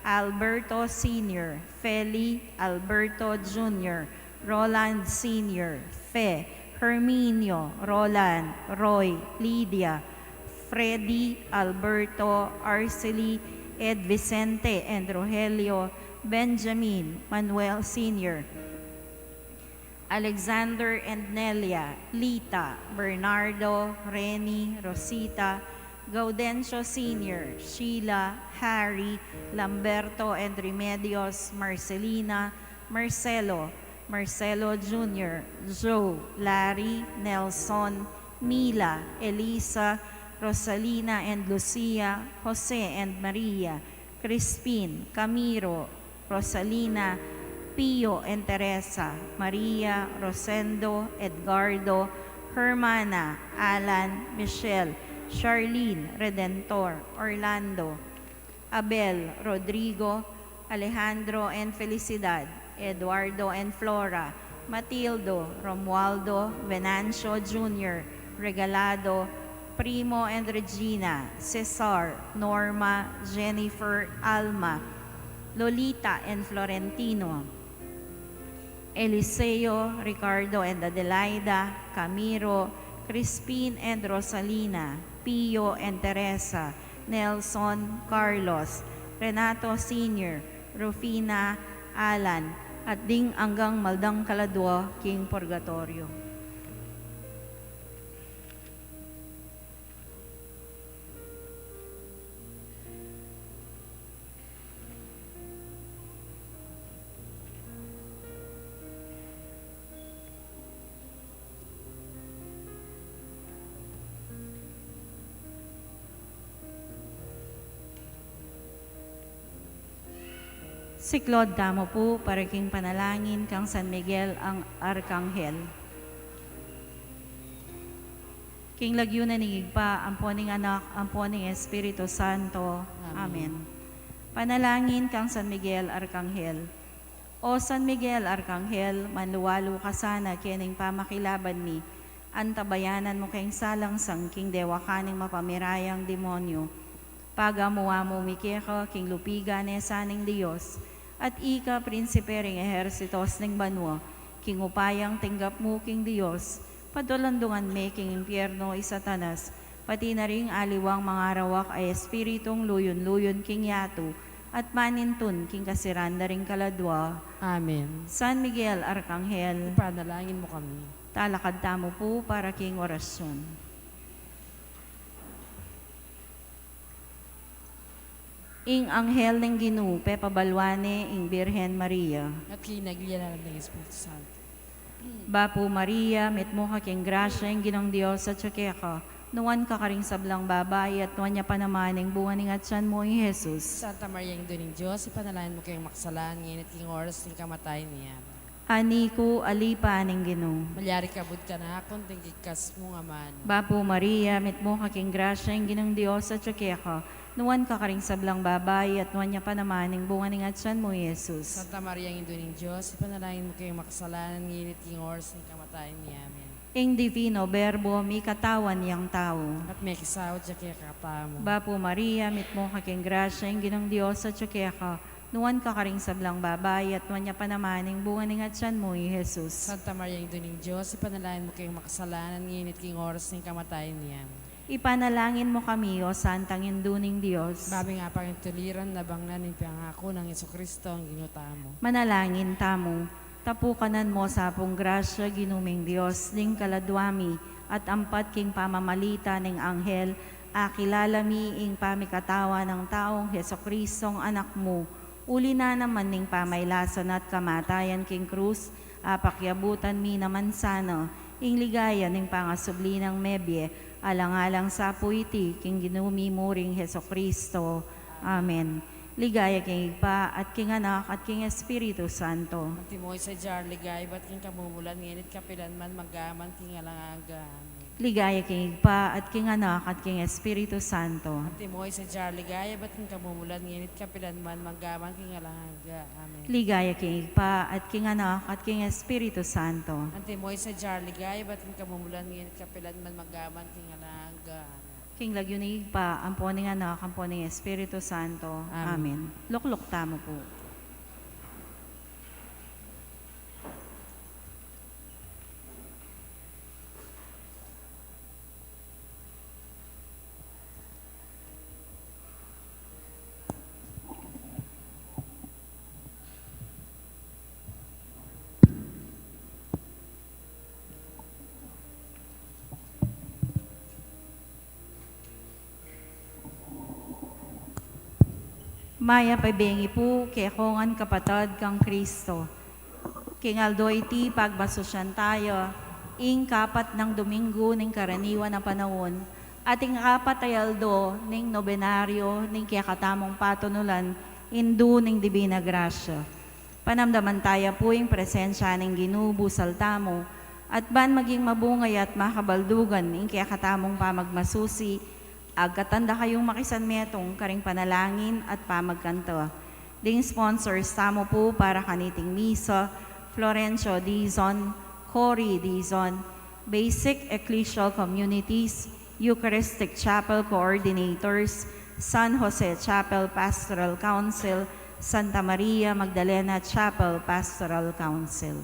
Alberto Senior, Feli, Alberto Junior, Roland Senior, Fe, Herminio, Roland, Roy, Lydia, Freddy, Alberto, Arcely, Ed Vicente, and Rogelio, Benjamin, Manuel Senior, Alexander and Nelia, Lita, Bernardo, Reni, Rosita, Gaudencio Senior, Sheila, Harry, Lamberto and Remedios, Marcelina, Marcelo, Marcelo Junior, Joe, Larry, Nelson, Mila, Elisa, Rosalina and Lucia, Jose and Maria, Crispin, Camiro, Rosalina, Pio and Teresa, Maria, Rosendo, Edgardo, Hermana, Alan, Michelle, Charlene, Redentor, Orlando, Abel, Rodrigo, Alejandro and Felicidad, Eduardo and Flora, Matildo, Romualdo, Venancio Junior, Regalado, Primo and Regina, Cesar, Norma, Jennifer, Alma, Lolita and Florentino, Eliseo, Ricardo and Adelaida, Camiro, Crispin and Rosalina, Pio and Teresa, Nelson, Carlos, Renato Senior, Rufina, Alan, at ding anggang maldang kaladua king purgatoryo. Siklaud tamu pu para king panalangin kang San Miguel ang Arkanghel. King lagyu na ning Ibpa, ampo ning Anak, ampo ning Espiritu Santo. Amen. Amen. Panalangin kang San Miguel Arkanghel. O San Miguel Arkanghel, manluwalu ka sana keni king pamakilaban mi, antabayanan mu keng salangsang king dewakan ning mapamirayang demonyu. Pagamu-amu mi keka king lupigan ne sa ning Dios, at ika prinsipe ring ehersitos ning banua, king upayang tinggap mu king Dios, patulandungan me king impierno i Satanas, pati na ring aliwang mangarawak a espiritung luyun-luyun king yatu, at manintun king kasiran da ring kaladua. Amen. San Miguel Arkanghel, ipanalangin mu kami. Talakad tamu pu para king orasyon. Ing anghel ning Ginu pepabalwan ne ing Birhen Maria. At king lagyu na ning Espiritu Santo. Bapu Maria, mitmu ka king grasya, ing Ginung Dios atyu keka. Nuan ka karing sablang babai, at nuan ya pa naman ing bunga ning atian mu, i Jesus. Santa Maria, Indu ning Dios, ipanalangin mu keng makasalanan, ngeni at king oras ning kamatayan mi. Amen. Ani ku, alipan ning Ginu. Malyari ka kabud kanakun, ding kikasmu nga man. Bapu Maria, mitmu ka king grasya, ing Ginung Dios atyu keka. Nuan ka karing sablang babai, at nuan ya pa naman ing bunga ning atian mu, Jesus. Santa Maria, Indu ning Dios, ipanalangin mu keng makasalanan, ngeni at king oras ning kamatayan mi. Amen. Ing Divino Verbo, mikatawan yang tau. At mekisaud ya kekatamu. Bapu Maria, mitmu ka king grasya, ing Ginung Dios atyu keka. Nuan ka karing sablang babai, at nuan ya pa naman ing bunga ning atian mu, i Jesus. Santa Maria, Indu ning Dios, ipanalangin mu keng makasalanan, ngeni at king oras ning kamatayan mi. Amen. Ipanalangin mu kami, O Santang Indu ning Dios. Ba ming apangintuliran na bangnan ing pangaku nang Jesucristo, ing Ginu tamu. Manalangin tamu. Tapukanan mu sa pung grasya, Ginu ming Dios, ding kaladwa mi, at ampat king pamamalita ning anghel, akilala mi ing pamikatawan nang taung Jesucristong Anak mu, uli na naman ning pamailasan at kamatayan king krus, apakiabutan mi naman sana ing ligaya ning pangasubli nang mebie, alang-alang sa pu iti king Ginu mi muring Jesucristo. Amen. Ligaya king Ibpa, at king Anak, at king Espiritu Santo. Antimo ing sadya ring ligaya ibat king kamumulan, ngeni at kapilan man, mangga man king alang angga. Amen. Ligaya king Ibpa, at king Anak, at king Espiritu Santo. Antimo ing sadya ring ligaya ibat king kamumulan, ngeni at kapilan man, mangga man king alang angga. Amen. Ligaya king Ibpa, at king Anak, at king Espiritu Santo. Antimo ing sadya ring ligaya ibat king kamumulan, ngeni at kapilan man, mangga man king alang angga. Amen. King lagyu ning Ibpa, ampo ning Anak, ampo ning Espiritu Santo. Amen. Amen. Lukluk tamu pu. Mayap a bengi pu kekongan kapatad kang Kristo. King aldo iti pagmasusyan taya ing kapat nang Domingo ning karaniwan a panaun, at ing kapat a aldo ning nobenaryo ning kekatamung patunulan, Indu ning Divina Grasya. Panamdaman taya pu ing presensya ning Ginu busal tamu, at ban maging mabunga ya at makabaldugan ing kekatamung pamagmasusi, agkatan da kayung makisanmetung karing panalangin at pamagkanta. Ding sponsors tamu pu para kaniting misa, Florencio Dizon, Cory Dizon, Basic Ecclesial Communities, Eucharistic Chapel Coordinators, San Jose Chapel Pastoral Council, Santa Maria Magdalena Chapel Pastoral Council.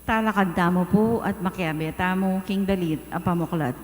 Talakad tamu pu at makiabe tamu king dalit a pamuklat.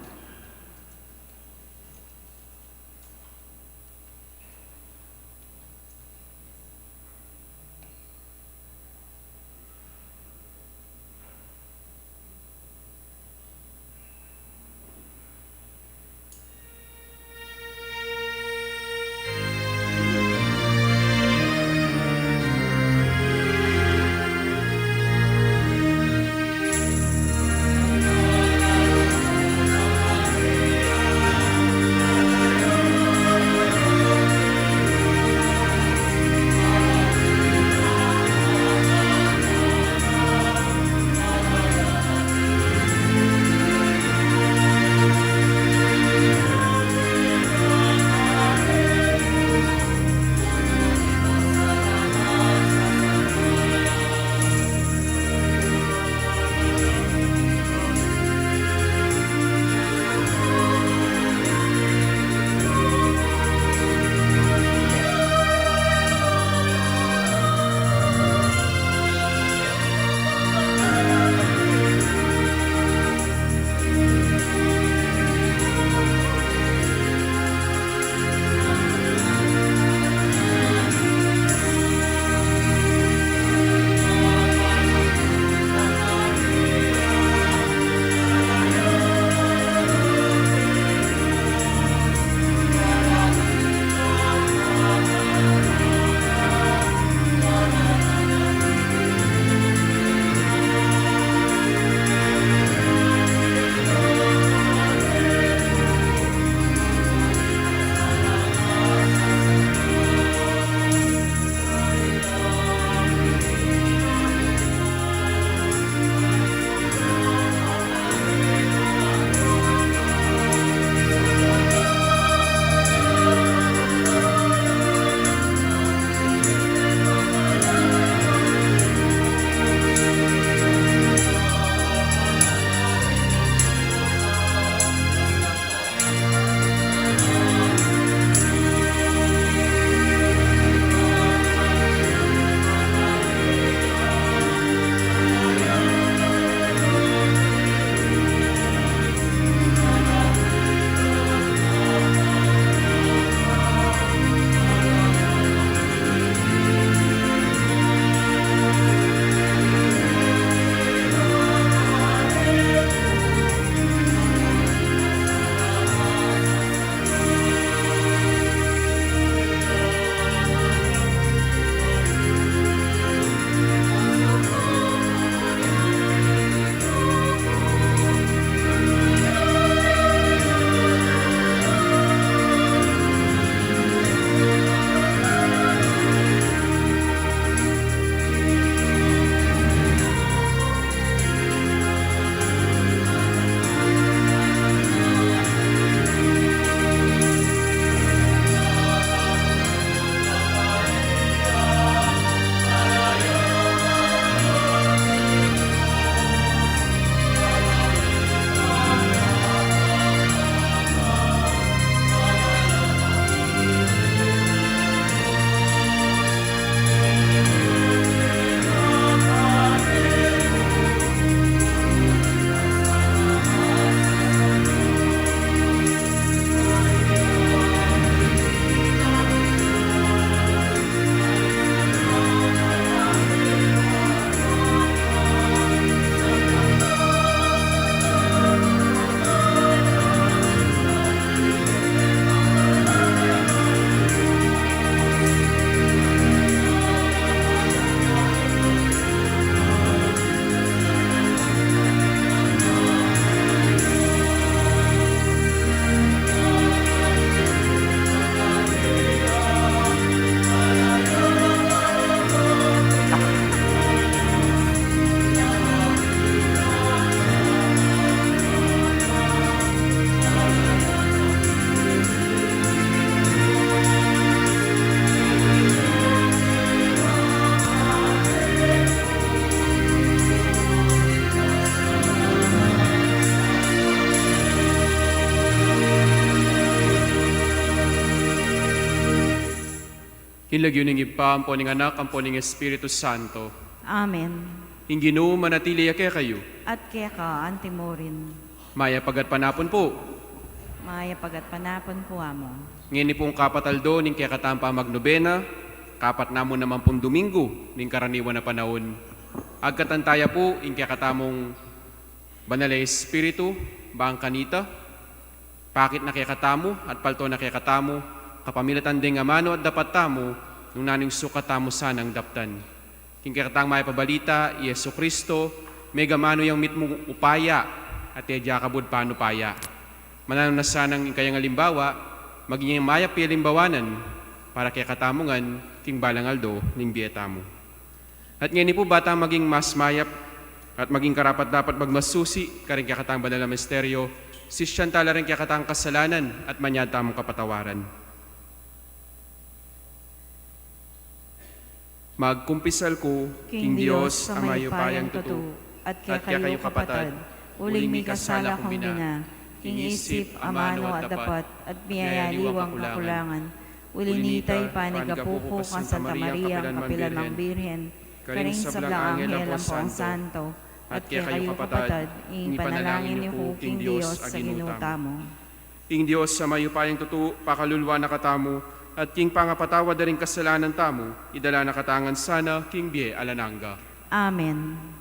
King lagyu ning Ibpa, ampo ning Anak, ampo ning Espiritu Santo. Amen. Ing Ginu manatili ya kekayu. At keka antimurin. Mayap a gatpanapun pu. Mayap a gatpanapun pu, Among. Ngeni pung kapat aldo ning kekatang pamagnobena, kapat namu naman pung Domingo ning karaniwan a panaun. Agkatan taya pu ing kekatamung Banal a Espiritu, bang kanita, pakit na kekatamu at palto na kekatamu, kapamilatan deng amanu at dapat tamu, nung nanu ing sukat tamu sanang daptan. King kekatang mayap a balita, i Jesucristo, megamanu yang mitmung upaya, at e ya kabud panupaya. Mananu na sanang ing kayang alimbawa, maging yang mayap a alimbawanan, para kekatamu ngan, king balang aldo ning bie tamu. At ngeni pu, ba tang maging mas mayap at maging karapat-dapat magmasusi karing kekatang banal a misteryo, sisian tala ring kekatang kasalanan at manyad tamung kapatawaran. Magkumpisal ku king Dios a mayupayang tutu, at kekayu kapatad, uling mikasala kung bina, king isip, amanu at dapat, at miyayaliwang kakulangan. Uli nita, ipanigapu ku kang Santa Maria, kapilan mang Birhen, karing sablang anghel ampong santo, at kekayu kapatad, ing ipanalangin yu ku king Dios a Ginu tamu. Ing Dios a mayupayang tutu, pakaluluan na katamu, at king pangapatawad da ring kasalanan tamu, idala na katamu ngan sana king bie alang angga. Amen.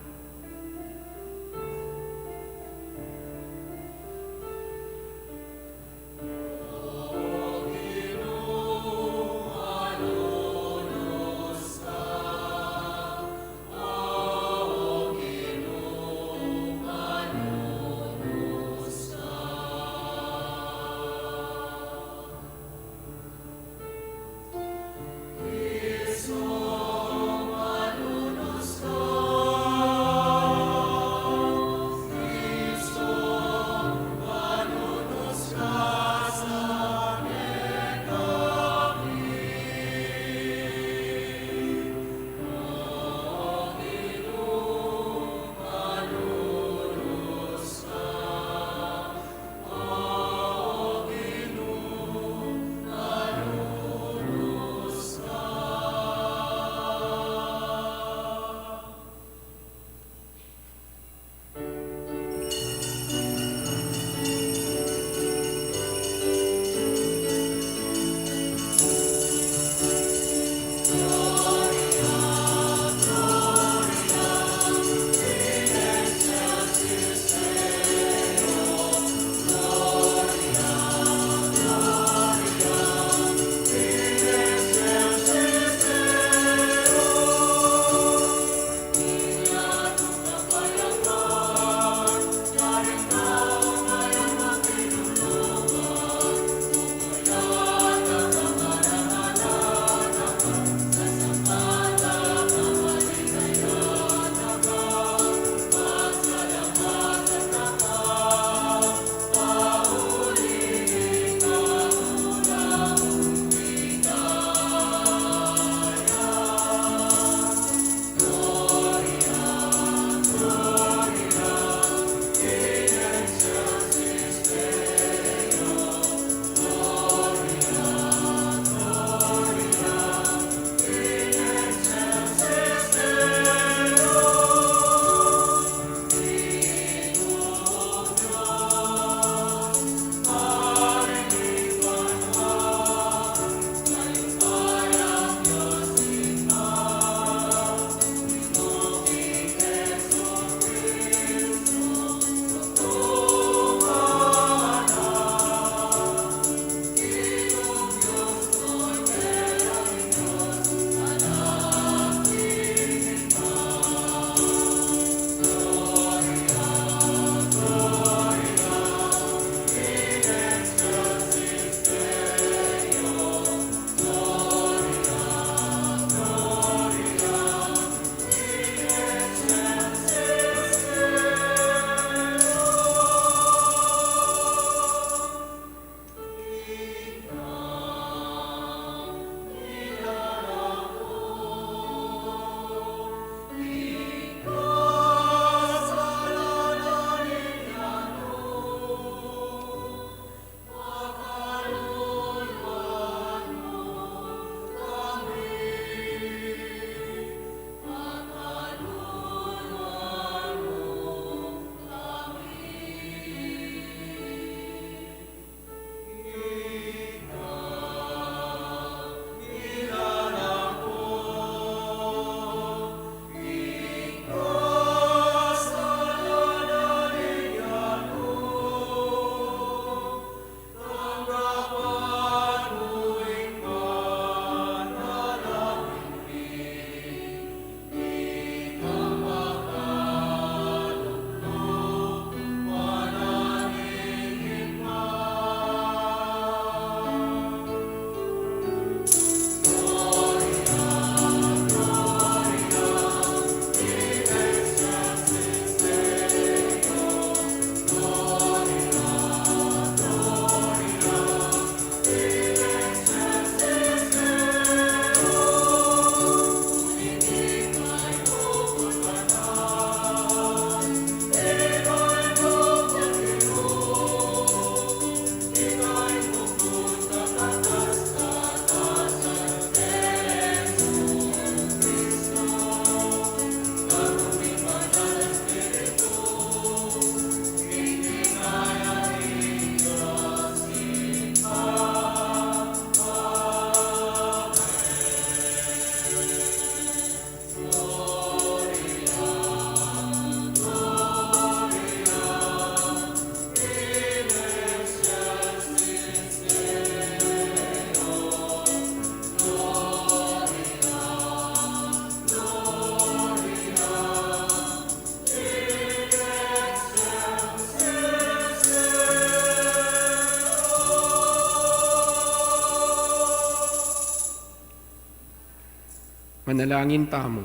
Manalangin tamu.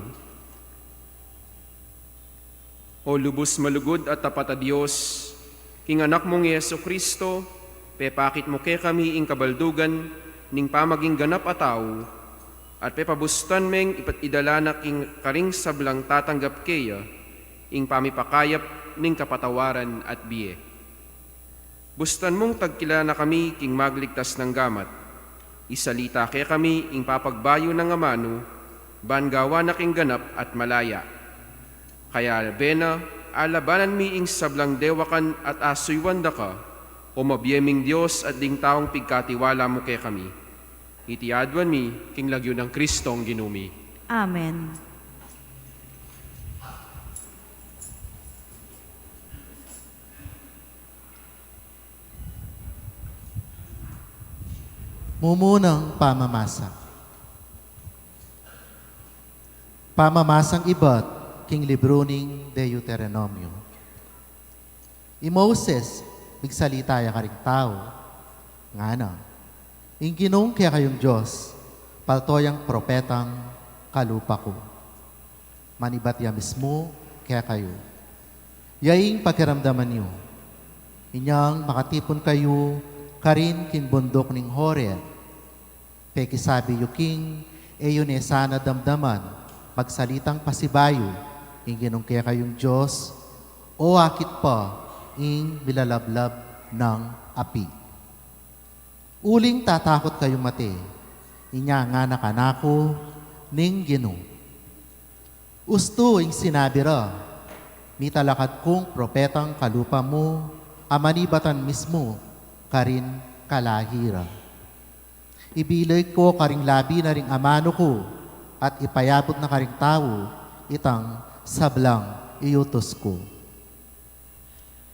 O lubus malugud at tapat a Dios, king Anak mung Jesu Cristo, pepakit mu kekami ing kabaldugan ning pamaging ganap a tau, at pepabustan meng ipat idala na king karing sablang tatanggap keya ing pamipakayap ning kapatawaran at bie. Bustan mung tagkilan na kami king magligtas nang gamat. Isalita kekami ing papagbayu nang amanu, ban gawan na king ganap at malaya. Kaya bena, alabanan mi ing sablang dewakan at asuyuan da ka, o mabie ming Dios at ding taung pigkatiwala mu kekami. Iti aduan mi king lagyu nang Kristong Ginu mi. Amen. Mumunang pamamasa. Pamamasang ibat king libru ning Deuteronomio. I Moses, migsalita ya karing tau, ngana, Ing Ginung kekayung Dios, palto yang propetang kalupa ku. Manibat ya mismu kekayu. Ya ing pakiramdaman yu. Inyang makatipun kayu karin king bunduk ning Horeb. Pekisabi yu king, e yu ne sana damdaman magsalitang pasibayu ing Ginung kekayung Dios, o akit pa ing milalablab nang api. Uling tatakut kayung mate, inya ngana kanaku ning Ginu. Ustu ing sinabi ra, mitalakad kung propetang kalupa mu, a manibatan mismu karing kalahi ra. Ibilay ku karing labi na ring amanu ku, at ipayabut na karing tau itang sablang iutus ku.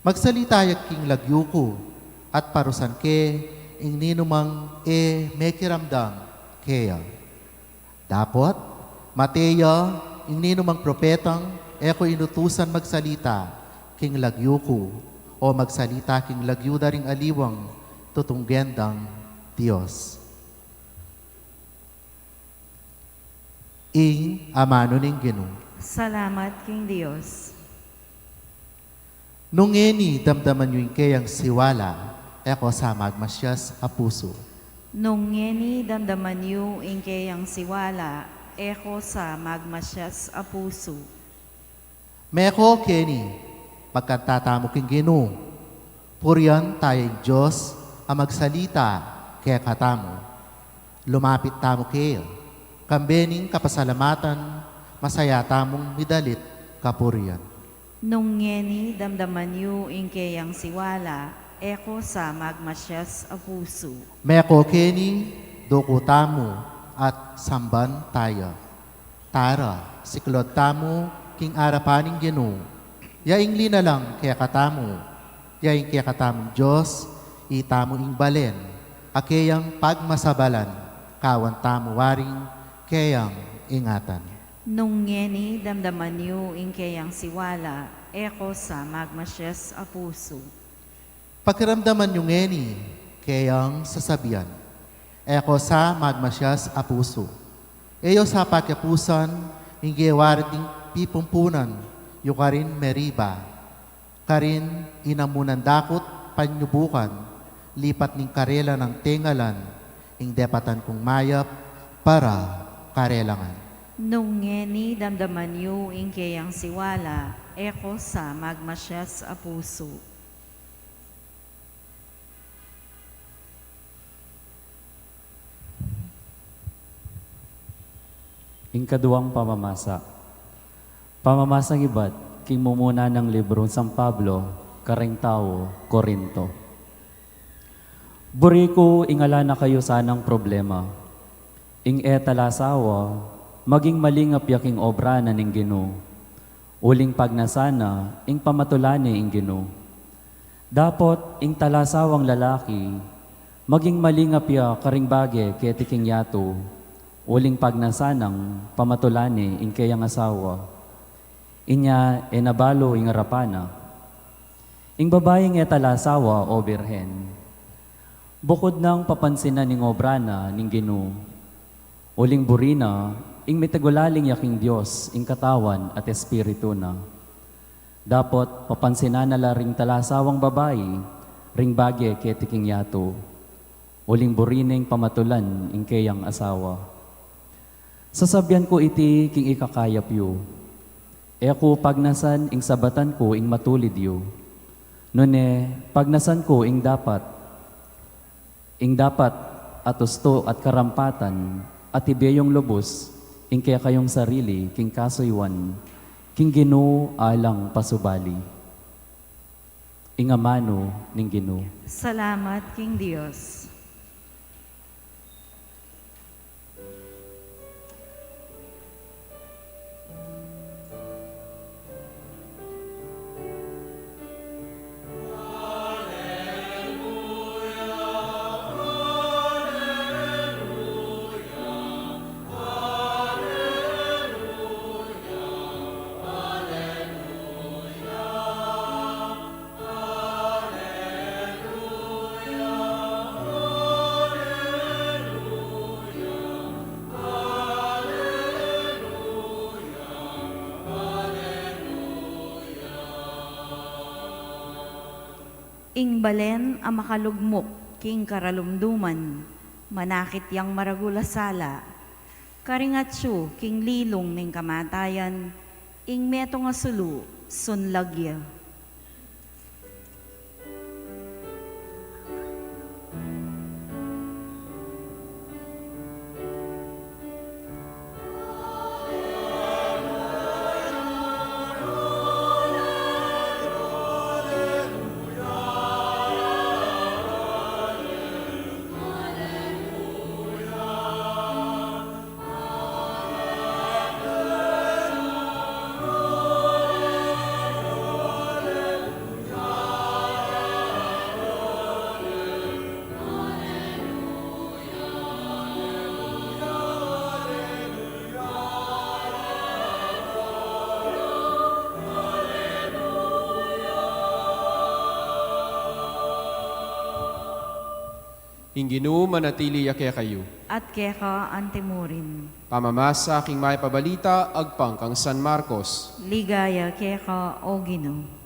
Magsalita ya king lagyu ku, at parusan ke ing ninumang e mekiramdam keya. Dapot, mate ya ing ninumang propetang e ku inutusan magsalita king lagyu ku, o magsalita king lagyu da ring aliwang tutunggen dang Dios. Ing amanu ning Ginu. Salamat king Dios. Nung ngeni damdaman yu ing keyang siwala, e ko sa magmasias a pusu. Nung ngeni damdaman yu ing keyang siwala, e ko sa magmasias a pusu. Meko keni, magkanta tamu king Ginu. Purian taya ing Dios a magsalita kekatamu. Lumapit tamu kaya, kambe ning kapasalamatan, masaya tamung midalit kapurian. Nung ngeni damdaman yu ing keyang siwala, e ko sa magmasias a pusu. Meko keni, duku tamu at samban taya. Tara, siklod tamu king arapan ning Ginu. Ya ing linalang kekatamu, ya ing kekatamung Dios, itamu ing balen a keyang pagmasabalan, kawan tamu waring keyang ingatan. Nung ngeni damdaman yu ing keyang siwala, e ko sa magmasias a pusu. Pakiramdaman yu ngeni keyang sasabian, e ko sa magmasias a pusu. E yu sa pakiapusan ing gewa reting pipumpunan yu karin Meriba, karin inamunan dakut panyubukan, lipat ning karela nang tengalan, ing depatan kung mayap para karela ngan. Nung ngeni damdaman yu ing keyang siwala, e ko sa magmasias a pusu. Ing kaduang pamamasa. Pamamasang ibat king mumuna nang libru nang San Pablo karing tau Corinto. Buri ku ing ala na kayu sanang problema. Ing e talasawa, maging malingap ya king obra na ning Ginu. Uling pagnasan na ing pamatula ne ing Ginu. Dapot ing talasawang lalaki, maging malingap ya karing bage keti king yatu, uling pagnasan nang pamatula ne ing keyang asawa. Inya e na balu ing arapan na. Ing babaing e talasawa o birhen, bukud nang papansinan ing obra na ning Ginu, uling buri na, Ing mitagulaling ya king Dios, ing Katawan at Espiritu na. Dapot papansinan na la ring talasawang babai ring bage keti king yatu, uling buri neng pamatulan ing keyang asawa. Sasabian ku iti king ikakayap yu. E ku pagnasan ing sabatan ku ing matulid yu. Nune, pagnasan ku ing dapat, ing dapat at ustu at karampatan, at ibie yung lubus ing kekayung sarili king kasuyuan king Ginu alang pasubali. Ing amanu ning Ginu. Salamat king Dios. Ing balen a makalugmuk king karalumduman, manakit yang maragul a sala. Karing atyu king lilung ning kamatayan, ing metung a sulu, sunlag ya. Ing Ginu manatili ya kekayu. At keka antimurin. Pamamasa king mayap a balita agpang kang San Marcos. Ligaya keka, O Ginu.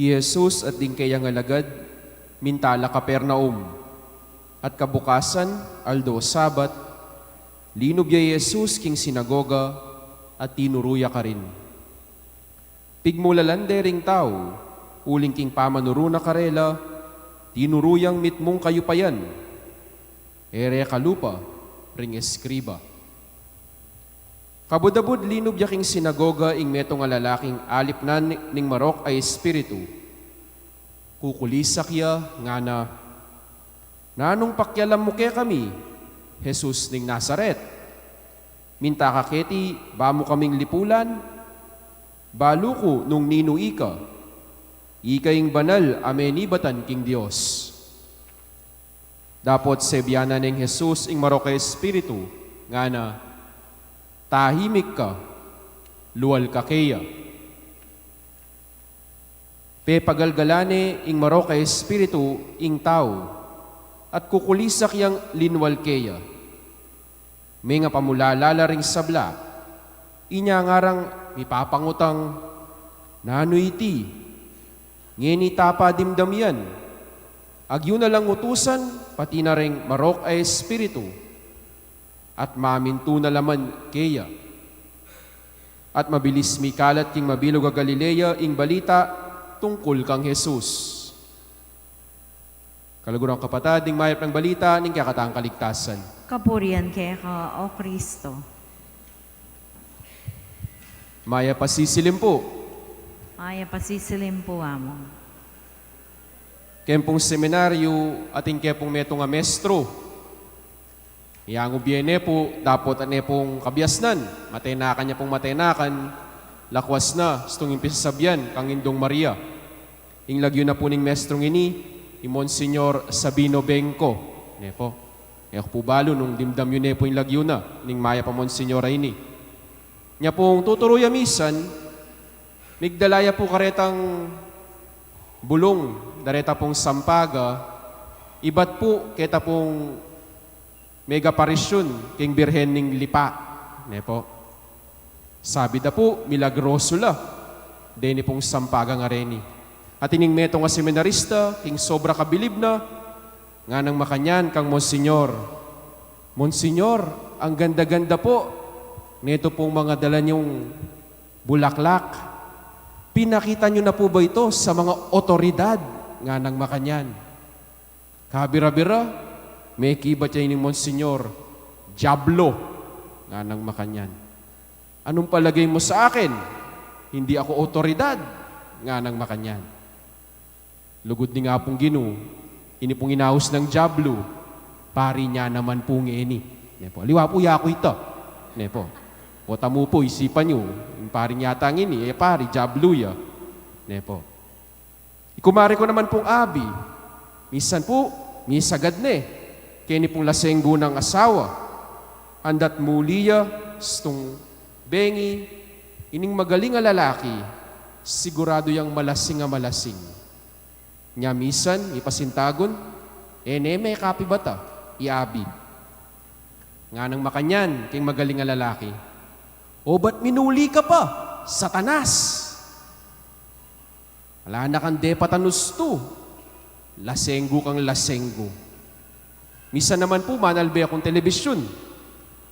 I Jesus at ding keyang alagad, minta la Capernaum. At kabukasan, aldo Sabat, linub ya i Jesus king sinagoga, at tinuru ya karin. Pigmulalan de ring tau, uling king pamanuru na karela, tinuru yang mitmung kayupayan, e re kalupa ring eskriba. Kabud-abud linub ya king sinagoga ing metung a lalaking alip na ni-, ning marok a espiritu. Kukulisak ya, ngana, "Nanung pakialam mu kekami, Jesus ning Nazaret? Minta ka keti ba mu kaming lipulan? Balu ku nung ninu ika. Ika ing banal a menibatan king Dios." Dapot sebian na neng Jesus ing marok a espiritu, ngana, "Tahimik ka, lual ka keya." Pepagalgalan ne ing marok a espiritu ing tau, at kukulisak yang linwal keya. Mengapamulala la ring sabla, inya ngarang mipapangutang, "Nanu iti? Ngeni ta pa dimdam yan? Agyu na lang utusan, pati na ring marok a espiritu, at mamintu na la man keya." At mabilis mikalat king mabilug a Galilea ing balita tungkul kang Jesus. Kaluguran, kapatad, ning mayap a balita ning kekatang kaligtasan. Kapurian keka, O Kristo. Mayap a sisilim pu. Mayap a sisilim pu, Among. Keng pung seminaryu, atin keng pung metung a mestru. Yang ubie ne pu, dapot ane pung kabiasnan, matenakan ya pung matenakan, lakwas na, istung ing pisasabian kang Indung Maria. Ing lagyu na pu ning mestrung ini, i Monsignor Sabino Bengco. Ne po. E ku pu balu nung dimdam yu ne pu ing lagyu na ning mayap a Monsignor a ini. Nya pung tuturu ya misan, migdala ya pu karetang bulung, dareta pung sampaga, ibat pu keta pung megaaparisyun king Birhen ning Lipa. Ne po. Sabi da pu, milagrosu la deni pung sampaga a reni. At ining metung a seminarista, king sobra kabilib na, nganang makanyan kang Monsignor, "Monsignor, ang ganda-ganda po netu pung mga dala niyung bulaklak. Pinakita niyo na po ba ito sa mga otoridad?" nganang makanyan. Kabira-bira, mekibat ya ini Monsignor, "Dyablo," nganang makanyan. "Anong palagay mo sa akin? Hindi ako otoridad," nganang makanyan. Lugud ning Apung Ginu, ini pung inaus nang dyablu, pari niya naman pu ngeni. Ne po. Aliwa pu, yaku ita. Ne po. O tamu pu, isipan yu, ing pari niya tang ini, e pari, dyablu ya. Ne po. I kumare ku naman pung abi, misan pu, misagad ne keni pung lasenggu nang asawa. Andat muli ya, stung bengi, ining magaling a lalaki, siguradu yang malasing a malasing. Nya misan, mipasintagun, e ne mekapibata i abi. Nganang makanyan king magaling a lalaki, "O ba't minuli ka pa, Satanas? Ala na kang depatan ustu, lasenggu kang lasenggu." Misan naman pu, manalbe kung telebisyun.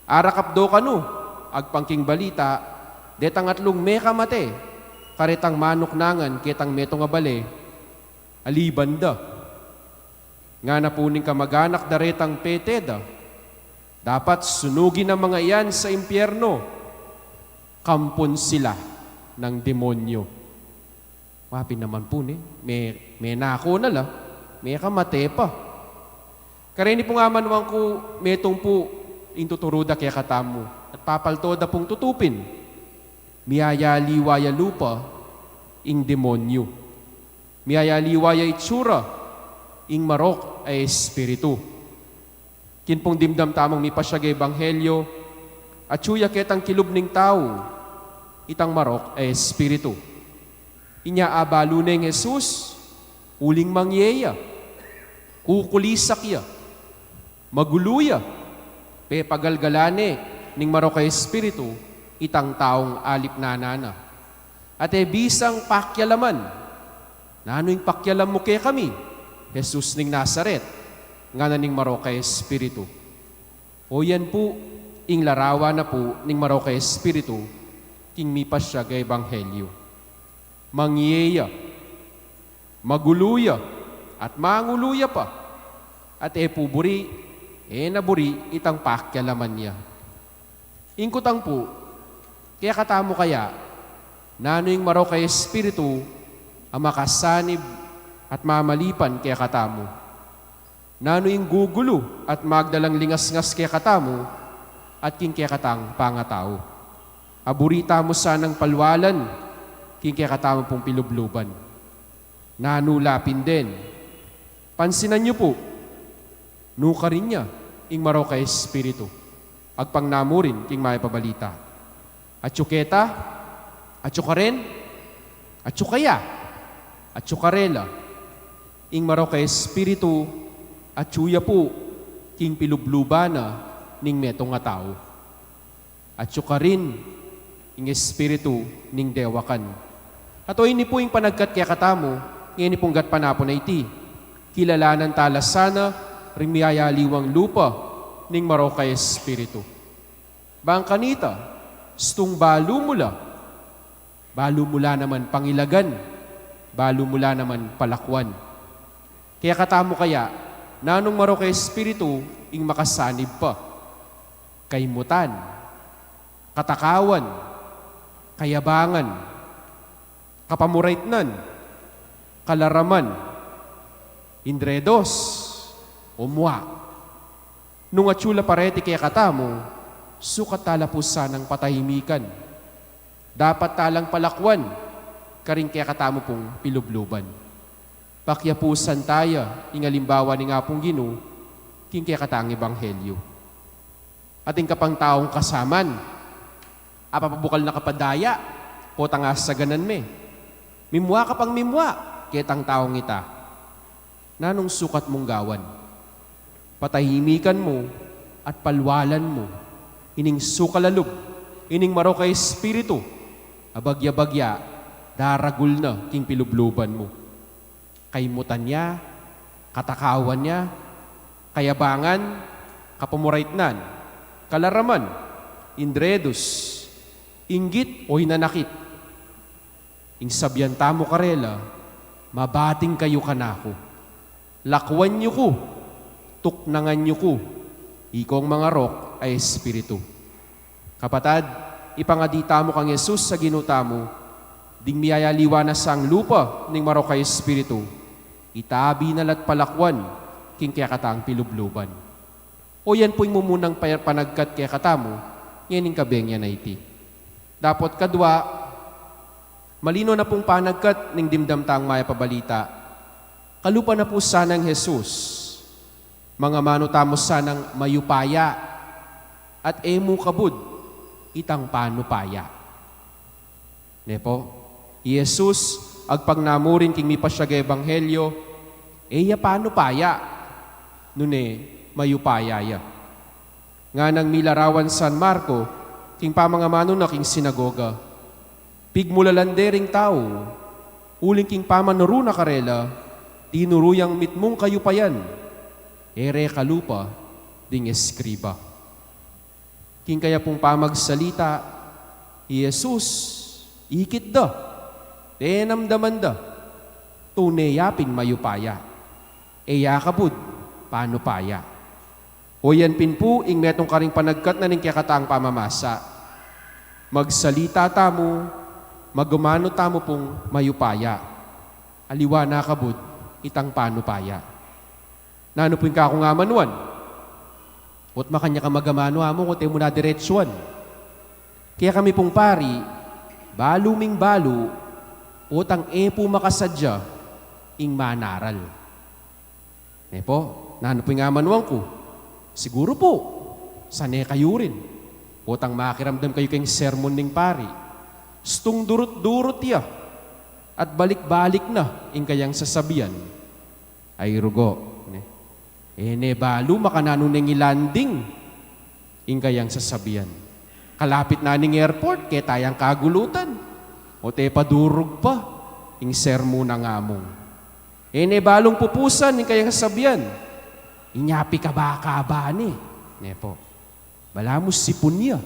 Arakap do kanu, agpang king balita, detang atlung mekamate karetang manuknangan ketang metung a bale, aliban da. Ngana pu ning kamaganak da retang pete da, "Dapat sunugin ang mga iyan sa impyerno. Kampun sila ng demonyo." Mapin naman pu ne, me, menako na la, mekamate pa. Kareni pung amanuan ku, metung pu ing tuturu da kekatamu, at papalto da pung tutupin. Miyayaliwa ya lupa ing demonyo. Miyayaliwa ya itsura ing marok a espiritu. Kin pung dimdam tamung mipasyag a ebanghelyo, atyu ya ketang kilub ning tau itang marok a espiritu. Inya abalu neng Jesus, uling mangye ya, kukulisak ya, magulu ya, pepagalgalan ne ning marok a espiritu itang taung alipnanan na. At e bisang pakialaman. "Nanu ing pakialam mu kekami, Jesus ning Nazaret?" ngana ning marok a espiritu. O yan pu ing larawan na pu ning marok a espiritu king mipasyag a ebanghelyo. Mangye ya, magulu ya, at mangulu ya pa, at e pu buri, e na buri itang pakialaman ya. Ing kutang pu, kekatamu kaya, nanu ing marok a espiritu a makasanib at mamalipan kekatamu? Nanu ing gugulu at magdalang lingasngas kekatamu at king kekatang pangatau? A buri tamu sanang palwalan king kekatamu pung pilubluban. Nanu la pin den? Pansinan yu pu, nukarin ya ing marok a espiritu, agpang namu rin king mayap a balita. Atyu keta, atyu karen, atyu kaya, atyu karela. Ing marok a espiritu, atyu ya pu king pilubluban na ning metung a tau. Atyu karin ing espiritu ning dewakan. At o ini pu ing panagkat kekatamu, ngeni pung gatpanapun a iti, kilalanan ta la sana ring miyayaliwang lupa ning marok a espiritu. Bang kanita, stung balu mu la, balu mu la naman pangilagan, balu mu la naman palakuan. Kekatamu kaya, nanung marok a espiritu ing makasanib pa? Kaimutan, katakawan, kayabangan, kapamuraitnan, kalaraman, indredos, o mua. Nung atyu la pa reti kekatamu, sukat ta la pu sanang patahimikan. Dapat ta lang palakuan karing kekatamu pung pilubluban. Pakiapusan taya ing alimbawa ning Apung Ginu king kekatang ebanghelyu. Atin ka pang taung kasaman, apapabukal na ka pa daya, potang asaganan me. Mimua ka pang mimua ketang taung ita. Nanung sukat mung gawan? Patahimikan mu at palwalan mu ining sukal a lub, ining marok a espiritu, a bagya-bagya daragul na king pilubluban mu. Kaimutan ya, katakawan ya, kayabangan, kapamuraitnan, kalaraman, indredus, inggit o hinanakit. Ing sabian tamu karela, mabating kayu kanaku. Lakwan yu ku, tuknangan yu ku, ikong mangarok a espiritu. Kapatad, ipangadi tamu kang Jesus a Ginu tamu, ding miyayaliwa na sang lupa ning marok a espiritu, itabi na la't palakwan king kekatang pilubluban. O yan pu ing mumunang pa-, panagkat kekatamu ngening kabengi a iti. Dapot kadua, malino na pung panagkat ning dimdam tang mayap a balita. Kalupa na pu sanang Jesus, mangamanu tamu sanang mayupaya at e mu kabud itang panupaya. Ne pu? I Jesus, agpang namu rin king mipasiag a ebanghelyo, e ya panupaya, nune mayupaya ya. Nganang milarawan San Marco king pamangamanu na king sinagoga, pigmulalan de ring tau, uling king pamanuru na karela, tinuru yang mitmung kayupayan, e re kalupa ding eskriba. King kaya pung pamagsalita, i Jesus, ikit da, penamdaman da, tune ya pin mayupaya, e ya kabud panupaya. O yan pin pu ing metung karing panagkat na ning kekatang pamamasa. Magsalita tamu, magmanu tamu pung mayupaya. Aliwa na kabud itang panupaya. Nanu pu ing kakung amanuan? Ot makanyan ka magamanu, Among, ot e mu na diretsuan. Kaya kami pung pari, balu ming balu, potang e pu makasadya ing manaral. Ne pu? Nanu pu ing amanuan ku? Siguru pu, sane kayu rin. Potang makiramdam kayu king sermon ning pari. Stung durut-durut ya at balik-balik na ing kayang sasabian. Ay rugo, ne? E ne balu makananu neng ilanding ing kayang sasabian. Kalapit na ning airport, keta yang kagulutan. O te padurug pa ing sermon nang Among. E ne balung pupusan ing kayang sasabian. Inya pikabaka ba ne? Ne pu? Balamu sipun ya.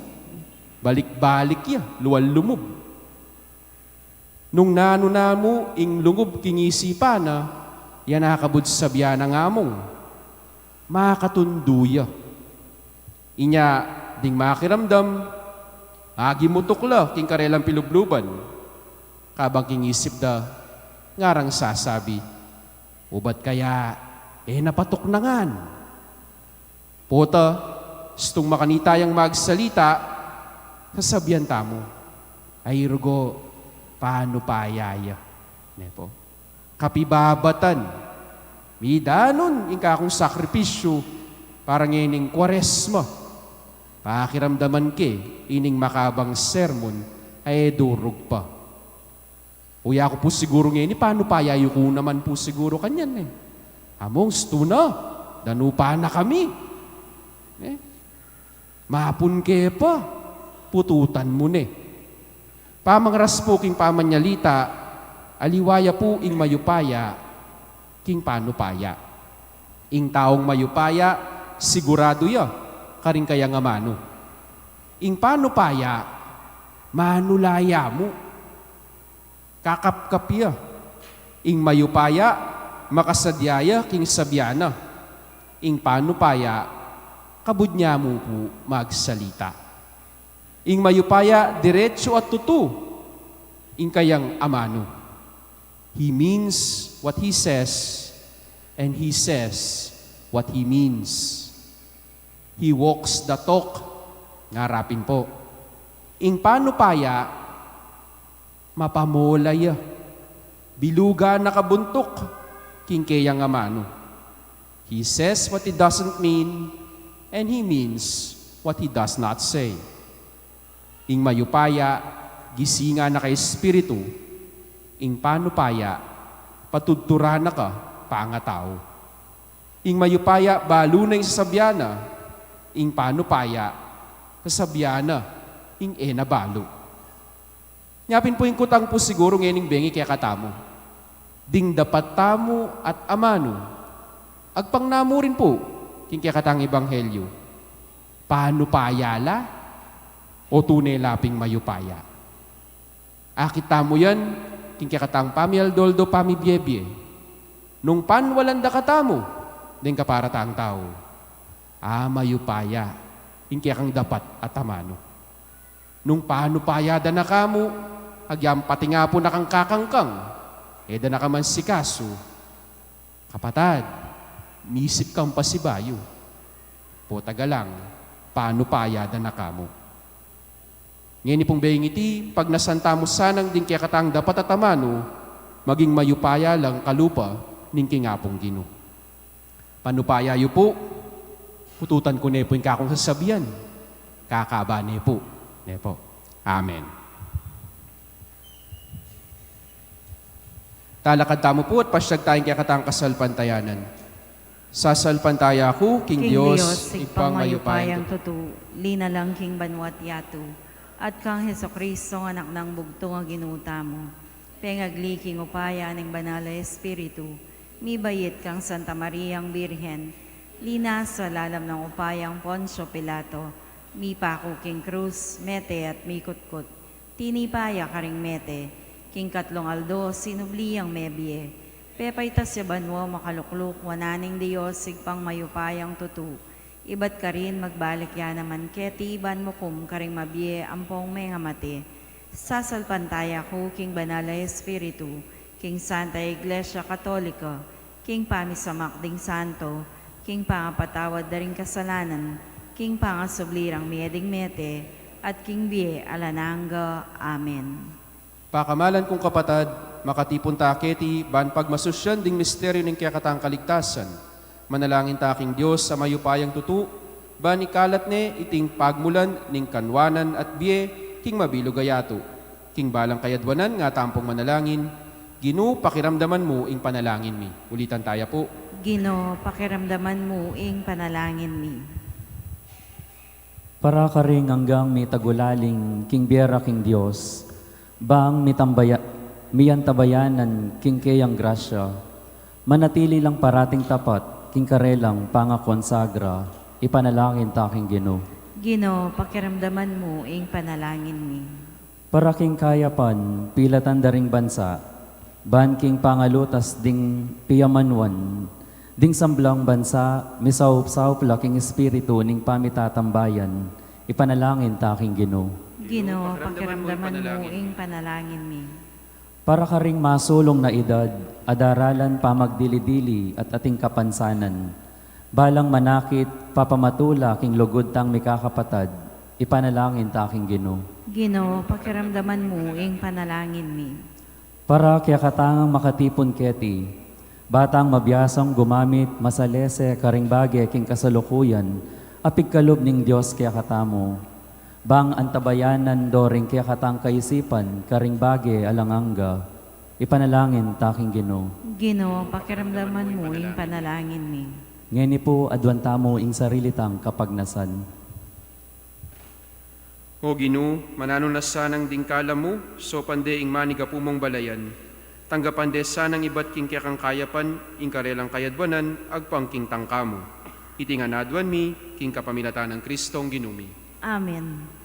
Balik-balik ya, lual lumub. Nung nanu na mu ing lungub king isipan na, ya na kabud sabian nang Among, makatundu ya. Inya ding makiramdam, agimutuk la king karelang pilubluban. Kabang king isip da, ngarang sasabi, "Ubat kaya e na patuknangan?" Pota, stung makanita yang magsalita, sasabian tamu, "Ay rugo, panupaya ya." Ne pu? Kapibabatan, midanun ing kakung sakripisyu para ngening Kuaresma. Pakiramdaman ke ining makabang sermon a e durug pa. Uya ku pu siguru ngeni, panupaya yu ku naman pu siguru kanyan, e. Among, stu na, danupa na kami. E? Mapun ke pa, pututan mu ne. Pamangaras pu king pamanyalita, aliwa ya pu ing mayupaya king panupaya. Ing taung mayupaya, siguradu ya karing kayang amanu. Ing panupaya, manulayan mu. Kakapkap ya. Ing mayupaya, makasadya ya king sabian na. Ing panupaya, kabud nya mu pu magsalita. Ing mayupaya, diretsu at tutu ing kayang amanu. He means what he says, and he says what he means. He walks the talk, ngara pin pu. Ing panupaya, mapamola ya. Bilugan na kabuntuk, king keyang amanu. He says what he doesn't mean, and he means what he does not say. Ing mayupaya, gisingan na ka espiritu, ing panupaya, patudturan na ka pangatau. Ing mayupaya, balu na ing sasabian na, ing panupaya, sasabian na ing e na balu. Nya pin pu ing kutang pu siguru ngening bengi kekatamu. Ding dapat tamu at amanu, agpang na mu rin pu king kekatang ebanghelyu. Panupaya la o tune la ping mayupaya? Akit tamu yan king kekatang pamialdo-aldo, pamibiebie. Nung panwalan da katamu deng kaparatang tau, a, mayupaya ing kekang dapat at amanu. Nung panupaya da na kamu, agyang pati nga pu na kang kakangkang, e da na ka man sikasu, kapatad, misip kang pasibayu. Potang galang, panupaya da na kamu. Ngeni pung bengiti, pagnasan tamu sanang ding kekatang dapat at amanu, maging mayupaya lang kalupa ning king Apung Ginu. Panupaya yu pu, pututan ku ne pu ing kakung sasabian, kakaba ne pu. Ne pu. Amen. Talakad tamu pu at pasiag tayang kekatang kasalpantayanan. Sasalpantaya ku king Dios, Ibpang mayupayang tutu, linalang king banua't yatu, at kang Jesucristo, Anak nang bugtung a Ginu tamu, pengagli king upaya ning Banal a Espiritu, mibait kang Santa Mariang Birhen, linasa lalam nang upayang Poncio Pilato, mipaku king krus, mete at mikutkut. Tinipa ya karing mete, king katlung aldo sinubli yang mebie. Pepaitas ya banua, makalukluk wanan ning Dios, Ibpang mayupayang tutu. Ibat karin magbalik ya naman keti ban mukum karing mabie ampong mengamate. Sasalpantaya ku king Banal a Espiritu, king Santa Iglesia Katolika, king pamisamak ding santo, king pangapatawad da ring kasalanan, king pangasubli rang mie ding mete, at king bie alang angga. Amen. Pakamalan kung kapatad, makatipun ta keti ban pagmasusyan ding misteryu ning kekatang kaligtasan. Manalangin ta king Dios a mayupayang tutu, ban ikalat ne iting pagmulan ning kanwanan at bie king mabilug a yatu. King balang kayadwanan nga tampung manalangin, Ginu, pakiramdaman mu ing panalangin mi. Ulitan taya pu. Ginu, pakiramdaman mu ing panalangin mi. Para karing anggang mitagulaling king bie ra king Dios, bang mitambaya-, miantabayanan king keyang grasya, manatili lang parating tapat king karelang pangakonsagra, ipanalangin ta king Ginu. Ginu, pakiramdaman mu ing panalangin mi. Para king kayapan, pilatan da ring bansa, ban king pangalutas ding piyamanuan, ding samblang bansa, misaup-saup la king espiritu ning pamitatambayan, ipanalangin ta king Ginu. Ginu, pakiramdaman mu ing panalangin mi. Para karing masulung na idad, a daralan pamagdili-dili at ating kapansanan, balang manakit, papamatula king lugud tang mikakapatad, ipanalangin ta king Ginu. Ginu, pakiramdaman mu ing panalangin mi. Para kekatang makatipun keti, ba tang mabiasang gumamit masalese karing bage king kasalukuyan a pigkalub ning Dios kekatamu, bang antabayanan do ring kekatang kaisipan karing bage alang angga, ipanalangin ta king Ginu. Ginu, pakiramdaman mu ing panalangin mi. Ngeni pu, aduan tamu ing sarili tang kapagnasan. O Ginu, mananu na sanang ding kalamu, saupan de ing manigapu mung balayan. Tanggapan de sanang ibat king kekang kayapan ing karelang kayadwanan, agpang king tangka mu. Iti ngan aduan mi king kapamilatan nang Kristong Ginu mi. Amen.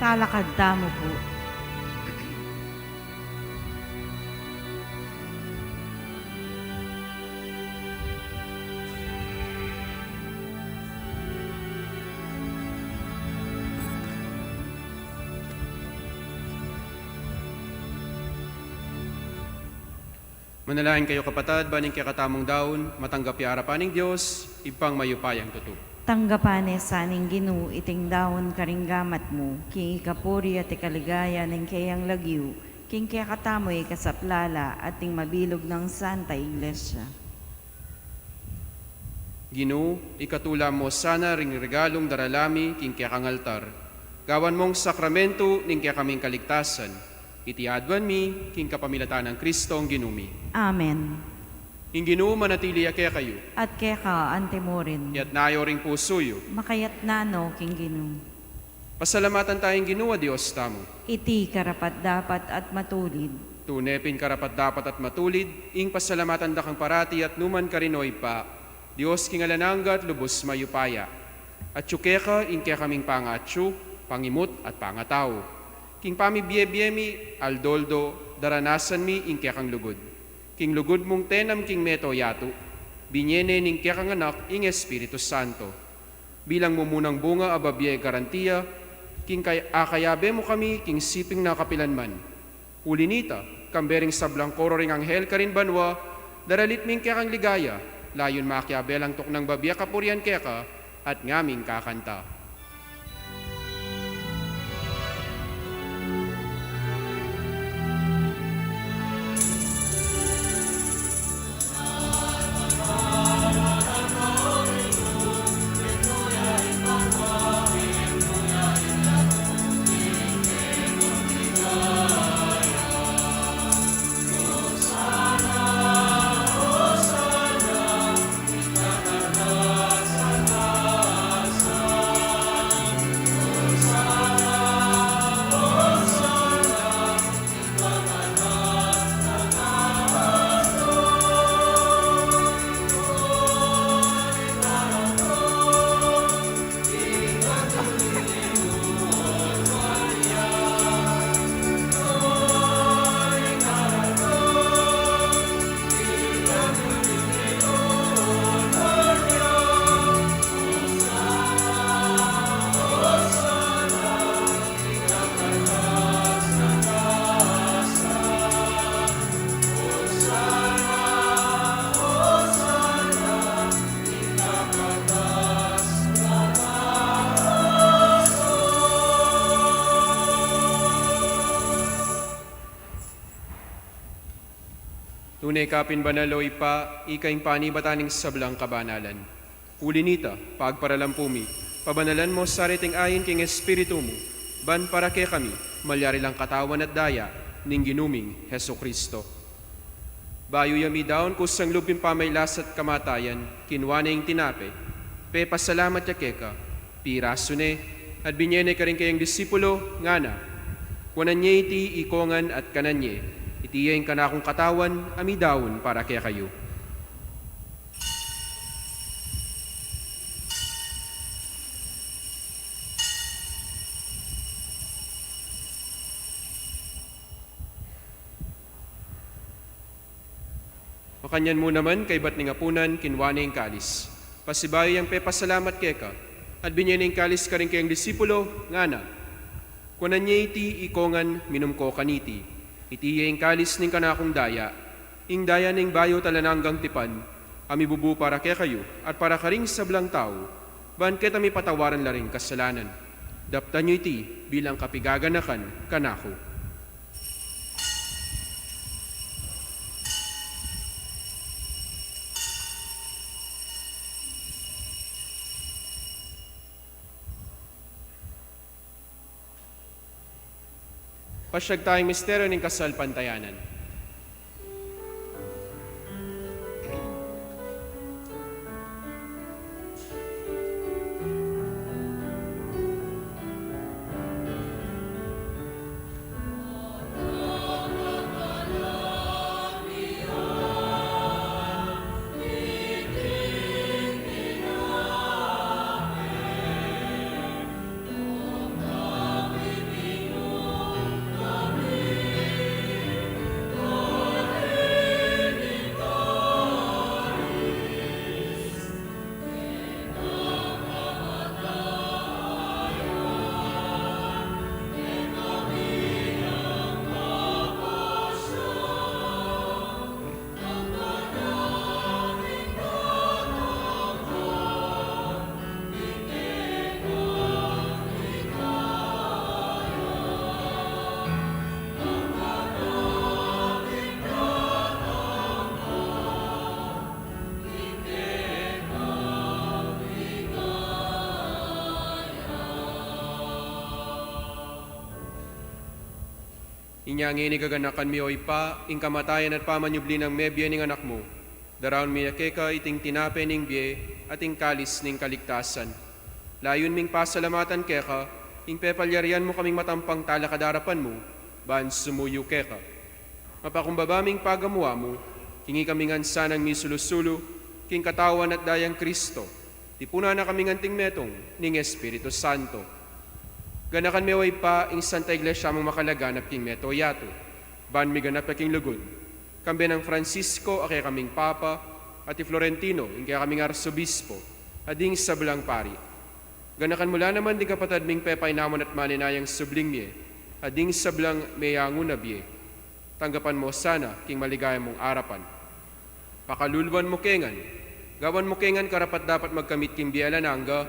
Talakad tamu pu. Manalangin kayu, kapatad, ban ing kekatamung daun matanggap ya arapan ning Dios, Ibpang mayupayang tutu. Tanggapan ne sa ning Ginu iting daun karing gamat mu, king ikapuri at ikaligaya ning keyang lagyu, king kekatamu ikasaplala at ning mabilug nang Santa Iglesia. Ginu, ikatula mu sana ring regalung darala mi king kekang altar. Gawan mung sakramentu ning kekaming kaligtasan. Iti aduan mi king kapamilatan nang Kristong Ginu mi. Amen. Ing Ginu manatili ya kekayu. At keka antimurin. Iyatas yu ring pusu yu. Makayatas no king Ginu. Pasalamatan taya ing Ginu a Dios tamu. Iti karapat-dapat at matulid. Tune pin karapat-dapat at matulid, ing pasalamatan da kang parati at nukarin man, O Ibpa, Dios king alang angga at lubus mayupaya. Atyu keka ing kekaming pangaatyu, pangimut at pangatau. King pamibie-bie mi aldo-aldo, daranasan mi ing kekang lugud. King lugud mung tenam king mabilug a yatu, binie ne ning kekang Anak ing Espiritu Santo. Bilang mumunang bunga a babie garantia, king kay-, akayabe mu kami king siping na kapilan man. Uli nita, kambe ring sablang koro ring anghel karin banua, daralit mi ing kekang ligaya, layun makiabe lang tuknang babie a kapurian keka, at ngaming kakanta. Tune ka pin banal, O Ibpa, ika ing panibatan ning sablang kabanalan. Uli nita, pagparalampu mi, pabanalan mu sa reting ain king Espiritu mu, ban para kekami malyari lang katawan at daya ning Ginu ming Jesucristo. Bayu ya midaun kusang lub king pamailas at kamatayan, kinua ne ing tinape, pepasalamat ya keka, pirasu ne, at binie ne karing kayang disipulo, ngana: Kuanan ye iti ikongan at kanan ye, iti ya ing kanakung katawan a midaun para kekayu. Makanyan mu naman, kaybat ning apunan, kinua ne ing kalis. Pasibayu yang pepasalamat keka, at binie ne ing kalis karing kayang disipulo, ngana: Kuanan ye iti ikongan, minum ko kaniti. Iti ya ing kalis ning kanakung daya, ing daya ning bayu at alang anggang tipan, a mibubu para kekayu at para karing sablang tau, ban keta mipatawaran la ring kasalanan. Daptan yu iti bilang kapigaganakan kanaku. Pasyag taya ing misteryo ning kasalpantayanan. Inya ngeni gaganakan mi, O Ibpa, ing kamatayan at pamanyubli nang mebie ning Anak mu. Daraun mi ya keka iting tinape ning bie at ing kalis ning kaligtasan. Layun ming pasalamatan keka ing pepalyarian mu kaming matampang talakad king arapan mu, ban sumuyu keka. Mapakumbaba ming pagamu-amu, king ikami ngan sanang misulu-sulu king katawan at dayang Kristo, tipunan na kami ngan anting metung ning Espiritu Santo. Ganakan me, O Ibpa, ing Santa Iglesia mung makalaganap king mabilug a yatu, ban miganap ya king lugud, kambe nang Francisco a kekaming Papa, at i Florentino ing kekaming Arsobispo, at ding sablang pari. Ganakan mu la naman ding kapatad ming pepainawan at manenayang subling mie, at ding sablang meyangu na bie. Tanggapan mu la sana king maligaya mung arapan. Pakaluluan mu ke ngan, gawan mu ke ngan karapat-dapat magkamit king bie alang angga,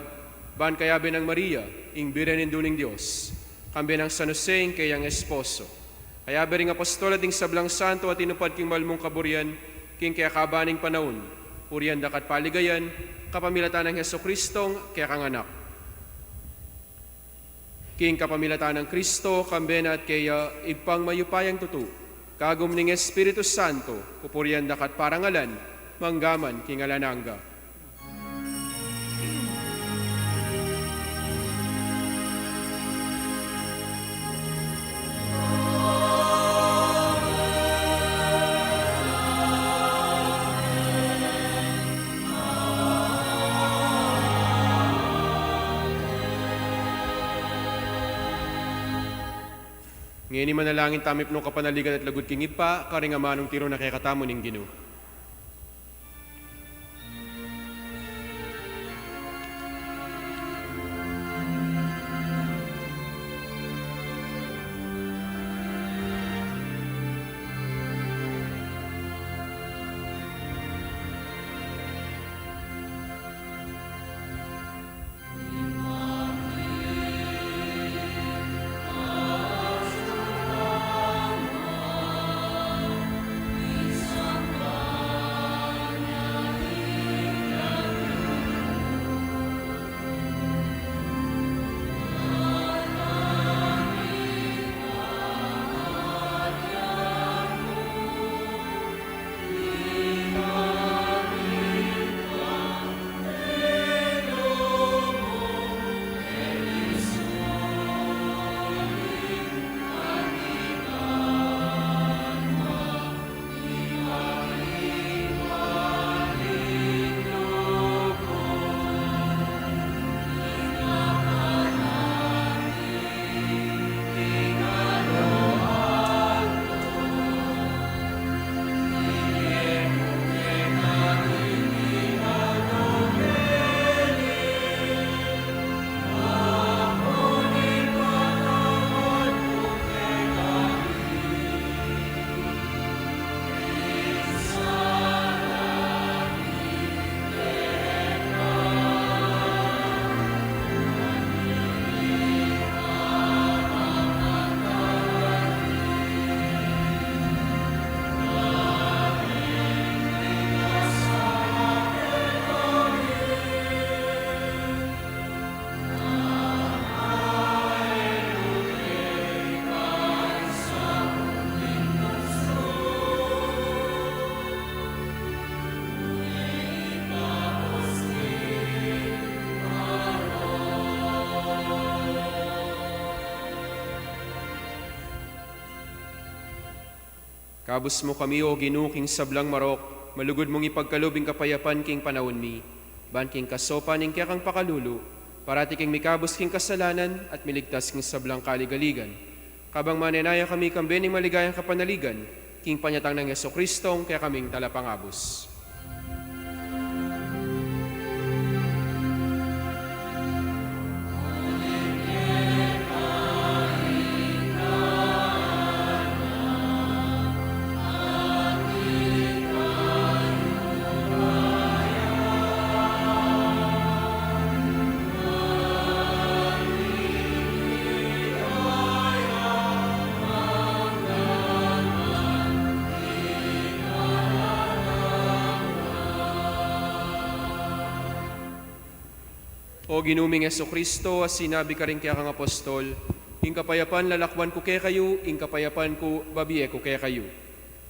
ban kayabe nang Maria, ing Birhen Indu ning Dios, kambe nang San Jose ing keyang esposo, kayabe ring apostol at ding sablang santo a tinupad king malmung kaburian king kekaban ning panaun, purian da ka at paligayan, kapamilatan nang Jesucristong kekang Anak. King kapamilatan nang Kristo, kambe na at keya, Ibpang mayupayang tutu, kagum ning Espiritu Santo, pupurian da ka at parangalan, mangga man king alang angga. Ngeni manalangin tamu ipnu kapanaligan at lugud king Ibpa, karing amanung tiru na kekatamu ning Ginu. Kabus mu kami, O Ginu, king sablang marok, malugud mung ipagkalub ing kapayapan king panaun mi, ban king kasopan ning kekang pakalulu, parati keng mikabus king kasalanan at miligtas king sablang kaligaligan. Kabang manenaya kami kambe ning maligayang kapanaligan, king panyatang nang Jesucristong kekaming Talapangabus. O Ginu ming Jesucristo, a sinabi karing kekang apostol, Ing kapayapan lalakwan ku kekayu, ing kapayapan ku babie ku kekayu.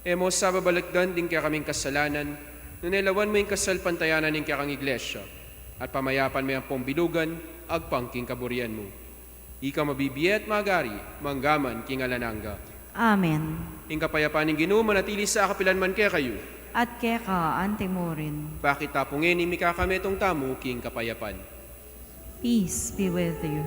E mu sa babalikdan ding kekaming kasalanan, nune lawan mu ing kasalpantayanan ning kekang Iglesia, at pamayapan me ampong bilugan, agpang king kaburian mu. Ika mabibie at magari, mangga man king alang angga. Amen. Ing kapayapan ning Ginu manatili sa kapilan man kekayu. At keka antimurin. Pakit ta pu ngeni mikakametung tamu king kapayapan. Peace be with you.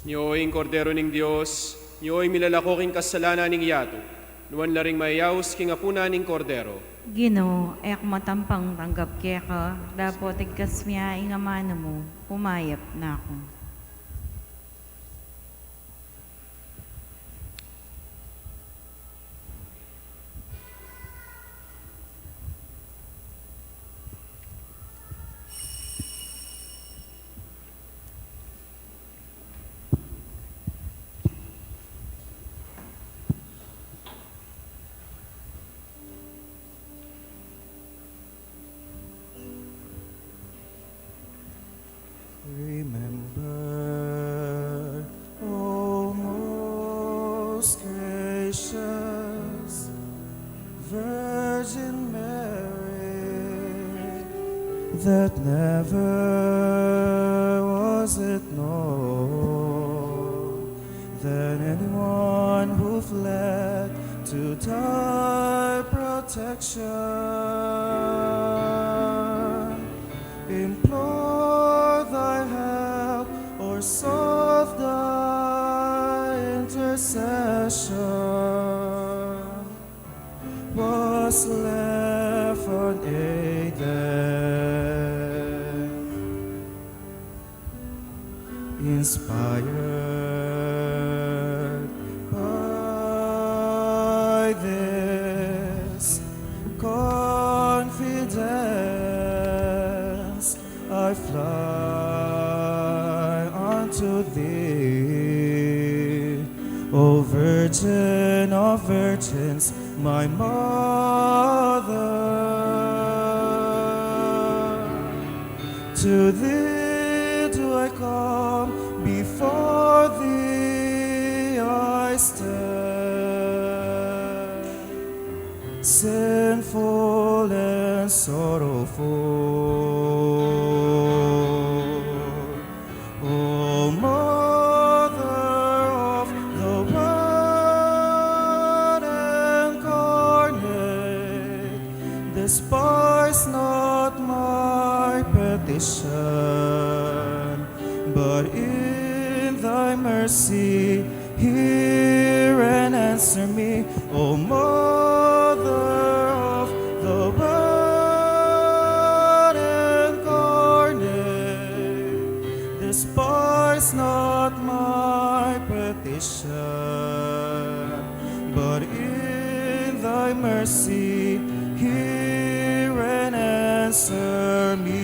Nyo ing Kordero ning Dios, nyo ing milalako king kasalanan ning yatu. Nuan la ring mayayaus king apunan ning Kordero. Ginu, e ku matampang tanggap keka, dapot igkas mu ing amanu mu, pumayap na ku. Remember, O most gracious Virgin Mary, that never was it known that anyone who fled to thy protection, implored thy help, or sought thy intercession, was left unaided. Inspired by this confidence, I fly unto thee, O Virgin of Virgins, my mother. To thee do I come, before thee I stand, sinful and sorrowful. O Mother of the Word incarnate, despise not my petition, but in thy mercy hear and answer me. O Mother of the Word incarnate, despise not my petition, but in thy mercy hear and answer me.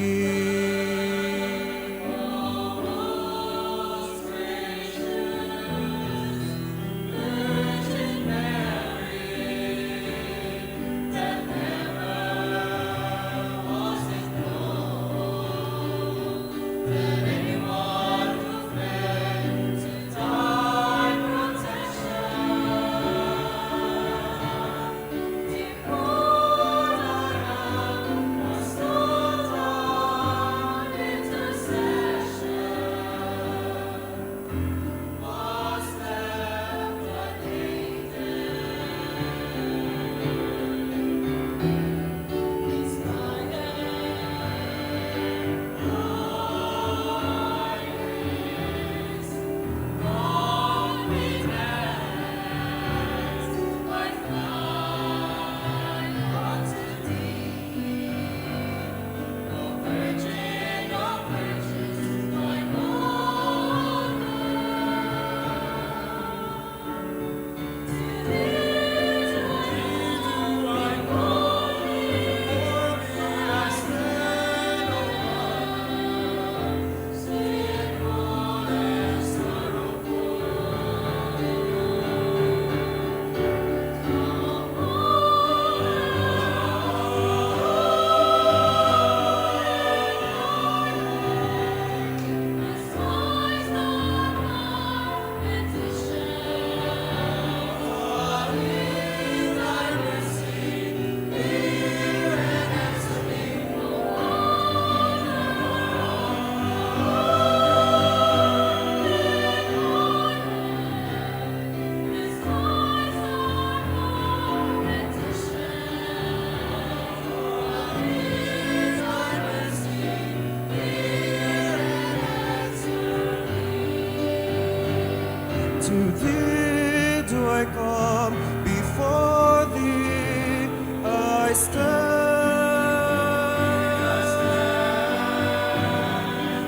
To thee do I come, before thee I stand.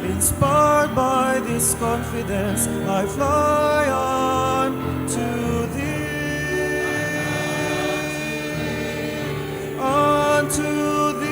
Inspired by this confidence, I fly on to thee, unto thee.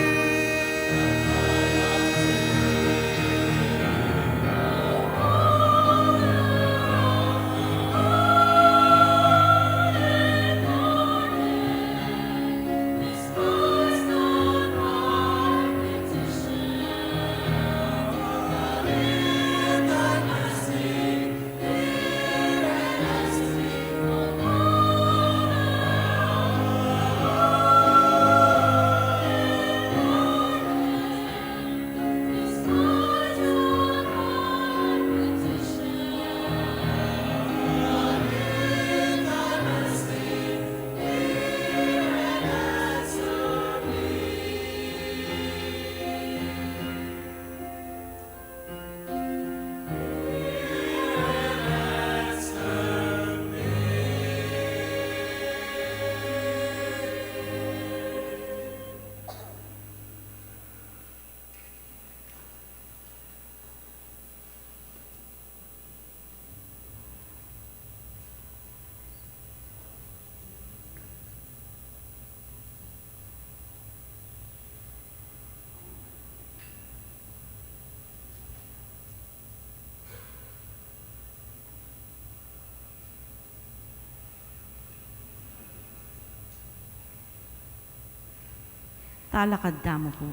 Talakad tamu pu.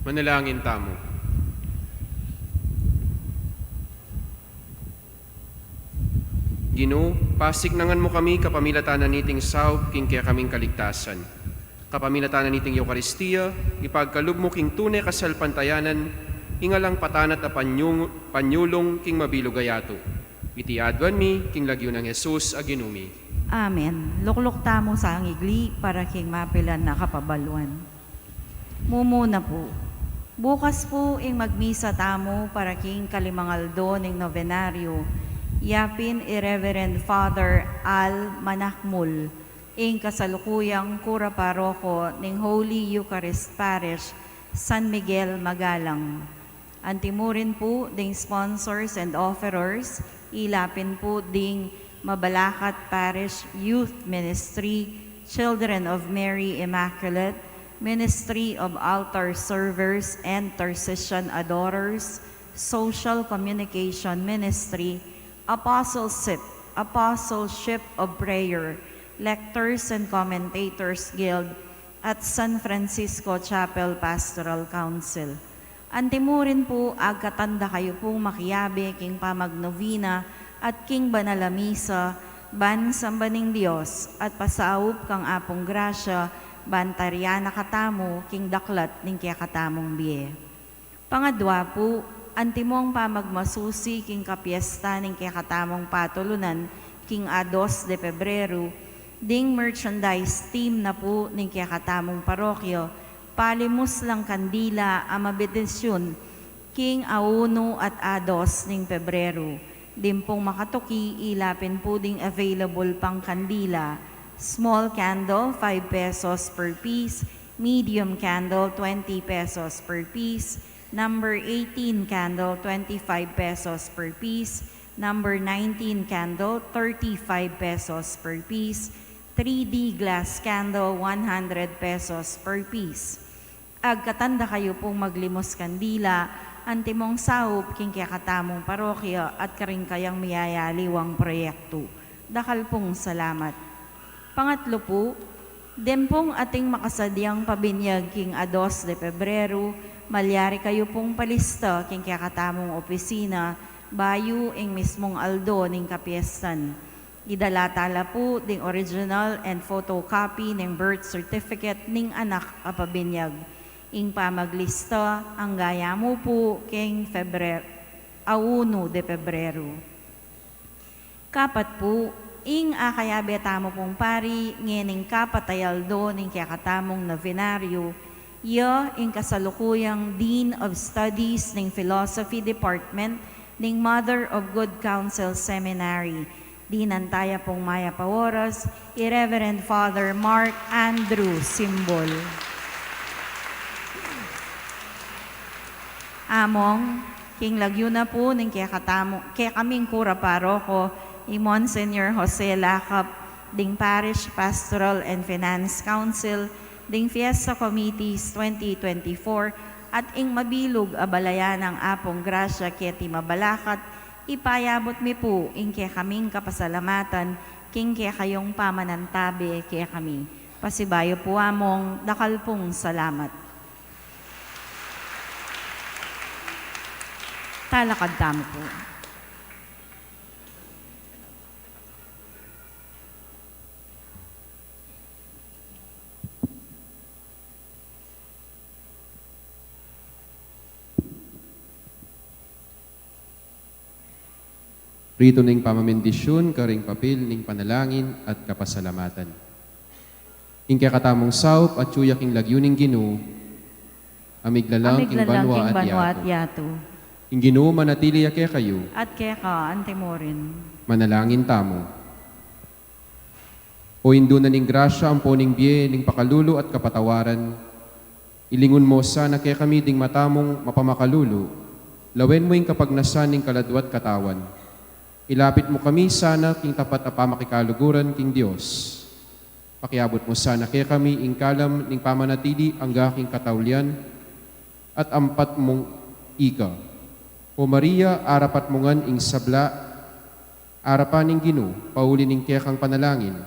Manalangin tamu. Ginu, pasiknangan mu kami kapamilatan na niting saup king kekaming kaligtasan. Kapamilatan na niting Eukaristia, ipagkalub mu king tune kasalpantayanan ing alang patanat a panyung-, panyulung king mabilug a yatu. Iti aduan mi king lagyu nang Jesus a Ginu mi. Amen. Lukluk tamu sangigli para king mapilan a kapabaluan. Mumuna pu. Bukas pu ing magmisa tamu para king kalimang aldo ning novenario. Ya pin i Reverend Father Al Manakmul, ing kasalukuyang kura paroko ning Holy Eucharist Parish, San Miguel, Magalang. Antimu rin pu ding sponsors and offerors, ila pin pu ding Mabalacat Parish Youth Ministry, Children of Mary Immaculate, Ministry of Altar Servers and Tercession Adorers, Social Communication Ministry, Apostleship, Apostleship of Prayer, Lectors and Commentators Guild, at San Francisco Chapel Pastoral Council. Antimu rin pu, agkatan da kayu pung makiabe king pamagnovena at king banal a misa, ban samban ing Dios at pasaup kang Apung grasya, ban tarian na katamu king daklat ning kekatamung bie. Pangadwa pu, antimong pamagmasusi king kapiesta ning kekatamung patulunan king a dos de Pebrero, ding merchandise team na pu ning kekatamung parokya, palimus lang kandila a mabendisyun king a unu at a dos ning Pebrero. Ding pung makatuki, ila pin pu ding available pang kandila. Small candle, five pesos per piece. Medium candle, twenty pesos per piece. Number eighteen candle, twenty-five pesos per piece. Number nineteen candle, thirty-five pesos per piece. Three D glass candle, one hundred pesos per piece. Agkatan da kayu pung maglimus kandila, antimong saup king kekatamung parokya at karing kayang miyayaliwang proyektu. Dakal pung salamat. Pangatlu pu, deng pung ating makasadyang pabinyag king a dos de Pebrero, malyari kayu pung palista king kekatamung opisina, bayu ing mismung aldo ning kapiestan. Idala tala pu ding original and photocopy ning birth certificate ning anak a pabinyag. Ing pamaglista, angga ya mu pu king Febrer-, a unu de Pebrero. Kapat pu, Ing akayabe tamu pung pari ngening kapat a aldo ning kekatamung novenario, ya ing kasalukuyang Dean of Studies ning Philosophy Department ning Mother of Good Counsel Seminary. Dinan taya pung mayap a oras, i Reverend Father Mark Andrew Simbol. Among, king lagyu na pu ning kekatamu, kekaming kura paroko, i Monsignor Jose Lacap, ding Parish Pastoral and Finance Council, ding Fiesta Committees twenty twenty-four, at ing mabilug a balayan nang Apung Grasya keti mabalakat, ipayabut mi pu ing kekaming kapasalamatan king kekayung pamanantabe kekami. Pasibayu pu, Among, dakal pung salamat. Talakad tamu pu. Ritu ning pamabendisyun karing papil ning panalangin at kapasalamatan. Ing kekatamung saup atyu ya king lagyu ning Ginu, a miglalang king banua at yatu. Ing Ginu manatili ya kekayu. At keka antimurin. Manalangin tamu. O Indu na ning grasya ampo ning bie ning pakalulu at kapatawaran, ilingun mu sana kekami ding mata mung mapamakalulu, lawen mu ing kapagnasan ning kaladwa't katawan. Ilapit mu kami sana king tapat a pamakikaluguran king Dios. Pakiabut mu sana kekami ing kalam ning pamanatili angga king kataulian at ampat mung ika. O Maria, arapat mu ngan ing sabla, arapan ning Ginu, pauli ning kekang panalangin.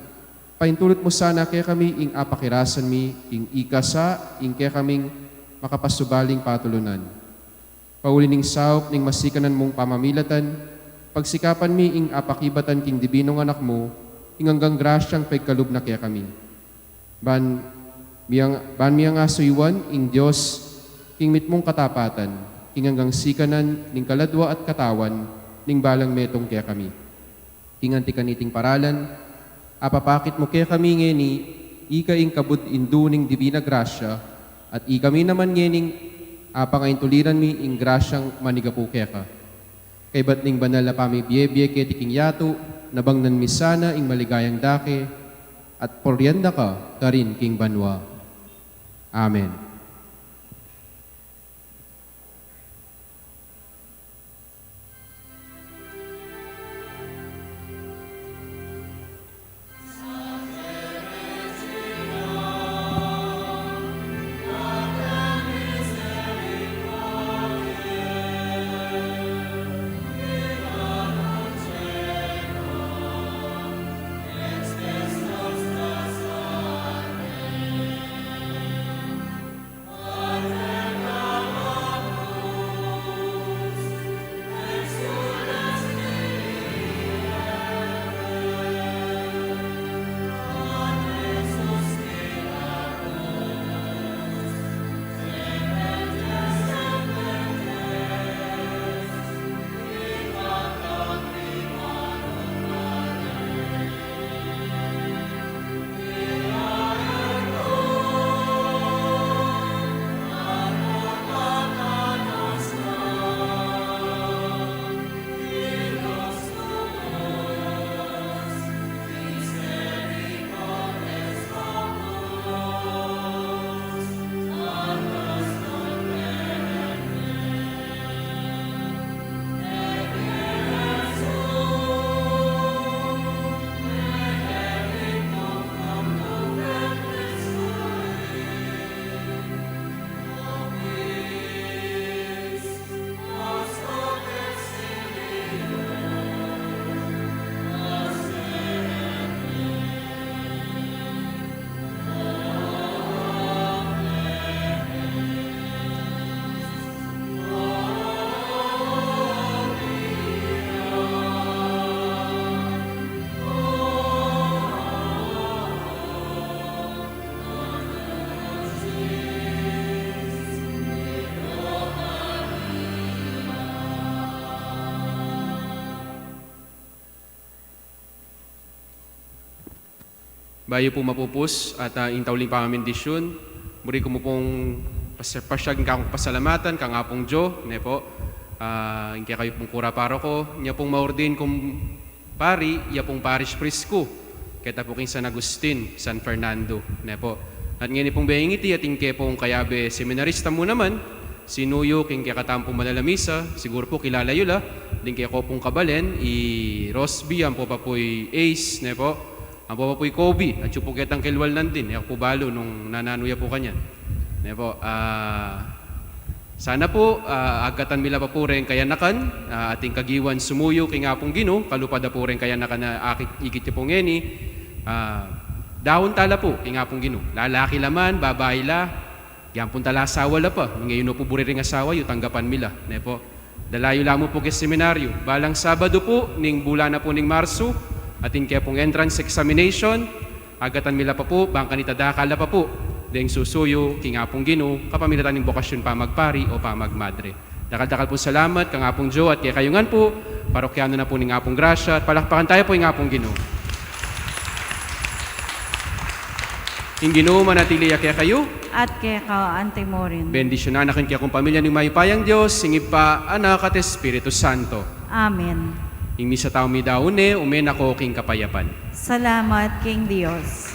Paintulut mu sana kekami ing apakirasan mi, ing ika sa, ing kekaming makapasubaling patulunan. Pauli ning saup ning masikanan mung pamamilatan, pagsikapan mi ing apakibatan king dibinung Anak mu, ing anggang grasyang pegkalub na kekami. Ban miyang, ban miyang asuyuan ing Dios, king mitmung katapatan, king anggang sikanan ning kaladwa at katawan ning balang metung kekami. King anti kaniting paralan, apapakit mu kekami ngeni, ika ing kabud Indu ning Dibina Grasya, at ikami naman ngening apangaintuliran mi ing grasyang manigapu keka. Kaybat ning banal a pamibie-bie keti king yatu, nabangnan mi sana ing maligayang dake, at purian da ka karin king banua. Amen. Bayu pu mapupus at, ah, ing tauling pamamendisyun, buri ku mu pung pas-, pasyag ing kakung pasalamatan kang Apung Joe, ne po, ah, ing kekayu pung kura paroko, inya pung maordin kung pari, iya pung parish priest ku, keta pu king San Agustin, San Fernando, ne po. At ngeni pung bengiti, at ing ke pung kayabe seminarista mu naman, sinuyu king kekatamung manala misa, siguru pu kilala yu la, ding keko pung kabalen, i Rosby, ampo pa pu i Ace, ne po, ampo pa pu i Kobe, at yu pu ketang kelwal nandin, e ku pu balu nung nananu ya pu kanyan. Ne po, ah, sana pu, ah, agatan mi la pa pu reng kayanakan, ah, ating kagiwan sumuyu king Apung Ginu, kalupa da pu reng kayanakan a akit, ikit ya pu ngeni, ah, daun tala pu king Apung Ginu. Lalaki la man, babai la, yan pung tala asawa la pa, nung e yu no pu buri ring asawa yu, tanggapan mi la, ne po. Dala yu la mu pu ke seminaryo. Balang Sabado pu, ning bulan na pu ning Marsu, atin ke pung entrance examination, agatan mi la pa pu, bang kanita dakal la pa pu deng susuyu king Apung Ginu, kapamilatan ning bokasyun pamagpari o pamagmadre. Dakal-dakal pung salamat kang Apung Joe at kekayu ngan pu, parokyano na pu ning Apung Grasya, at palakpakan taya pu ing Apung Ginu. Ing Ginu manatili ya kekayu. At keka anti mu rin. Bendisyunan na kayu king kekong pamilya ning mayupayang Dios, ing Ibpa, Anak, at Espiritu Santo. Amen. Ing misa tau midaun ne, ume na ko king kapayapan. Salamat king Dios.